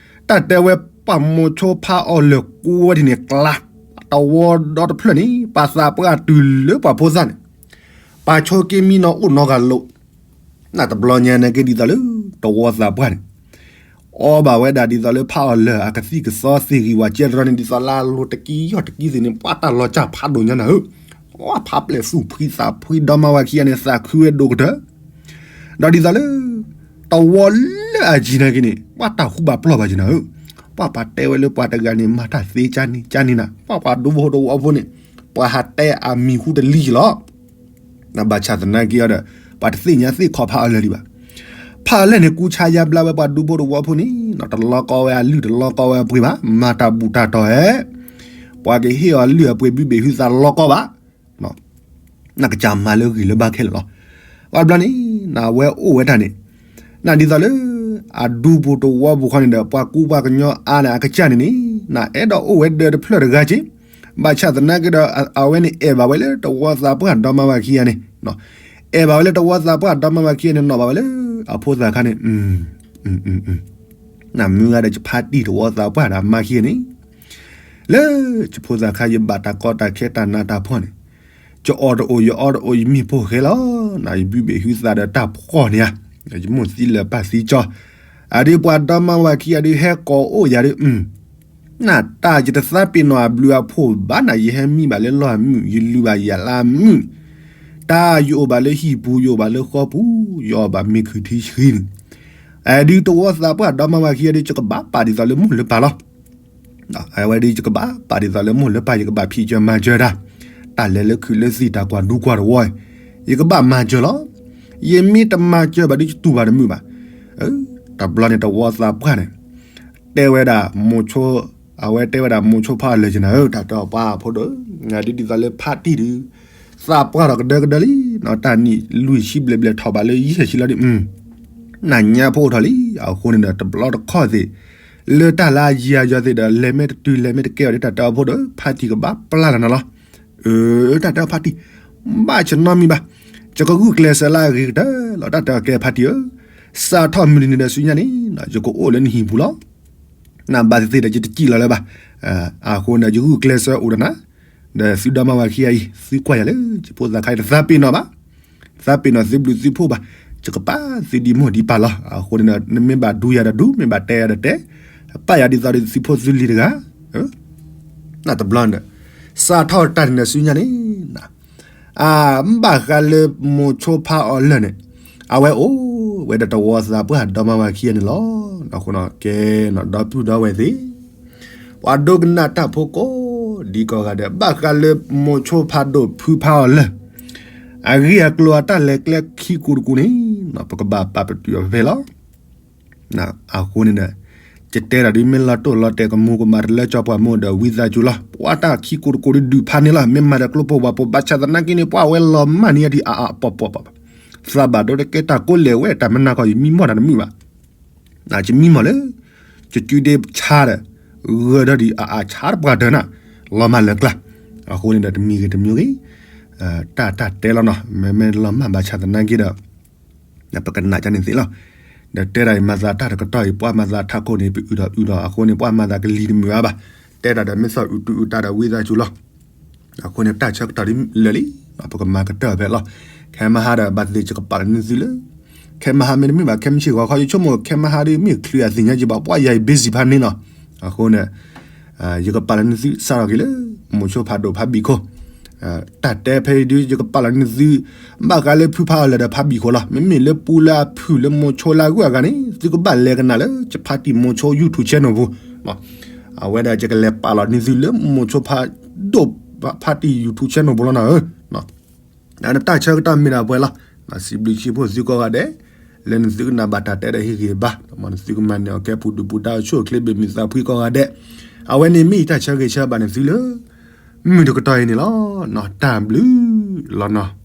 တၢ်တဲဝဲပှၤမိၤဆိဖးအီၤလၢာ်ကူဝဲဒ်န့ၣ်ကျါ, တဝီဒီတဖျၢၣ်န့ၣ် ပှၤသးပှၢ်တုၤလၢပှၤဖိသၣ်န့ၣ် ပှၤဆိက့မံနီၣ်အိၣ်နီတဂၤလိၤ, နတဘျီညါန့ၣ်က့ဒ်သိးလၢ တဝီသးပှၢ်န့ၣ် အီဘၣ်ဝဲဒၣ်ဒ်သိးလၢဖးအီၤလၢာ်အကသံၣ်ကသီသ့ၣ်ဂံၢ်ဝၣ်ကဲတရီန့ၣ် ဒ်သိးလၢအလိၤတကံယီၢ်တကံသ့ၣ်န့ၣ် ပှၤတၢ်လီၤစၢ်ဖးဒိၣ်ညါနၤဧၢ, ပှၤဖးပျဲၢ်သူၣ်ဖှံသးဖှံဒီမါဝၤခံဂၤန့ၣ် သးခုဝဲဒိၣ်ကတၢၢ်, ဒီးဒ်သိးလၢ တဝီလၢအယံၤနာ်က့န့ၣ် ပှၤတၢ်ဟူဘၣ်ပျီၢ်ဘၣ်ယံၤနၤဧၢ, ပှၤပှၤတဲဝဲလၢပှၤတဂၤန့ၣ် မၤတၢ်သ့ကၢ်န့ၣ်ကၢ်န့ၣ်နၤ ပှၤပှၤဒူဖိတဝီဖိန့ၣ် ပှၤဟးတဲအမံၤဟူတလံယံၤလီၤ. နဘၣ်ဆၣ်သနာ်က့အီၤဒီး ပှၤတသ့ၣ်ညါသ့ၣ်ခီဖးအီၤလၢာ်ဒံးဘၣ်. ဖးအီၤလၢာ်န့ၣ် ကူဆါယါဘျါဝဲပှၤဒူဖိတဝီဖိန့ၣ် တလီၤကီဝဲအလုၢ်တလီၤကီဝဲအပှ့ၤဘၣ် မၤတၢ်ဘူၣ်တၢ်တီၤဧဲ, ပှၤကဟ့ၣ်အီၤလုၢ်အပှ့ၤဘုဘ့ၣ်ဟုသးလီၤကီဘၣ် နကစၢ်မၤလၢဂ့ၤလၢဘၣ်ခဲလၢာ်လီၤ. ဘၣ်ဘျီန့ၣ် နဝဲအိၣ်ဝဲတၢ်န့ၣ် နဒ်သိးလၢ အဒူပူၤတဝီပူၤခီန့ၣ်ဒီး ပှၤကူပှၤကညီအါန့ၣ် အကစၢ်န့ၣ်န့ၣ် နအဲၣ်ဒိးအိၣ်ဝဲဒၢးတဖျၢၣ်တဂၤက့, ဘၣ်ဆၣ်သနာ်က့ဒီး အဝဲန့ၣ်အဲၣ်ဘၣ်ဝဲလၢတဝီသးပှၢ်ဒီမါဝၤခံဂၤန့ၣ်, အဲၣ်ဘၣ်ဝဲလၢတဝီသးပှၢ်ဒီမါဝၤခံဂၤန့ၣ် နီၣ်ဘၣ်ဝဲလၢအဖိသၣ်ခါန့ၣ် နမုၢ်ဂၤဒီးယဖါတံၢ်တဝီသးပှၢ်ဒီးမါခံဂၤန့ၣ် လၢယဖိသၣ်ခါယဘၣ်တၢ်ကီတၢ်ခဲတၢ်နးတၢ်ဖှီၣ်န့ၣ်, ယအီၣ်တအိၣ်ယအီတအိၣ်ယမံၣ်ဖိၣ်ဃဲလီၤ, ယဘုဘ့ၣ်ဟုသးဒီးတၢ်ဖှီၣ်န့ၣ်ဧါ, ယမိၢ်သံလၢာ်ပၢ်သံကၠီ, အဒုးပှၤဒီမါဝၤခံဂၤဒုးဟဲကိးအိၣ်ယၤဒုး နတၢ်ယတသးပ့ၤနီၣ်အဘျုးအဖှိၣ်ဘၣ်နၤ, ယဟဲမံဘၣ်လၢလီၢ်အမုၢ် ယလုၢ်ဘၣ်ယၤလၢအမုၢ်, တၢ်ယအိၣ်ဘၣ်လၢဟံၣ်ပူၤ ယအိၣ်ဘၣ်လၢဃီပူၤ ယအီၣ်ဘၣ်မ့ၤခုၣ်ထံဆှံန့ၣ်, အဒုးတဝီသးပှၢ်ဒီမါဝၤခံဂၤဒုး ယကဘၣ်ပာ်ဒ်သိးလၢမိၢ်လၢပၢ်လီၤ. အဝဲဒုးယကဘၣ်ပာ်ဒ်သိးလၢမိၢ်လၢပၢ် ယကဘၣ်ဖံးစၢၤမၤစၢၤတၢ်, တၢ်လဲၤလၢခုးလၢသံၣ်တၢ်ကွၢ်ဒူကွၢ်တဝီ, ယကဘၣ်မၤစၢၤလီၤ. ယမ့ၢ်တမၤစၢၤဘၣ်ဒုး ယတူၢ်ဘၣ်တမုာ်ဘၣ်. တဘျီန့ၣ်တဝီသးပှၢ်န့ၣ် တဲဝဲဒၣ်မိၤဆိ, အဝဲတဲဝဲဒၣ်မိၤဆိဖးအီၤလၢာ်က့နၤဧၢ, တၢ်တဲအီၤပှၤဖိဒိၣ်ဧၢ, ဒ်သိးလၢဖါတံၢ်ဒုး သးပှၢ်ထီၣ်ကဒၢကဒၢလံ, တၢ်နံၣ်လွံၢ်ဆံဘျဲၣ်ဘျဲၣ်ထီၣ်ဘၣ်လၢယဲၢ်ဆံလီၤဒုး နညါဖိအိၣ်ထီၣ်လံ, အဃိန့ၣ်ဒီးတဘျီတခီၣ်သ့ၣ်, လၢတၢ်လၢအယံၤအယီၤသ့ၣ်ဒီး လဲၤမ့ၢ်တတုၤလဲၤမ့ၢ်တကဲအီၤဒ်တၢ်တဲအီၤဖိဒိၣ်ဧၢ, ဖါတံၢ်ကဘၣ်ပျၢ်လီၤနၤလီၤ. အၢ တၢ်တဲအီၤဖါတံၢ်, ဘၣ်ဆၢနီတမံၤဘၣ်, ယကဂုာ်ကျဲးစၢးလၢအဂ့ၤကတၢၢ်လီၤ, တၢ်တဲအီၤကဲဖါတံၢ်ဧၢ, စးထီၣ်မုၢ်တနံၤဒီးဆူညါန့ၣ် ယကအိၣ်လၢနဟံၣ်ပူၤလီၤ. နဘၣ်သ့ၣ်သ့ၣ်ဒီးယတစံၣ်လီၤလၢၤဘၣ်, အဃိန့ၣ်ဒီးယဂုာ်ကျဲးစၢးအိၣ်ဒီးနၤ, ဒီးသုဒီမါဝၤခံဂၤအံၤ သုကွၢ်ယၤလၢ ယဖိသၣ်ခါအံၤတသးပ့ၤနီၣ်ဘၣ်, သးပ့ၤနီၣ်သုဘျုးသုဖှိၣ်ဘၣ်, ယကပာ်သုဒံးမိၢ်ဒံးပၢ်လီၤ. အဃိန့ၣ်ဒီး နမ့ၢ်ဘၣ်ဒူယၤဒီးဒူ, မ့ၢ်ဘၣ်တဲယၤဒီးတဲ, ပာ်ယၤဒ်သိးဒီးသုဖိသုလံၤတဂၤ, နတဘျီန့ၣ်ဒီး စးထီၣ်တၢ်န့ၣ်ဒီးဆူညါန့ၣ် အဘၣ်ဃးလၢမိၤဆိဖးအီၤလၢာ်န့ၣ်, အဝဲအိၣ်ဝဲဒီးတဝီသးပှၢ်ဒီမါဝၤခံဂၤန့ၣ်လီၤ. အဃိန့ၣ် ကဲနီၣ်ဒီပုၢ်ဒီဝဲၢ်သ့ၣ်, ပှၤဒိကနၣ်တၢ်ဖိကိးဒံကိးဂၤဒဲး ဘၣ်ဃးလၢမိၤဆိဖးဒိၣ်ဖုဖးအီၤလၢာ်, အဂ့ၢ်အကျိၤအတၢ်လဲၤကျဲခံကိးတကိးန့ၣ် ပကဘၣ်ပာ်ပတုာ်အီၤဖဲဖဲလီၤ. အဃိန့ၣ်ဒီး ယတဲဒၣ်ဒ်မ့ၢ်လီၤတိၢ်လီၤတဲာ်ကမူၤကမၣ်တလၢကၠီပှၤမိၢ်ဒီးဝံသးစူၤလီၤ. ပှၤတၢ်ခံကိးတကိးဒုးဒုးဖးန့ၢ်လီၤ, မ့ၢ်မၤဒီးကျိပိာ်ဝဲပိာ် ဘၣ်ဆၣ်သနာ်က့န့ၣ် ပှၤဝဲလီၤမၢ်န့ၢ်ယၤဒံးအါအါပီၢ်ပီၢ်ဘၣ်. သးဘၣ်ဒိတကဲတၢ်ကိးလဲၣ်ဝဲ တၢ်မနၤကီၢ်ယမံမီၢ်တၢ်တမုာ်ဘၣ်. ယမံမီၢ်လၢ ကကုဒ့ဆါဒီး ဂၢၢ်ဒီးဒ်အအါဆါတပှၢ်တၢၢ်နၤ လီၤမၢ်လၢကျါ. အဃိန့ၣ်ဒီးတမံၤဂ့ၤတမံၤဂ့ၤ တၢ်တၢ်တဲလီၤနီၤ မ့မ့ၢ်လီၤမၢ်ဘၣ်ဆၣ်သနာ်က့ဒီး ပကနၣ်ကန့ၣ်သ့လီၤ. ဒီးတဲဒၣ်အံၤမၤသးတၢ်တကတီၢ်အံၤ ပှၤမၤသးထးခိၣ်န့ၣ် ပအုၣ်ဒီးအုၣ်ဒီးအဃိန့ၣ် ပှၤမၤသးကလံၤတမုာ်အါဘၣ်. တဲဒၣ်ဒီးမ့ၢ်သီၣ်အုးတူအုးတၢ်ဒီးဝံသးစူၤလီၤ. အဃိန့ၣ် တၢ်ဆၢကတီၢ်ဒ်လၢာ်လံ ပကမၤကတၢၢ်ဖဲလီၤ. ခဲမဟါဒီးဘၣ်သ့ၣ်ယကပာ်လီၤန့ၢ်သုလၢ ခဲမဟါမ့တမ့ၢ်ဘၣ် ခဲမုၢ်ဆ့ၣ်ဂီၤခီ ယဆိကမိၣ် ခဲမဟါဒ်မ့ၢ်ချုးအသ့ၣ်ညါက့ၤဘၣ် ပှၤယၤအံၤ busy ဖးန့ၣ်နီၤ. အဃိန့ၣ် ယကပာ်လီၤန့ၢ်သုစးထီၣ်က့ၤလၢ မိၤဆိဖးဒိၣ်ဖးဘံၣ်ခိၣ် တၢ်တဲဖဲအံၤဒ် ယကပာ်လီၤန့ၢ်သု ဘၣ်ဃးလၢဖုဖးအီၤလၢာ်ဒီးဖးဘံၣ်ခိၣ်လီၤ. မ့မ့ၢ်လၢပူလၢအဖုၣ်လၢမိၤဆိလၢအဂုၤအဂၤန့ၣ် သုကဘၣ်လဲၤကနၣ်လၢ ယဖါတံၢ်မိၤဆိ YouTube channel ပူၤ အဝဲဒၣ်ယကလဲၤပာ်လီၤန့ၢ်သုလၢ မိၤဆိဖးဒိၣ်ဖးတံၢ် YouTube channel ပူၤလီၤနီၤဧၢ. တၢ်ဆၢကတီၢ်မ့ၢ်ဒၣ်ပှဲၤလီၤ. စံးဘျုးစံးဖှိၣ်သုကိးဂၤဒဲး လၢနသုကနၣ်ဘၣ်တၢ်တဲဒီးဟ့ၣ်ဂံၢ်ဘါ ဒီးမ်နသုကမၤန့ၢ်အီၤကဲပူၤဒုးပူၤ တၢ်အိၣ်ဆူၣ်အိၣ်ချ့ဘၣ်မုာ်သးဖှံကိးဂၤဒဲး. အဝဲန့ၣ်မ့ၢ်ယတၢ်ဆၢဂ့ၤဆၢဝါဘၣ်န့ၣ်သုလၢ မုၢ်တကတီၢ်အံၤန့ၣ်လီၤ. တၢ်ဘျုးလီၤနီၤ.